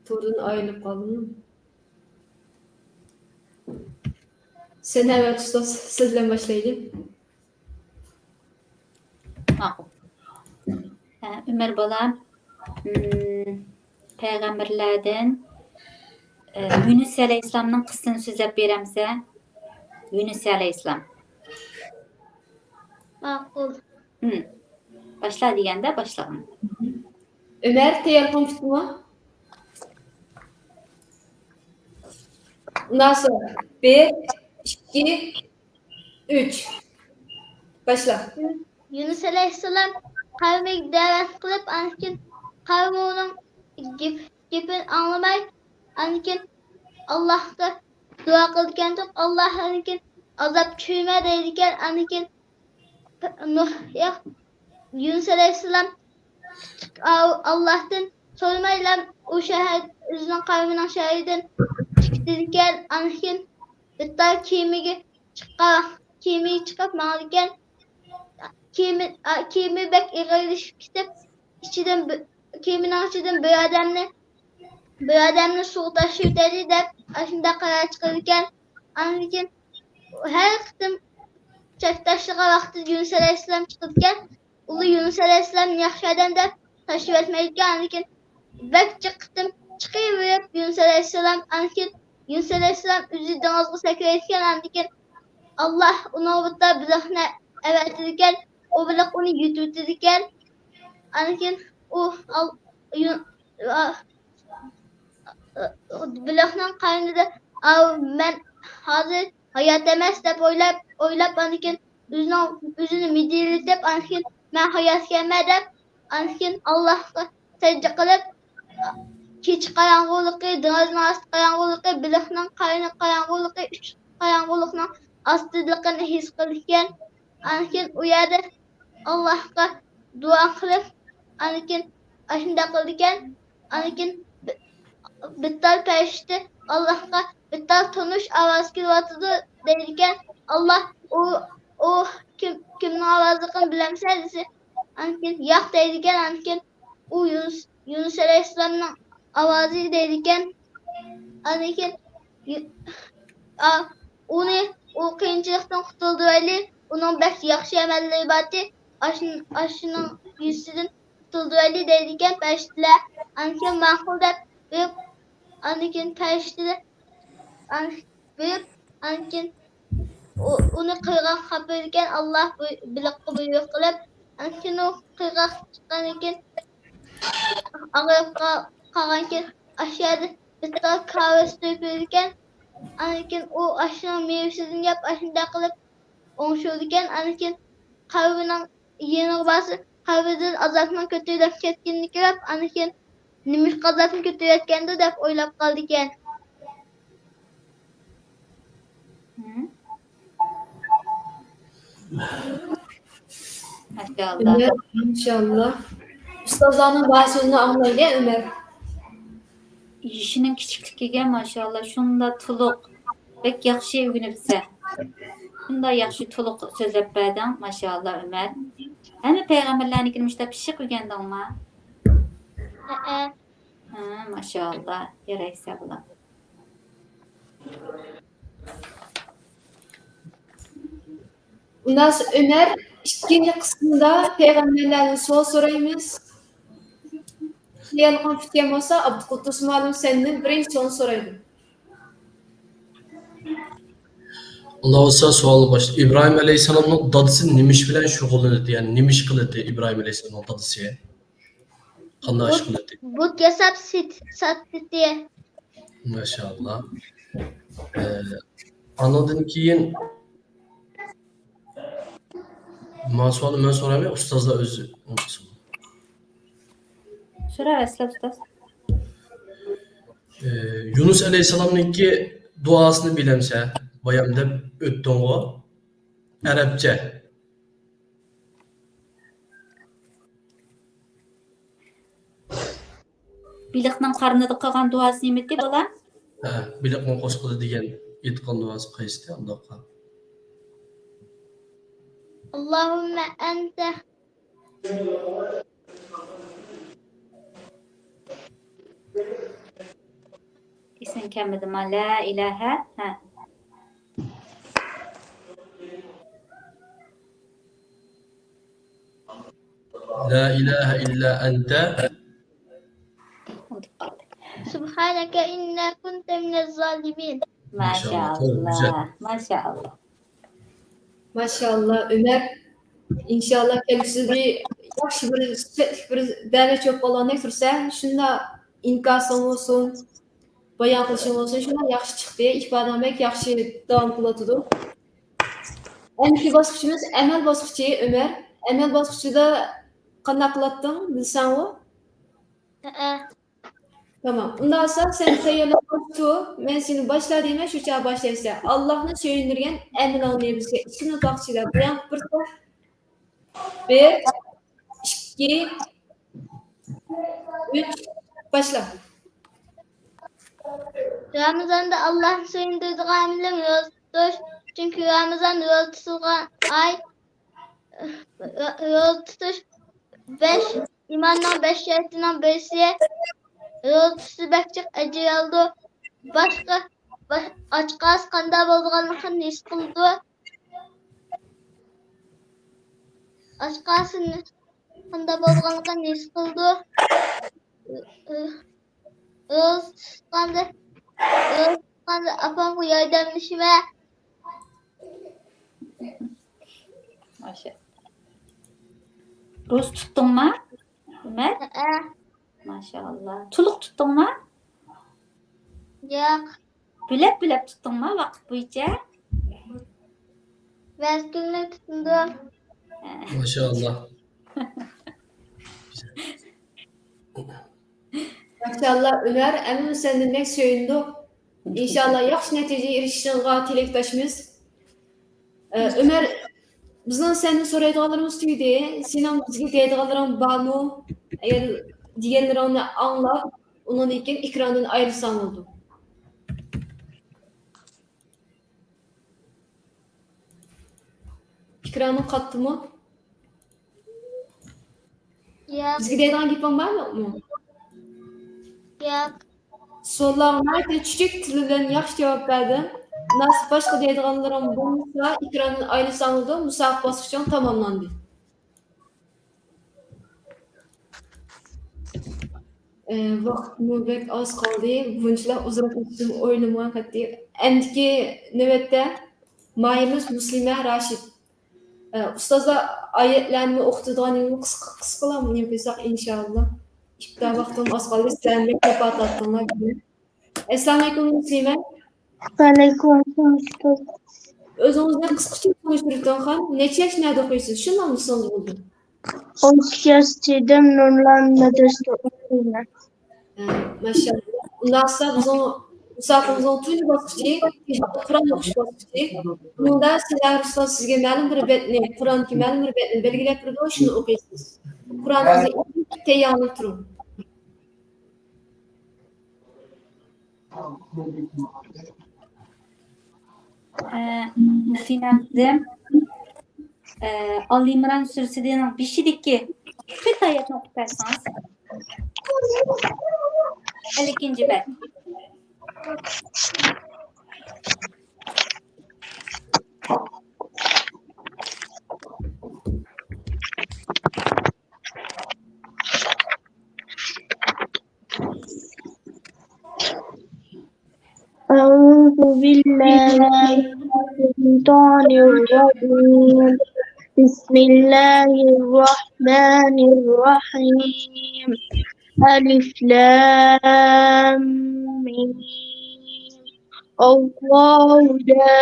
توردىن ئايرىلىپ قالدىمۇ؟ سەنەۋەت ئۇستاز، سىز بىلەن باشلايلى. ماقۇل. ھە، ئۆمەر بالام، مم، پەيغەمبەرلەردىن، ئە، يۇنۇس ئەلەيھىسسالامنىڭ قىسسىسىنى سۆزلەپ بېرەمسە؟ يۇنۇس ئەلەيھىسسالام. ماقۇل. ھم. باشلا دېگەندە باشلىغىن. ئۆمەر، تەييارلىقىڭ پۈتتىمۇ؟ ناسىر، بىر، ئىككى، ئۈچ. باشلا. يۇنۇس ئەلەيھىسسالام قەۋمىگە دەۋەت قىلىپ، ئاندىن كېيىن قەۋمى ئۇنىڭ گېپ-، گېپىنى ئاڭلىماي، ئاندىن كېيىن ئاللاھقا دۇئا قىلىدىكەن، تۇرۇپ، ئاللاھ ئاندىن كېيىن ئازاب چۈشۈرمە دەيدىكەن، ئاندىن كېيىن نۇھ، يا، يۇنۇس ئەلەيھىسسالام ئاللاھتىن سورىمايلا ئۇ شەھەر، ئۆزىنىڭ قەۋمىنىڭ شەھىرىدىن چىقىدىكەن، ئاندىن كېيىن بىتتال كېمىگە چىققان، كېمىگە چىقىپ ماڭىدىكەن. كېمە، كېمە بەك ئېغىرلىشىپ كېتىپ، ئىچىدىن بىر، كېمىنىڭ ئىچىدىن بىر ئادەمنى، بىر ئادەمنى سۇغا تاشلىۋېتەيلى دەپ، ئاشۇنداق قارار چىقىدىكەن. ئاندىن كېيىن ھەر قېتىم چەك تاشلىغان ۋاقتىدا يۇنۇس ئەلەيھىسسالام چىقىدىكەن. ئۇلار يۇنۇس ئەلەيھىسسالامنى ياخشى ئادەم دەپ تاشلىۋەتمەيدىكەن. ئاندىن كېيىن بەك جىق قېتىم چىقىۋېرىپ، يۇنۇس ئەلەيھىسسالام، ئاندىن كېيىن يۇنۇس ئەلەيھىسسالام ئۆزى دېڭىزغا سەكرەيدىكەن. ئاندىن كېيىن ئاللاھ ئۇنىڭغا بىر تال بېلىقنى ئەۋەتىدىكەن. ئۇ بېلىق ئۇنى يۇتۇۋېتىدىكەن. ئاندىن كېيىن ئۇ ئال-، يۇ-، ئا-، بېلىقنىڭ قارنىدا، «ئاۋۇ مەن ھازىر ھايات ئەمەس» دەپ ئويلاپ، ئويلاپ، ئاندىن كېيىن ئۆزىنىڭ، ئۆزىنى مىدىرلىتىپ، ئاندىن كېيىن «مەن ھاياتكەنمەن» دەپ، ئاندىن كېيىن ئاللاھقا سەجدە قىلىپ، كېچە قاراڭغۇلۇقى، دېڭىزنىڭ ئاستى قاراڭغۇلۇقى، بېلىقنىڭ قارنى قاراڭغۇلۇقى، ئۈچ قاراڭغۇلۇقنىڭ ئاستىدىلىقىنى ھېس قىلىدىكەن. ئاندىن كېيىن ئۇ يەردە ئاللاھقا دۇئا قىلىپ، ئاندىن كېيىن ئاشۇنداق قىلىدىكەن. ئاندىن كېيىن بى-، بىر تال پەرىشتە ئاللاھقا بىر تال تونۇش ئاۋاز كېلىۋاتىدۇ دەيدىكەن. ئاللاھ، ئۇ، ئۇ كىم، كىمنىڭ ئاۋازلىقىنى بىلەمسەن؟ دېسە، ئاندىن كېيىن ياق دەيدىكەن. ئاندىن كېيىن ئۇ يۇنۇس، يۇنۇس ئەلەيھىسسالامنىڭ ئاۋازى دەيدىكەن. ئاندىن كېيىن يۇ-، ئا، ئۇنى، ئۇ قىيىنچىلىقتىن قۇتۇلدۇرايلى، ئۇنىڭ بەك ياخشى ئەمەللىرى بارتى، ئاشۇ-، ئاشۇنىڭ يۈزىسىدىن قۇتۇلدۇرايلى دەيدىكەن پەرىشتىلەر. ئاندىن كېيىن ماقۇل دەپ بېرىپ، ئاندىن كېيىن پەرىشتىلەر، ئان-، بېرىپ، ئاندىن كېيىن ئۇ، ئۇنى قىرغاققا ئاپىرىدىكەن، ئاللاھ بۇ-، بېلىققا بۇيرۇق قىلىپ. ئاندىن كېيىن ئۇ قىرغاققا چىققاندىن كېيىن، ئاغرىپ قا-، قالغاندىن كېيىن، ئاشۇ يەردە بىر تال كاۋا ئۆستۈرۈپ بېرىدىكەن. ئاندىن كېيىن ئۇ ئاشۇنىڭ مېۋىسىدىن يەپ، ئاشۇنداق قىلىپ ئوڭشىلىدىكەن. ئاندىن كېيىن قەبرىنىڭ يېنىغا بارسا، قەبرىدىن ئازابنىڭ كۆتۈرۈلۈپ كەتكىنىنى كۆرۈپ، ئاندىن كېيىن نېمىشقا ئازابنى كۆتۈرۈۋەتكەندۇ دەپ ئويلاپ قالىدىكەن. ھە؟ ماشائاللا. ئۆمەر، ماشائاللا. ئۇستازلارنىڭ بار سۆزىنى ئاڭلايلى، ئۆمەر. يېشىنىڭ كىچىكلىكىگە ماشائاللا، شۇنداق تولۇق، بەك ياخشى ئۆگىنىپسەن. شۇنداق ياخشى تولۇق سۆزلەپ بەردىڭ، ماشائاللا، ئۆمەر. ھەممە پەيغەمبەرلەرنىڭكىنى مۇشۇنداق پىششىق ئۆگەندىڭما؟ ھەئە. ھە، ماشائاللا، يارايسەن بالام. ئۇنداق ئۆمەر، ئىككىنچى قىسىمدا پەيغەمبەرلەردىن سوئال سورايمىز. خىيالىڭ پۈتكەن بولسا، ئابدۇقۇددۇس مۇئەللىم سەندىن بىرىنچى سوئال سورايدۇ. ئۇنداق بولسا سوئالنى باشلا. ئىبراھىم ئەلەيھىسسالامنىڭ دادىسى نېمە ئىش بىلەن شۇغۇللىنىدۇ؟ يەنى نېمە ئىش قىلىدۇ ئىبراھىم ئەلەيھىسسالامنىڭ دادىسى؟ قانداق ئىش بۇت، قىلاتتى؟ بۇت ياساپ سېت-، ساتتى. ماشائاللا. ئە، ئانىڭدىن كېيىن ما سوئالنى مەن سورايمەن، ئۇستازلار ئۆزى ئوڭشىسۇن. سوراۋەرسىلە، ئۇستاز. ئە، يۇنۇس ئەلەيھىسسالامنىڭكى دۇئاسىنى بىلەمسە؟ بايام دەپ ئۆتتۈڭغۇ. ئەرەبچە. بېلىقنىڭ قارنىدا قىلغان دۇئاسى نېمىتى، بالام؟ ھە، بېلىقنىڭ قورسىقىدا دېگەن ئېيتقان دۇئاسى قايسىتى ئۇنداققا؟ اللهم أنت. ئېسىڭ كەلمىدىما؟ لا ئىلاھە. ھە. لا إله إلا أنت. سبحانك إني كنت من الظالمين. ماشاءالله، çok güzel. ماشاءالله، ماشاءالله. ماشاءاللا ئۆمەر، ئىنشاللا كەلگۈسىدە بىر ياخشى بىر سۈپەتلىك بىر دەۋەتچى بولۇپ قالغاندەك تۇرسا، شۇنداق ئىنكاسىڭ بولسۇن، بايان قىلىشىڭ بولسۇن، شۇنداق ياخشى چىقتى. ئىپادەڭ بەك ياخشى داۋام قىلىۋاتىدۇ. ئەمدىكى باسقۇچىمىز ئەمەل باسقۇچى. ئۆمەر، ئەمەل باسقۇچىدا قانداق قىلاتتىڭ بىلسەڭغۇ؟ ھەئە. تامام. ئۇنداق بولسا سەن تەييارلىق قىلىپ تۇر، مەن سېنى باشلا دەيمەن، شۇ چاغ باشلايسەن. ئاللاھنى سۆيۈندۈرگەن ئەمىلىڭنى بىزگە ئىككى مىنۇت ۋاقىت ئىچىدە بايان قىلىپ بېرىسەن. بىر، ئىككى، ئۈچ، باشلا. رامىزاندا ئاللاھنى سۆيۈندۈرىدىغان ئەمىلىم روزا تۇتۇش. چۈنكى رامىزان روزا تۇتۇلغان ئاي. روزا تۇتۇش بەش ئىماننىڭ بەش شەرتىنىڭ بىرسى. روزا تۇتسا بەك جىق ئەجىر ئالىدۇ. باشقا باش- ئاچ قالسا قانداق بولىدىغانلىقىنى ھېس قىلىدۇ. ئاچ قالسا قانداق بولىدىغانلىقىنى ھېس قىلىدۇ. روزا تۇتقاندا، روزا تۇتقاندا ئاپامغا ياردەملىشىمەن. ماشا. روزا تۇتتۇڭما، ئۆمەر؟ ھەئە. ماشاءاللا. تولۇق تۇتتۇڭما؟ ياق. بۆلەپ-بۆلەپ تۇتتۇڭما ۋاقىت بويىچە؟ مەزگىلنى تۇتۇندۇم. ماشاءاللا. ماشاءاللا ئۆمەر، ئەمما سەندىن بەك سۆيۈندۇق. ئىنشاللا ياخشى نەتىجىگە ئېرىشىشىڭغا تىلەكداشمىز. ئە، ئۆمەر، بىزنىڭ سەندىن سورايدىغانلىرىمىز تۈگىدى. سېنىڭ بىزگە دەيدىغانلىرىڭ بارمۇ؟ ئەگەر دېگەنلىرىڭنى ئاڭلاپ، ئۇنىڭدىن كېيىن ئېكراندىن ئايرىلساڭ بولىدۇ. ئېكرانىڭ قاتتىمۇ؟ ياق. بىزگە دەيدىغان گېپىڭ بار يوقمۇ؟ ياق. سوئاللارغا ناھايىتى چۈچۈك تىلى بىلەن ياخشى جاۋاب بەردىڭ. مۇناسىپ باشقا دەيدىغانلىرىڭ بولمىسا، ئېكراندىن ئايرىلساڭ بولىدۇ، مۇسابىقە باسقۇچىڭ تاماملاندى. ئە، ۋاقىتمۇ بەك ئاز قالدى. بۇنچىلىك ئۇزۇن قېلىشنى ئويلىمىغان قەتئىي. ئەمدىكى نۆۋەتتە ماھىرىمىز مۇسلىمە راشىد. ئە، ئۇستازلار ئايەتلەرنى ئوقۇتىدىغان يولنى قىسقا، قىسقىلا نېمە قىلساق، ئىنشائاللا. ئىپتار ۋاقتىمۇ ئاز قالدى. سىلەرنى بەك كۆپ تارتتۇڭلار. ئەسسالامۇئەلەيكۇم، مۇسلىمە. ۋەئەلەيكۇم ئەسسالام، ئۇستاز. ئۆزىڭىزنى قىسقىچە تونۇشتۇرۇپ ئۆتۈڭ، خانىم. نەچچە ياش، نەدە ئوقۇيسىز؟ شۇنىڭ دېسىڭىز بولىدۇ. ئون ئىككى ياش، چىدەم نۇرلان مەدرىسىدە ئوقۇيمەن. ھە، ماشائاللا. ئۇنداق بولسا بىزنىڭ مۇسابىقىمىزنىڭ تۇنجى باسقۇچى، قۇرئان ئوقۇش باسقۇچى. بۇنىڭدا سىلەر ئۇستاز سىزگە مەلۇم بىر بەتنى، قۇرئاندىكى مەلۇم بىر بەتنى بەلگىلەپ بېرىدۇ، شۇنى ئوقۇيسىز. قۇرئانىڭىزنى ئېچىپ تەييارلىق تۇرۇڭ. ئە، مۇسلىمە قىزىم، ئە، ئالىمران سۈرىسىنىڭ بېشىدىكى تۆت ئايەتنى ئوقۇپ بەرسىڭىز. ئەللىكىنچى بەت. أعوذ بالله من الشيطان الرجيم. بسم الله الرحمن الرحيم. ألف لام ميم. الله لا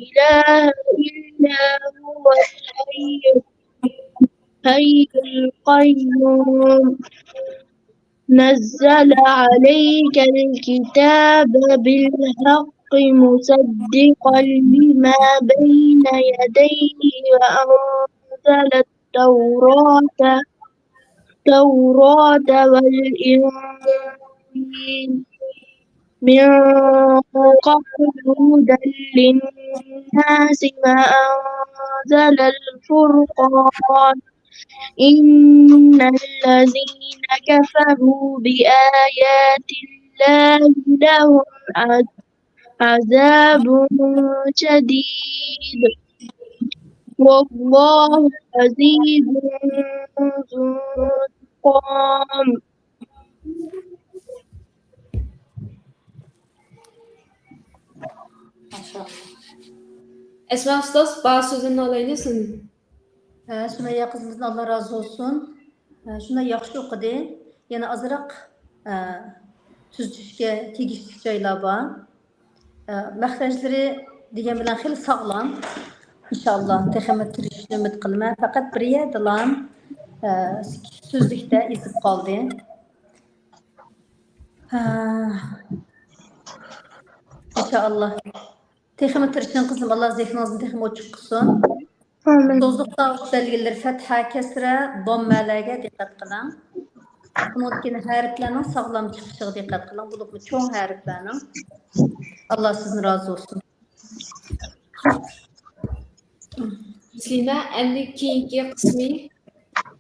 إله إلا هو الحي، الحي القيوم. نزل عليك الكتاب بالحق مصدقا لما بين يديه وأنزل التوراة، التوراة والإنجيل من قبل هدى للناس وأنزل الفرقان إن الذين كفروا بآيات الله لهم عذاب شديد. والله عزيز ذو انتقام. ماشائاللا. ئەسما ئۇستاز، بار سۆزۈڭنى ئالايلى سېنىڭ. ھە، سۈمەييە قىزىمىزدىن ئاللا رازى بولسۇن. ھە، شۇنداق ياخشى ئوقۇدى. يەنە ئازراق، ھە، تۈزىتىشكە تېگىشلىك جايلار بار. ھە، مەخرەجلىرى دېگەن بىلەن خېلى ساغلام. ئىنشائاللا، تېخىمۇ تىرىشىشىنى ئۈمىد قىلىمەن. پەقەت بىر يەردىلا، ھە، سۆزلۈكتە ئېزىپ قالدى. ھە، ئىنشائاللا. تېخىمۇ تىرىشىڭ قىزىم، ئاللا زېھنىڭىزنى تېخىمۇ ئوچۇق قىلسۇن. ئامىن. سوزۇق تاۋۇش بەلگىلىرى فەتھە، كەسرە، دوممەلەرگە دىققەت قىلىڭ. ئۇنىڭدىن كېيىن ھەرپلەرنىڭ ساغلام چىقىشىغا دىققەت قىلىڭ، بولۇپمۇ چوڭ ھەرپلەرنىڭ. ئاللا سىزدىن رازى بولسۇن. مۇسلىمە، ئەمدى كېيىنكى قىسمى،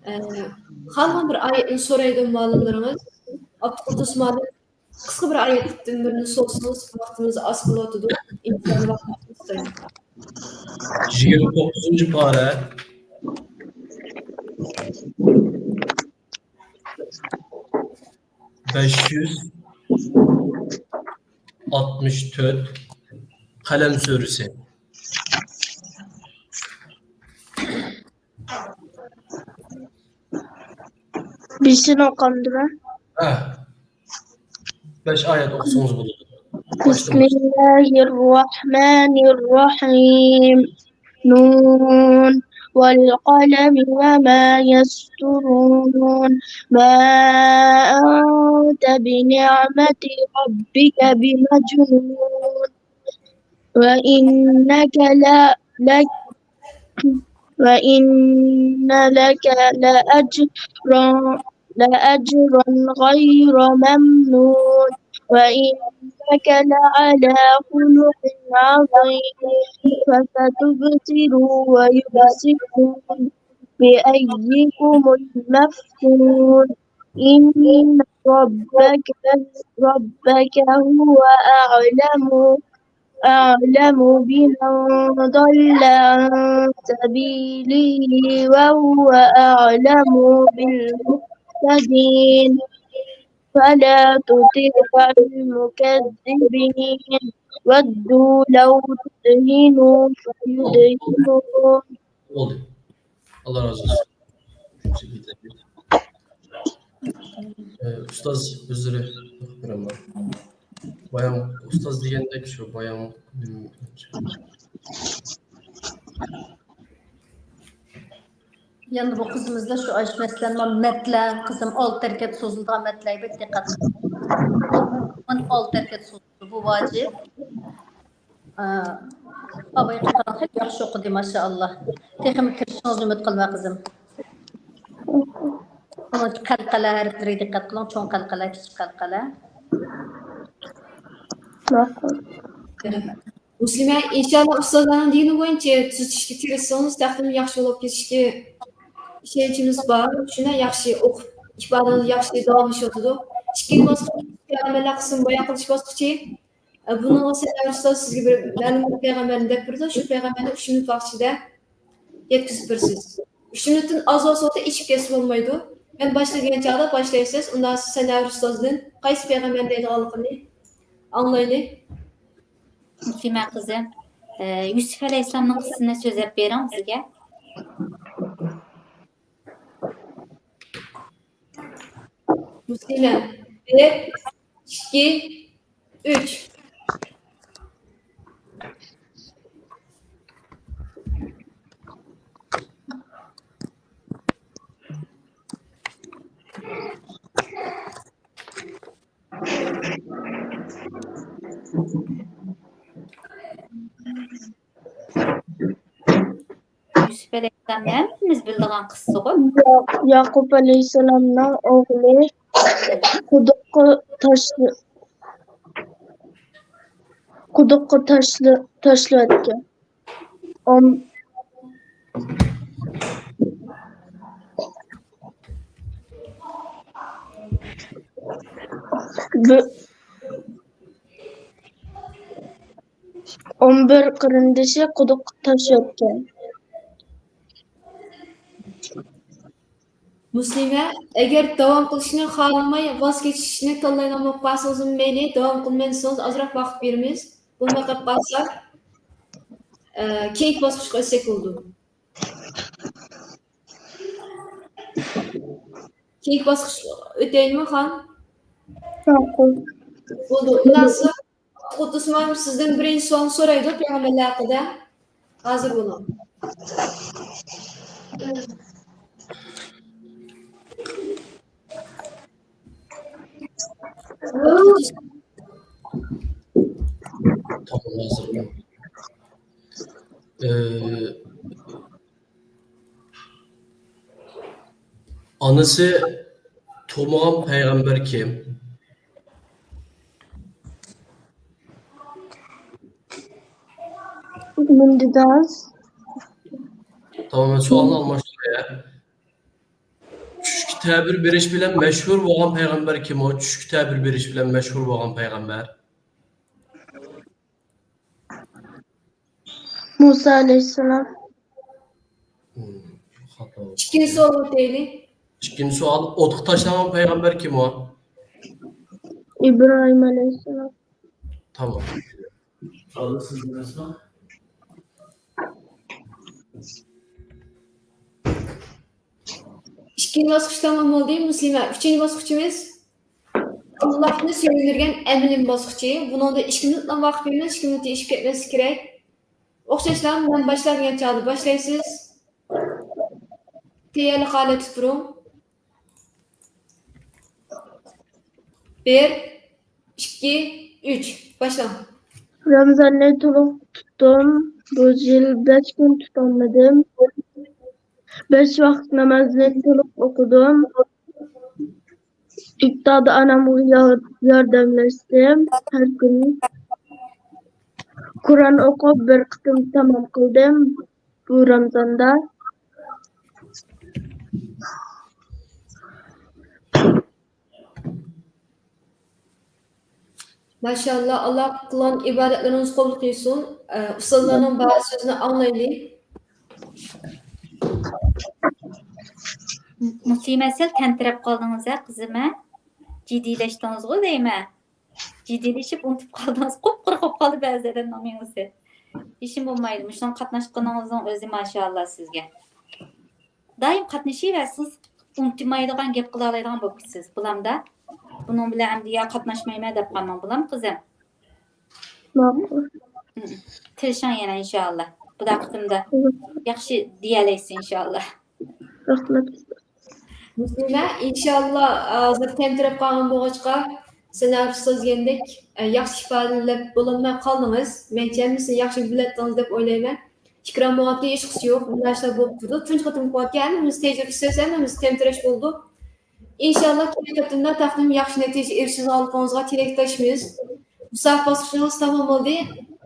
ئە، خالىغان بىر ئايەتنى سورايدۇ مۇئەللىملىرىڭىز. ئابدۇقۇددۇس مۇئەللىم، قىسقا بىر ئايەتتىن بىرنى سورىسىڭىز، ۋاقتىمىز ئاز قېلىۋاتىدۇ. ئىمكانى بار. يىگىرمە توققۇزىنچى پارە. بەش يۈز ئاتمىش تۆت، قەلەم سۈرىسى. بىرسىنى ئوقۇمدىمەن؟ ھە. بەش ئايەت ئوقۇسىڭىز بولىدۇ. بىسمىللاھىررەھمانىررەھىم. نون والقلم وما يسطرون. ما أنت بنعمة ربك بمجنون. وإنك ل-، لك، وإن لك لأجرا، لأجرا غير ممنون. وإنك لعلى خلق عظيم. فستبصر ويبصرون. بأيكم المفتون. إن ربك، ربك هو أعلم، أعلم بمن ضل عن سبيله وهو أعلم بالمهتدين. فلا تطع المكذبين. ودوا لو تدهن فيدهنون. بولدى. ئاللا رازى بولسۇن. ئۇستاز ئۆزلىرى ئوقۇپ بېرەلمەيدۇ. بايان، ئۇستاز دېگەندەك شۇ بايان. يەنە بۇ قىزىمىزدا شۇ ئاش مەسىلەن، مەتلەر، قىزىم ئالتە ھەرىكەت سوزۇلىدىغان مەتلەرگە بەك دىققەت قىلىڭ. ئالتە ھەرىكەت سوزۇلىدۇ، بۇ ۋاجىپ. ئا، ئاباي قىزىڭ ياخشى ئوقۇدى، ماشائاللا. تېخىمۇ كىرىشىڭىزنى ئۈمىد قىلىمەن، قىزىم. ئۇنىڭ قەلقەلە ھەرپلىرىگە دىققەت قىلىڭ، چوڭ قەلقەلە، كىچىك قەلقەلە. ماقۇل. مۇسلىمە، ئىنشاللا ئۇستازلارنىڭ دېگىنى بويىچە تۈزىتىشكە تىرىشسىڭىز، تەخمىنەن ياخشى بولۇپ كېتىشكە ئىشەنچىمىز بار. شۇنداق ياخشى ئوقۇپ، ئىپادىڭىز ياخشى داۋاملىشىۋاتىدۇ. ئىككىنچى باسقۇچ، پەيغەمبەرلەر قىسمىنى بايان قىلىش باسقۇچى. ئە، بۇنىڭغا سەنەۋەر ئۇستاز سىزگە بىر مەلۇم بىر پەيغەمبەرنى دەپ بېرىدۇ، شۇ پەيغەمبەرنى ئۈچ مىنۇت ۋاقىت ئىچىدە يەتكۈزۈپ بېرىسىز. ئۈچ مىنۇتتىن ئاز ۋاقىت ئىچىپ كەتسە بولمايدۇ. مەن باشلا دېگەن چاغدا باشلايسىز، ئۇنداق سەنەۋەر ئۇستازدىن قايسى پەيغەمبەرنى دەيدىغانلىقىنى ئاڭلايلى. مۇسلىمە قىزىم، ئە، يۈسۈپ ئەلەيھىسسالامنىڭ قىسسىسىنى سۆزلەپ بېرىڭ بىزگە. مۇسلىمە، بىر، ئىككى، ئۈچ. يۈسۈپ ئەلەيھىسسالام ھەممىمىز بىلىدىغان قىسسىغۇ. يا-، ياقۇپ ئەلەيھىسسالامنىڭ ئوغلى قۇدۇققا تاشلا-، قۇدۇققا تاشلا-، تاشلىۋەتكەن. ئون، بىر، ئون بىر قېرىندىشى قۇدۇققا تاشلىۋەتكەن. مۇسلىمە، ئەگەر داۋام قىلىشنى خالىماي، ۋاز كېچىشنى تاللايدىغان بولۇپ قالسىڭىزمۇ مەيلى، داۋام قىلماي دېسىڭىز، ئازراق ۋاقىت بېرىمىز. بولماي قېلىپ قالسا، ئە، كېيىنكى باسقۇچقا ئۆتسەك بولىدۇ. كېيىنكى باسقۇچقا ئۆتەيلىمۇ، خان؟ ماقۇل. بولدى. ئۇنداقسا، ئۇتۇسمان سىزدىن بىرىنچى سوئالنى سورايدۇ پەيغەمبەرلەر ھەققىدە. ھازىر بولۇڭ. تامام، ھازىر بولۇڭ. ئى، ئانىسى تۇغمىغان پەيغەمبەر كىم؟ مۇندىداز. تامام، سوئالنى ئالماشتۇراي. چۈشكە تەبىر بېرىش بىلەن مەشھۇر بولغان پەيغەمبەر كىم ئۇ؟ چۈشكە تەبىر بېرىش بىلەن مەشھۇر بولغان پەيغەمبەر. مۇسا ئەلەيھىسسالام. مم، خاتا. ئىككىنچى سوئال ئۆتەيلى. ئىككىنچى سوئال، ئوتقا تاشلانغان پەيغەمبەر كىم ئۇ؟ ئىبراھىم ئەلەيھىسسالام. تامام. ئىككىنچى باسقۇچ تامام بولدى، مۇسلىمە. ئۈچىنچى باسقۇچىمىز ئاللاھنى سۆيۈندۈرگەن ئەمىلىم باسقۇچى. بۇنىڭدا ئىككى مىنۇتلا ۋاقىت بېرىمىز، ئىككى مىنۇت ئېشىپ كەتمەسلىك كېرەك. ئوخشاشلا، مەن باشلايدىغان چاغدا باشلايسىز. تەييارلىق ھالەتتە تۇرۇڭ. بىر، ئىككى، ئۈچ، باشلاڭ. رامزاننى تولۇق تۇتتۇم. بۇ يىل بەش كۈن تۇتالمىدىم. بەش ۋاقىت نامازنى تولۇق ئوقۇدۇم. ئىپتاردا ئانامغا يار-، ياردەملەشتىم ھەر كۈنى. قۇرئان ئوقۇپ بىر قېتىم تامام قىلدىم بۇ رامزاندا. ماشائاللا، ئاللا قىلغان ئىبادەتلىرىڭىزنى قوبۇل قىلسۇن. ئە، ئۇستازلارنىڭ بار سۆزىنى ئاڭلايلى. مۇسلىمە، سەل تەمتىرەپ قالدىڭىز ھە، قىزىم ھە؟ جىددىيلەشتىڭىزغۇ دەيمەن. جىددىيلىشىپ ئۇنتۇپ قالدىڭىز. قۇپقۇرۇ بولۇپ قالدى بەزى ئادەمنىڭ مېڭىسى. ھېچنېمە بولمايدۇ. مۇشۇنىڭغا قاتناشقىنىڭىزنىڭ ئۆزى ماشائاللا سىزگە. دائىم قاتنىشىۋەرسىڭىز، ئۇنتۇمايدىغان، گەپ قىلالايدىغان بولۇپ كېتىسىز. بولامدا؟ بۇنىڭ بىلەن ئەمدى يا قاتناشمايمەن دەپ قالماڭ، بولامدۇ قىزىم؟ ماقۇل. تىرىشىڭ يەنە ئىنشائاللا. بۇدا قېتىمدا ياخشى دېيەلەيسىز ئىنشائاللا. رەھمەت. مۇسلىمە، ئىنشائاللا، ھازىر تەمتىرەپ قالغان بولغاچقا، سەنەر ئۇستاز دېگەندەك، ئە، ياخشى ئىپادىلەپ بولالماي قالدىڭىز. مەنچە ھەممىسىنى ياخشى بىلەتتىڭىز دەپ ئويلايمەن. تەكرار بولغانتى ھېچقىسى يوق. مۇنداق ئىشلار بولۇپ تۇرىدۇ. تۇنجى قېتىم قىلىۋاتقان ھەممىمىز تەجرىبىسىز، ھەممىمىز تەمتىرەش بولدۇق. ئىنشائاللا، كېلەر قېتىمدا تاقىم ياخشى نەتىجە ئېرىشىدىغانلىقىڭىزغا تىلەكداشمىز. مۇسابىقە باسقۇچىڭىز تامام بولدى.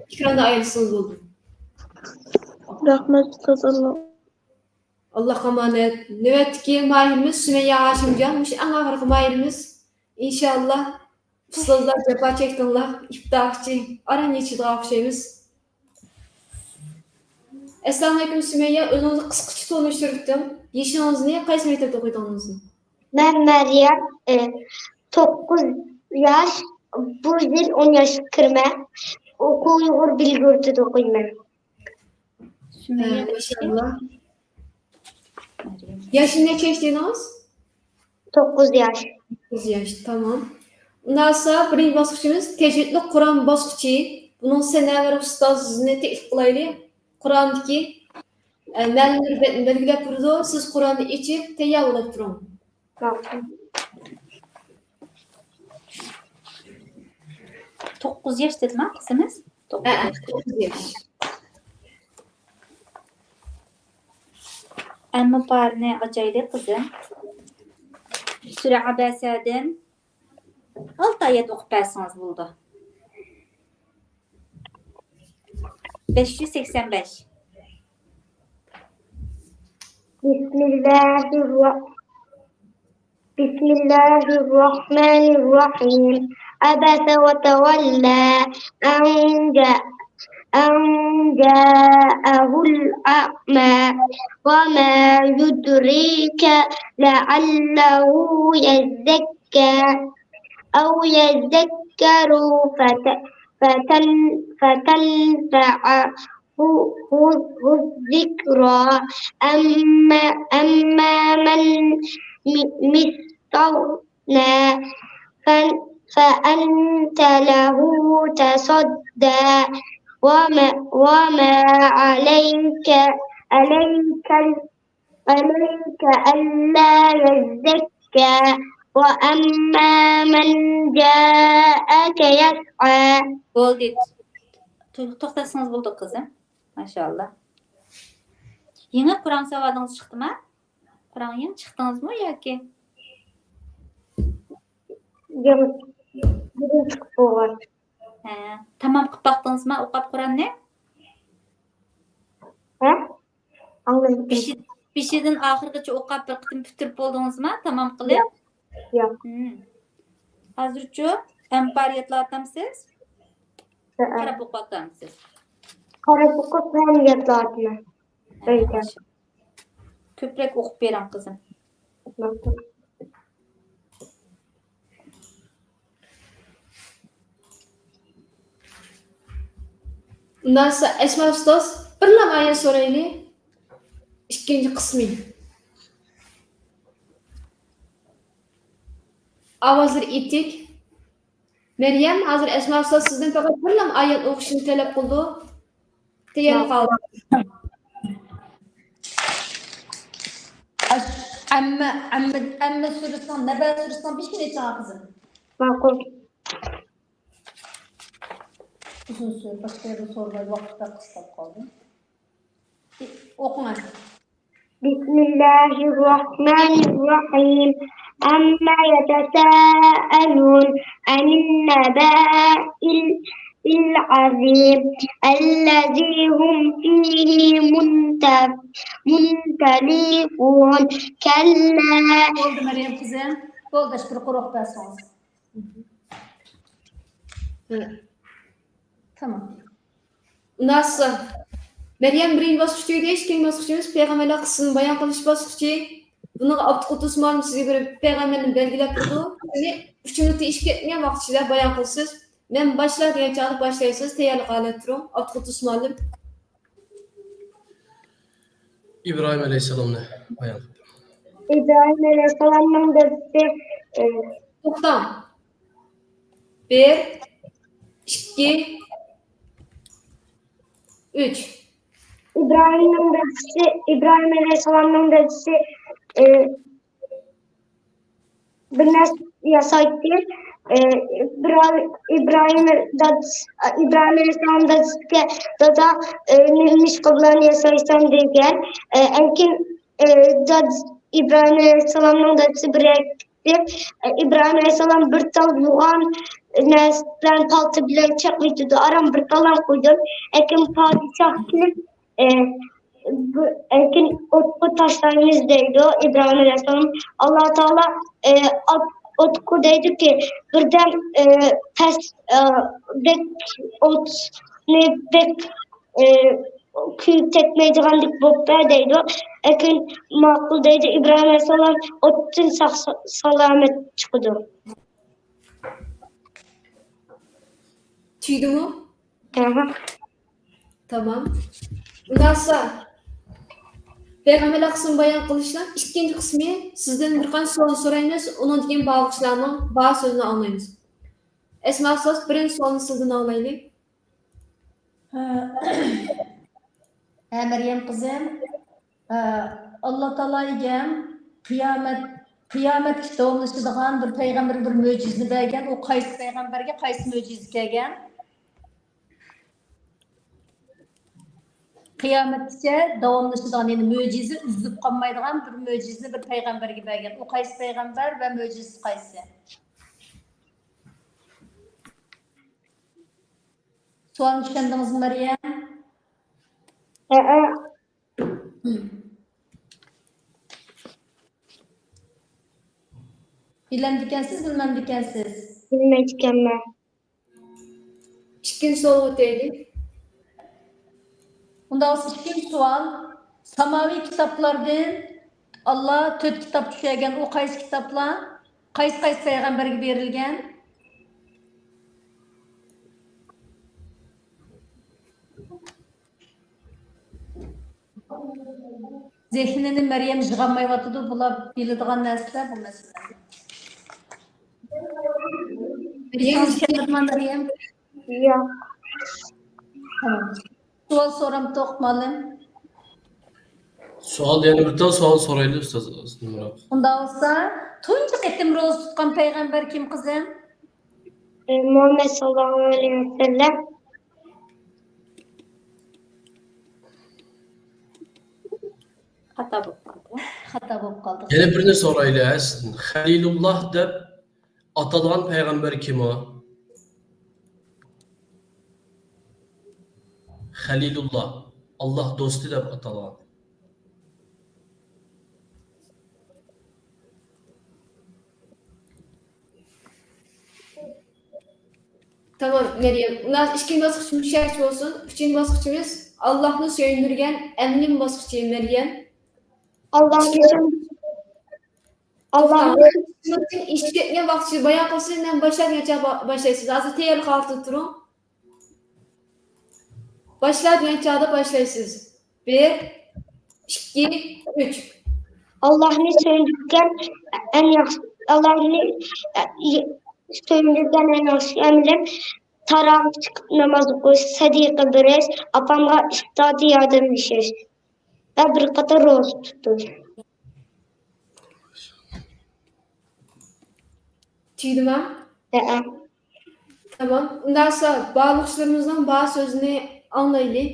ئېكراندا ئايرىلسىڭىز بولدى. رەھمەت، ئۇستاز، ئاللا. ئاللاھقا ئامانەت. نۆۋەتتىكى ماھىرىمىز سۈمەييە ھاشىمجان، مۇشۇ ئەڭ ئاخىرقى ماھىرىمىز. ئىنشائاللا، ئۇستازلار جاپا چەكتىڭلار، ئىپتارغىچە ئاران يېتىشىدىغان ئوخشايمىز. ئەسسالامۇئەلەيكۇم سۈمەييە، ئۆزىڭىزنى قىسقىچە تونۇشتۇرۇپ ئۆتۈڭ. يېشىڭىزنى، قايسى مەكتەپتە ئوقۇيدىغىنىڭىزنى؟ مەن مەريەم، ئە، توققۇز ياش، بۇ يىل ئون ياشقا كىرىمەن. ئوقۇ ئۇيغۇر بىلگە ئوتتۇرىدا ئوقۇيمەن. سۈمەييە، ھە، ماشائاللا. مەريەم. ياشىنى نەچچە ياش دېدىڭىز؟ توققۇز ياش. توققۇز ياش، تامام. ئۇنداقسا بىرىنچى باسقۇچىمىز تەجۋىدلىك قۇرئان باسقۇچى. بۇنىڭ سەنەۋەر ئۇستازىنى تەكلىپ قىلايلى. قۇرئاندىكى، ئە، مەلۇم بىر بەتنى بەلگىلەپ بېرىدۇ. سىز قۇرئاننى ئېچىپ تەييار بولۇپ تۇرۇڭ. توققۇز ياش دېدىما قىزىمىز؟ ھە، توققۇز ياش. توققۇز ياش. ئەلمۇبارىنى ئاچايلى قىزىم. سۈرە ئەبەسەدىن ئالتە ئايەت ئوقۇپ بەرسىڭىز بولىدۇ. بەش يۈز سەكسەن بەش. بسم الله الرح-، بسم الله الرحمن الرحيم. عبس وتولى أن جاء-، أن جاءه الأعمى وما يدريك لعله يزكى أو يذكر فت- فتن- فتنفعه الذكرى أما أما من م- مثقل ف- فأنت له تصدى وما وما عليك عليك عليك ألا يزكى وأما من جاءك يسعى. بولدى. تو- توختاتسىڭىز بولدى قىزىم. ماشائاللا. يېڭى قۇرئان ساۋادىڭىز چىقتىما؟ قۇرئان يېڭى چىقتىڭىزمۇ ياكى؟ يېڭى بۈگۈن چىقىپ بولغان. ھە، تامام قىلىپ باقتىڭىزما ئوقۇپ قۇرئاننى؟ ھە؟ ئاڭلىمىدىم. بېشى بېشىدىن ئاخىرغىچە ئوقۇپ بىر قېتىم پۈتتۈرۈپ بولدىڭىزما تامام قىلىپ؟ ياق. ھىم. ھازىرچۇ ھەم بار يادلاۋاتامسىز؟ ھەئە. قاراپ ئوقۇۋاتامسىز؟ قاراپ ئوقۇپ ھەم يادلاۋاتىمەن. ئۆيدە. كۆپرەك ئوقۇپ بېرىڭ قىزىم. ئۇنداقسا ئەسما ئۇستاز بىرلا ئايەت سورايلى. ئىككىنچى قىسمى. ئاۋازلىرى ئېتىك. مەريەم، ھازىر ئەسما ئۇستاز سىزدىن پەقەت بىرلا ئايەت ئوقۇشنى تەلەپ قىلىدۇ. تەييارلىق ئالدى. ئەممە ئەممە ئەممە سۈرىسىنىڭ نەبە سۈرىسىنىڭ بېشىنى ئېچىڭ قىزىم. ماقۇل. ئۇزۇن سۈرە باشقا يەردە سورىماي ۋاقىت بەك قىستاپ قالدى. ئوقۇڭ. بسم الله الرحمن الرحيم. عما يتساءلون عن النبأ العظيم الذي هم فيه منت- مختلفون. كلا. بولدى مەريەم قىزىم. بولدى، بىر قۇرۇق بەرسىڭىز. تامام. ئۇنداقسا مەريەم بىرىنچى باسقۇچ تۈگىدى، ئىككىنچى باسقۇچىمىز پەيغەمبەرلەر قىسسىسىنى بايان قىلىش باسقۇچى. بۇنىڭغا ئابدۇقۇدۇس مۇئەللىم سىزگە بىر پەيغەمبەرنى بەلگىلەپ بېرىدۇ. سىزنى ئۈچ مىنۇتتىن ئېشىپ كەتمىگەن ۋاقىت ئىچىدە بايان قىلىسىز. مەن باشلا دېگەن چاغدا باشلايسىز. تەييارلىق ھالەتتە تۇرۇڭ. ئابدۇقۇدۇس مۇئەللىم. ئىبراھىم ئەلەيھىسسالامنى بايان قىلدىم. ئىبراھىم ئەلەيھىسسالامنىڭ دادىسى، ئى، توختاڭ. بىر، ئىككى، ئۈچ. ئىبراھىمنىڭ دادىسى، ئىبراھىم ئەلەيھىسسالامنىڭ دادىسى، ئى، بىر نەرسە ياسايتتى. ئى، ئىبراھىم، ئىبراھىم دادىسى، ئىبراھىم ئەلەيھىسسالام دادىسىگە، دادا، ئى، نېمە ئىش بىلەن ياسايسەن دېگەن. ئى، ئەنكىن، ئى، دادىسى، ئىبراھىم ئەلەيھىسسالامنىڭ دادىسى بىر يەرگە كېتىپ، ئى، ئىبراھىم ئەلەيھىسسالام بىر تال يوغان نەرسە بىلەن پالتا بىلەن چاقمىتىدۇ. ئاران بىر تال ھەم قويدۇم. ئەنكىن پادىشاھ كېلىپ، ئى، بۇ، ئەنكىن ئوتقا تاشلايمىز دەيدۇ ئىبراھىم ئەلەيھىسسالام. ئاللا تائالا، ئى، ئات-، ئوتقا دەيدۇكى، بىردەم، ئى، پەس، ئى، بەك ئوتنى بەك، ئى، كۆيۈپ كەتمەيدىغاندەك بوپتۇ دەيدۇ. ئەنكىن ماقۇل دەيدۇ ئىبراھىم ئەلەيھىسسالام، ئوتتىن ساق سالامەت چىقىدۇ. تۈگىدىمۇ؟ تامام. تامام. ئۇنداقسا پەيغەمبەرلەر قىسمىنى بايان قىلىشنىڭ ئىككىنچى قىسمى، سىزدىن بىر قانچە سوئال سورايمىز، ئۇنىڭدىن كېيىن بارلىقچىلارنىڭ بار سۆزىنى ئاڭلايمىز. ئەسما ئۇستاز، بىرىنچى سوئالنى سىزدىن ئاڭلايلى. ھە، مەريەم قىزىم، ھە، ئاللا تائالا ئىگەم قىيامەت، قىيامەتكىچە داۋاملىشىدىغان بىر پەيغەمبەرگە بىر مۆجىزىنى بەرگەن. ئۇ قايسى پەيغەمبەرگە قايسى مۆجىزە كەلگەن؟ قىيامەتكىچە داۋاملىشىدىغان، يەنى مۆجىزە ئۈزۈلۈپ قالمايدىغان بىر مۆجىزىنى بىر پەيغەمبەرگە بەرگەن. ئۇ قايسى پەيغەمبەر ۋە مۆجىزىسى قايسى؟ سوئالنى چۈشەندىڭىزمۇ، مەريەم؟ ھەئە. بىلەمدىكەنسىز، بىلمەمدىكەنسىز؟ بىلمەيدىكەنمەن. ئىككىنچى سوئالغا ئۆتەيلى. ئىككىنچى سوئال. ساماۋىي كىتابلاردىن ئاللا تۆت كىتاب چۈشۈرگەن، ئۇ قايسى كىتابلار؟ قايسى، قايسى پەيغەمبەرگە بېرىلگەن؟ زېھنىنى مەريەم يىغالمايۋاتىدۇ، بۇلار بىلىدىغان نەرسىلەر بۇ مەسىلىدە. مەريەم، مەريەم. ياق. تامام. سوئال سورامتۇق، مۇئەللىم؟ سوئال، يەنە بىر تال سوئال سورايلى، ئۇستاز نۇرمۇرات. ئۇنداق بولسا، تۇنجى قېتىم روزا تۇتقان پەيغەمبەر كىم، قىزىم؟ ئى، مۇھەممەد ساللاللاھۇ ئەلەيھى ۋەسەللەم. خاتا بولۇپ قالدى. خاتا بولۇپ قالدى. يەنە بىرنى سورايلى، ھە، سىزدىن. خەلىلۇللا دەپ ئاتالغان پەيغەمبەر كىم ئۇ؟ خەلىلۇللا، ئاللا دوستى دەپ ئاتالغان. تامام، مەريەم. ئۇنداق ئىككىنچى باسقۇچ مۇشۇ بولسۇن. ئۈچىنچى باسقۇچىمىز ئاللاھنى سۆيۈندۈرگەن ئەمىلىم باسقۇچى، مەريەم. ئاللاھنى سۆيۈن-، ئاللاھنى توختاڭ. ئىشىپ كەتكەن ۋاقتى بايان قىلسۇن، مەن باشلاپ دېگەن چاغدا با-، باشلايسىز. ھازىر تەييارلىق ھالىتىدە تۇرۇڭ. باشلا دېگەن چاغدا باشلايسىز. بىر، ئىككى، ئۈچ. ئاللاھنى سۆيۈندۈرگەن ئەڭ ياخشى، ئاللاھنى، ئە، سۆيۈندۈرگەن ئەڭ ياخشى ئەمىلىم تاراۋىھ چىقىپ ناماز ئوقۇش، سەدىقە بېرىش، ئاپامغا ئىپتاردا ياردەملىشىش ۋە بىر قېتىم روزا تۇتۇش. تۈگىدىما؟ ھەئە. تامام. ئۇنداق بولسا بارلىقچىلىرىمىزنىڭ بار سۆزىنى ئاڭلايلى.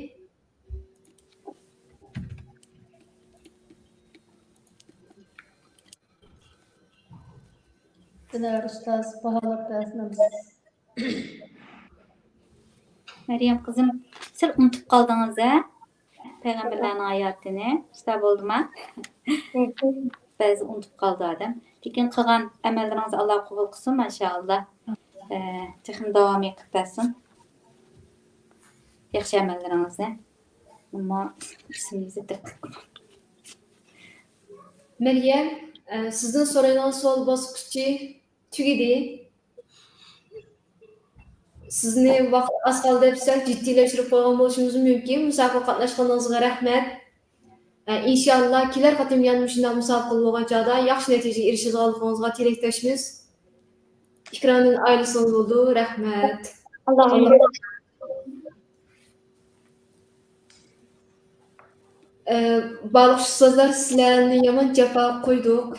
دىلار ئۇستاز باھالاپ بەرسىڭىز. مەريەم قىزىم، سەل ئۇنتۇپ قالدىڭىز ھە؟ پەيغەمبەرلەرنىڭ ھاياتىنى. شۇنداق بولدىما؟ بەزى ئۇنتۇپ قالىدۇ ئادەم. لېكىن قىلغان ئەمەللىرىڭىزنى ئاللا قوبۇل قىلسۇن، ماشائاللا. ئە، تېخىمۇ داۋامى قىلىپ بەرسۇن ياخشى ئەمەللىرىڭىزنى. ئەمما ئىسمىڭىزنى دىققەت قىلىڭ. مەريەم، ئە، سىزدىن سورايدىغان سوئال باسقۇچى تۈگىدى. سىزنى ۋاقىت ئاز قالدى دەپ سەل جىددىيلەشتۈرۈپ قويغان بولۇشىمىز مۇمكىن. مۇسابىقىگە قاتناشقىنىڭىزغا رەھمەت. ئە، ئىنشاللا كېلەر قېتىم يەنە مۇشۇنداق مۇسابىقە بولغان چاغدا ياخشى نەتىجىگە ئېرىشىدىغانلىقىڭىزغا تىلەكداشمىز. ئېكراندىن ئايرىلسىڭىز بولىدۇ. رەھمەت. ئاللاھ. ئە، بارلىق ئۇستازلار، سىلەرنى يامان جاپا قويدۇق.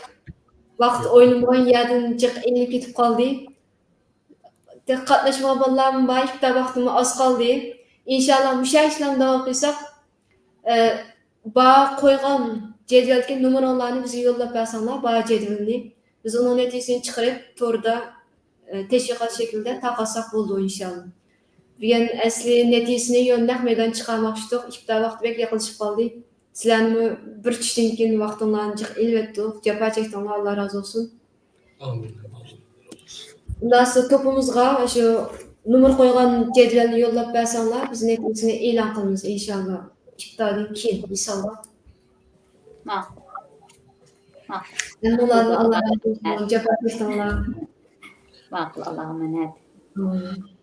ۋاقىت ئويلىمىغان يەردىن جىق ئېلىنىپ كېتىپ قالدى. قاتناشمىغان بالىلارمۇ بار، ئىپتار ۋاقتىمۇ ئاز قالدى. ئىنشاللا مۇشۇ ئىشلارنى داۋام قىلساق، ئە، بار قويغان جەدۋەلدىكى نومۇرۇڭلارنى بىزگە يوللاپ بەرسەڭلار، بار جەدۋىلىنى. بىز ئۇنىڭ نەتىجىسىنى چىقىرىپ، توردا، ئە، تەشۋىقات شەكلىدە تارقاتساق بولىدۇ، ئىنشاللا. بۈگۈن ئەسلى نەتىجىسىنى يول نەق مەيدان چىقارماقچىدۇق. ئىپتار ۋاقتى بەك يېقىنلىشىپ قالدى. سىلەرنىمۇ بىر چۈشتىن كېيىن ۋاقتىڭلارنى جىق ئېلىۋەتتۇق. جاپا چەكتىڭلار، ئاللا رازى بولسۇن. ئامىن. ئۇنداق توپىمىزغا شۇ نومۇر قويغان جەدۋەلنى يوللاپ بەرسەڭلار، بىز نەتىجىسىنى ئېلان قىلىمىز، ئىنشاللا. ئىپتاردىن كېيىن، مىسالغا. ماقۇل. ماقۇل. ھەممىڭلاردىن ئاللا رازى بولسۇن. جاپا چەكتىڭلار. ماقۇل، ئاللاغا ئامانەت. ئامىن.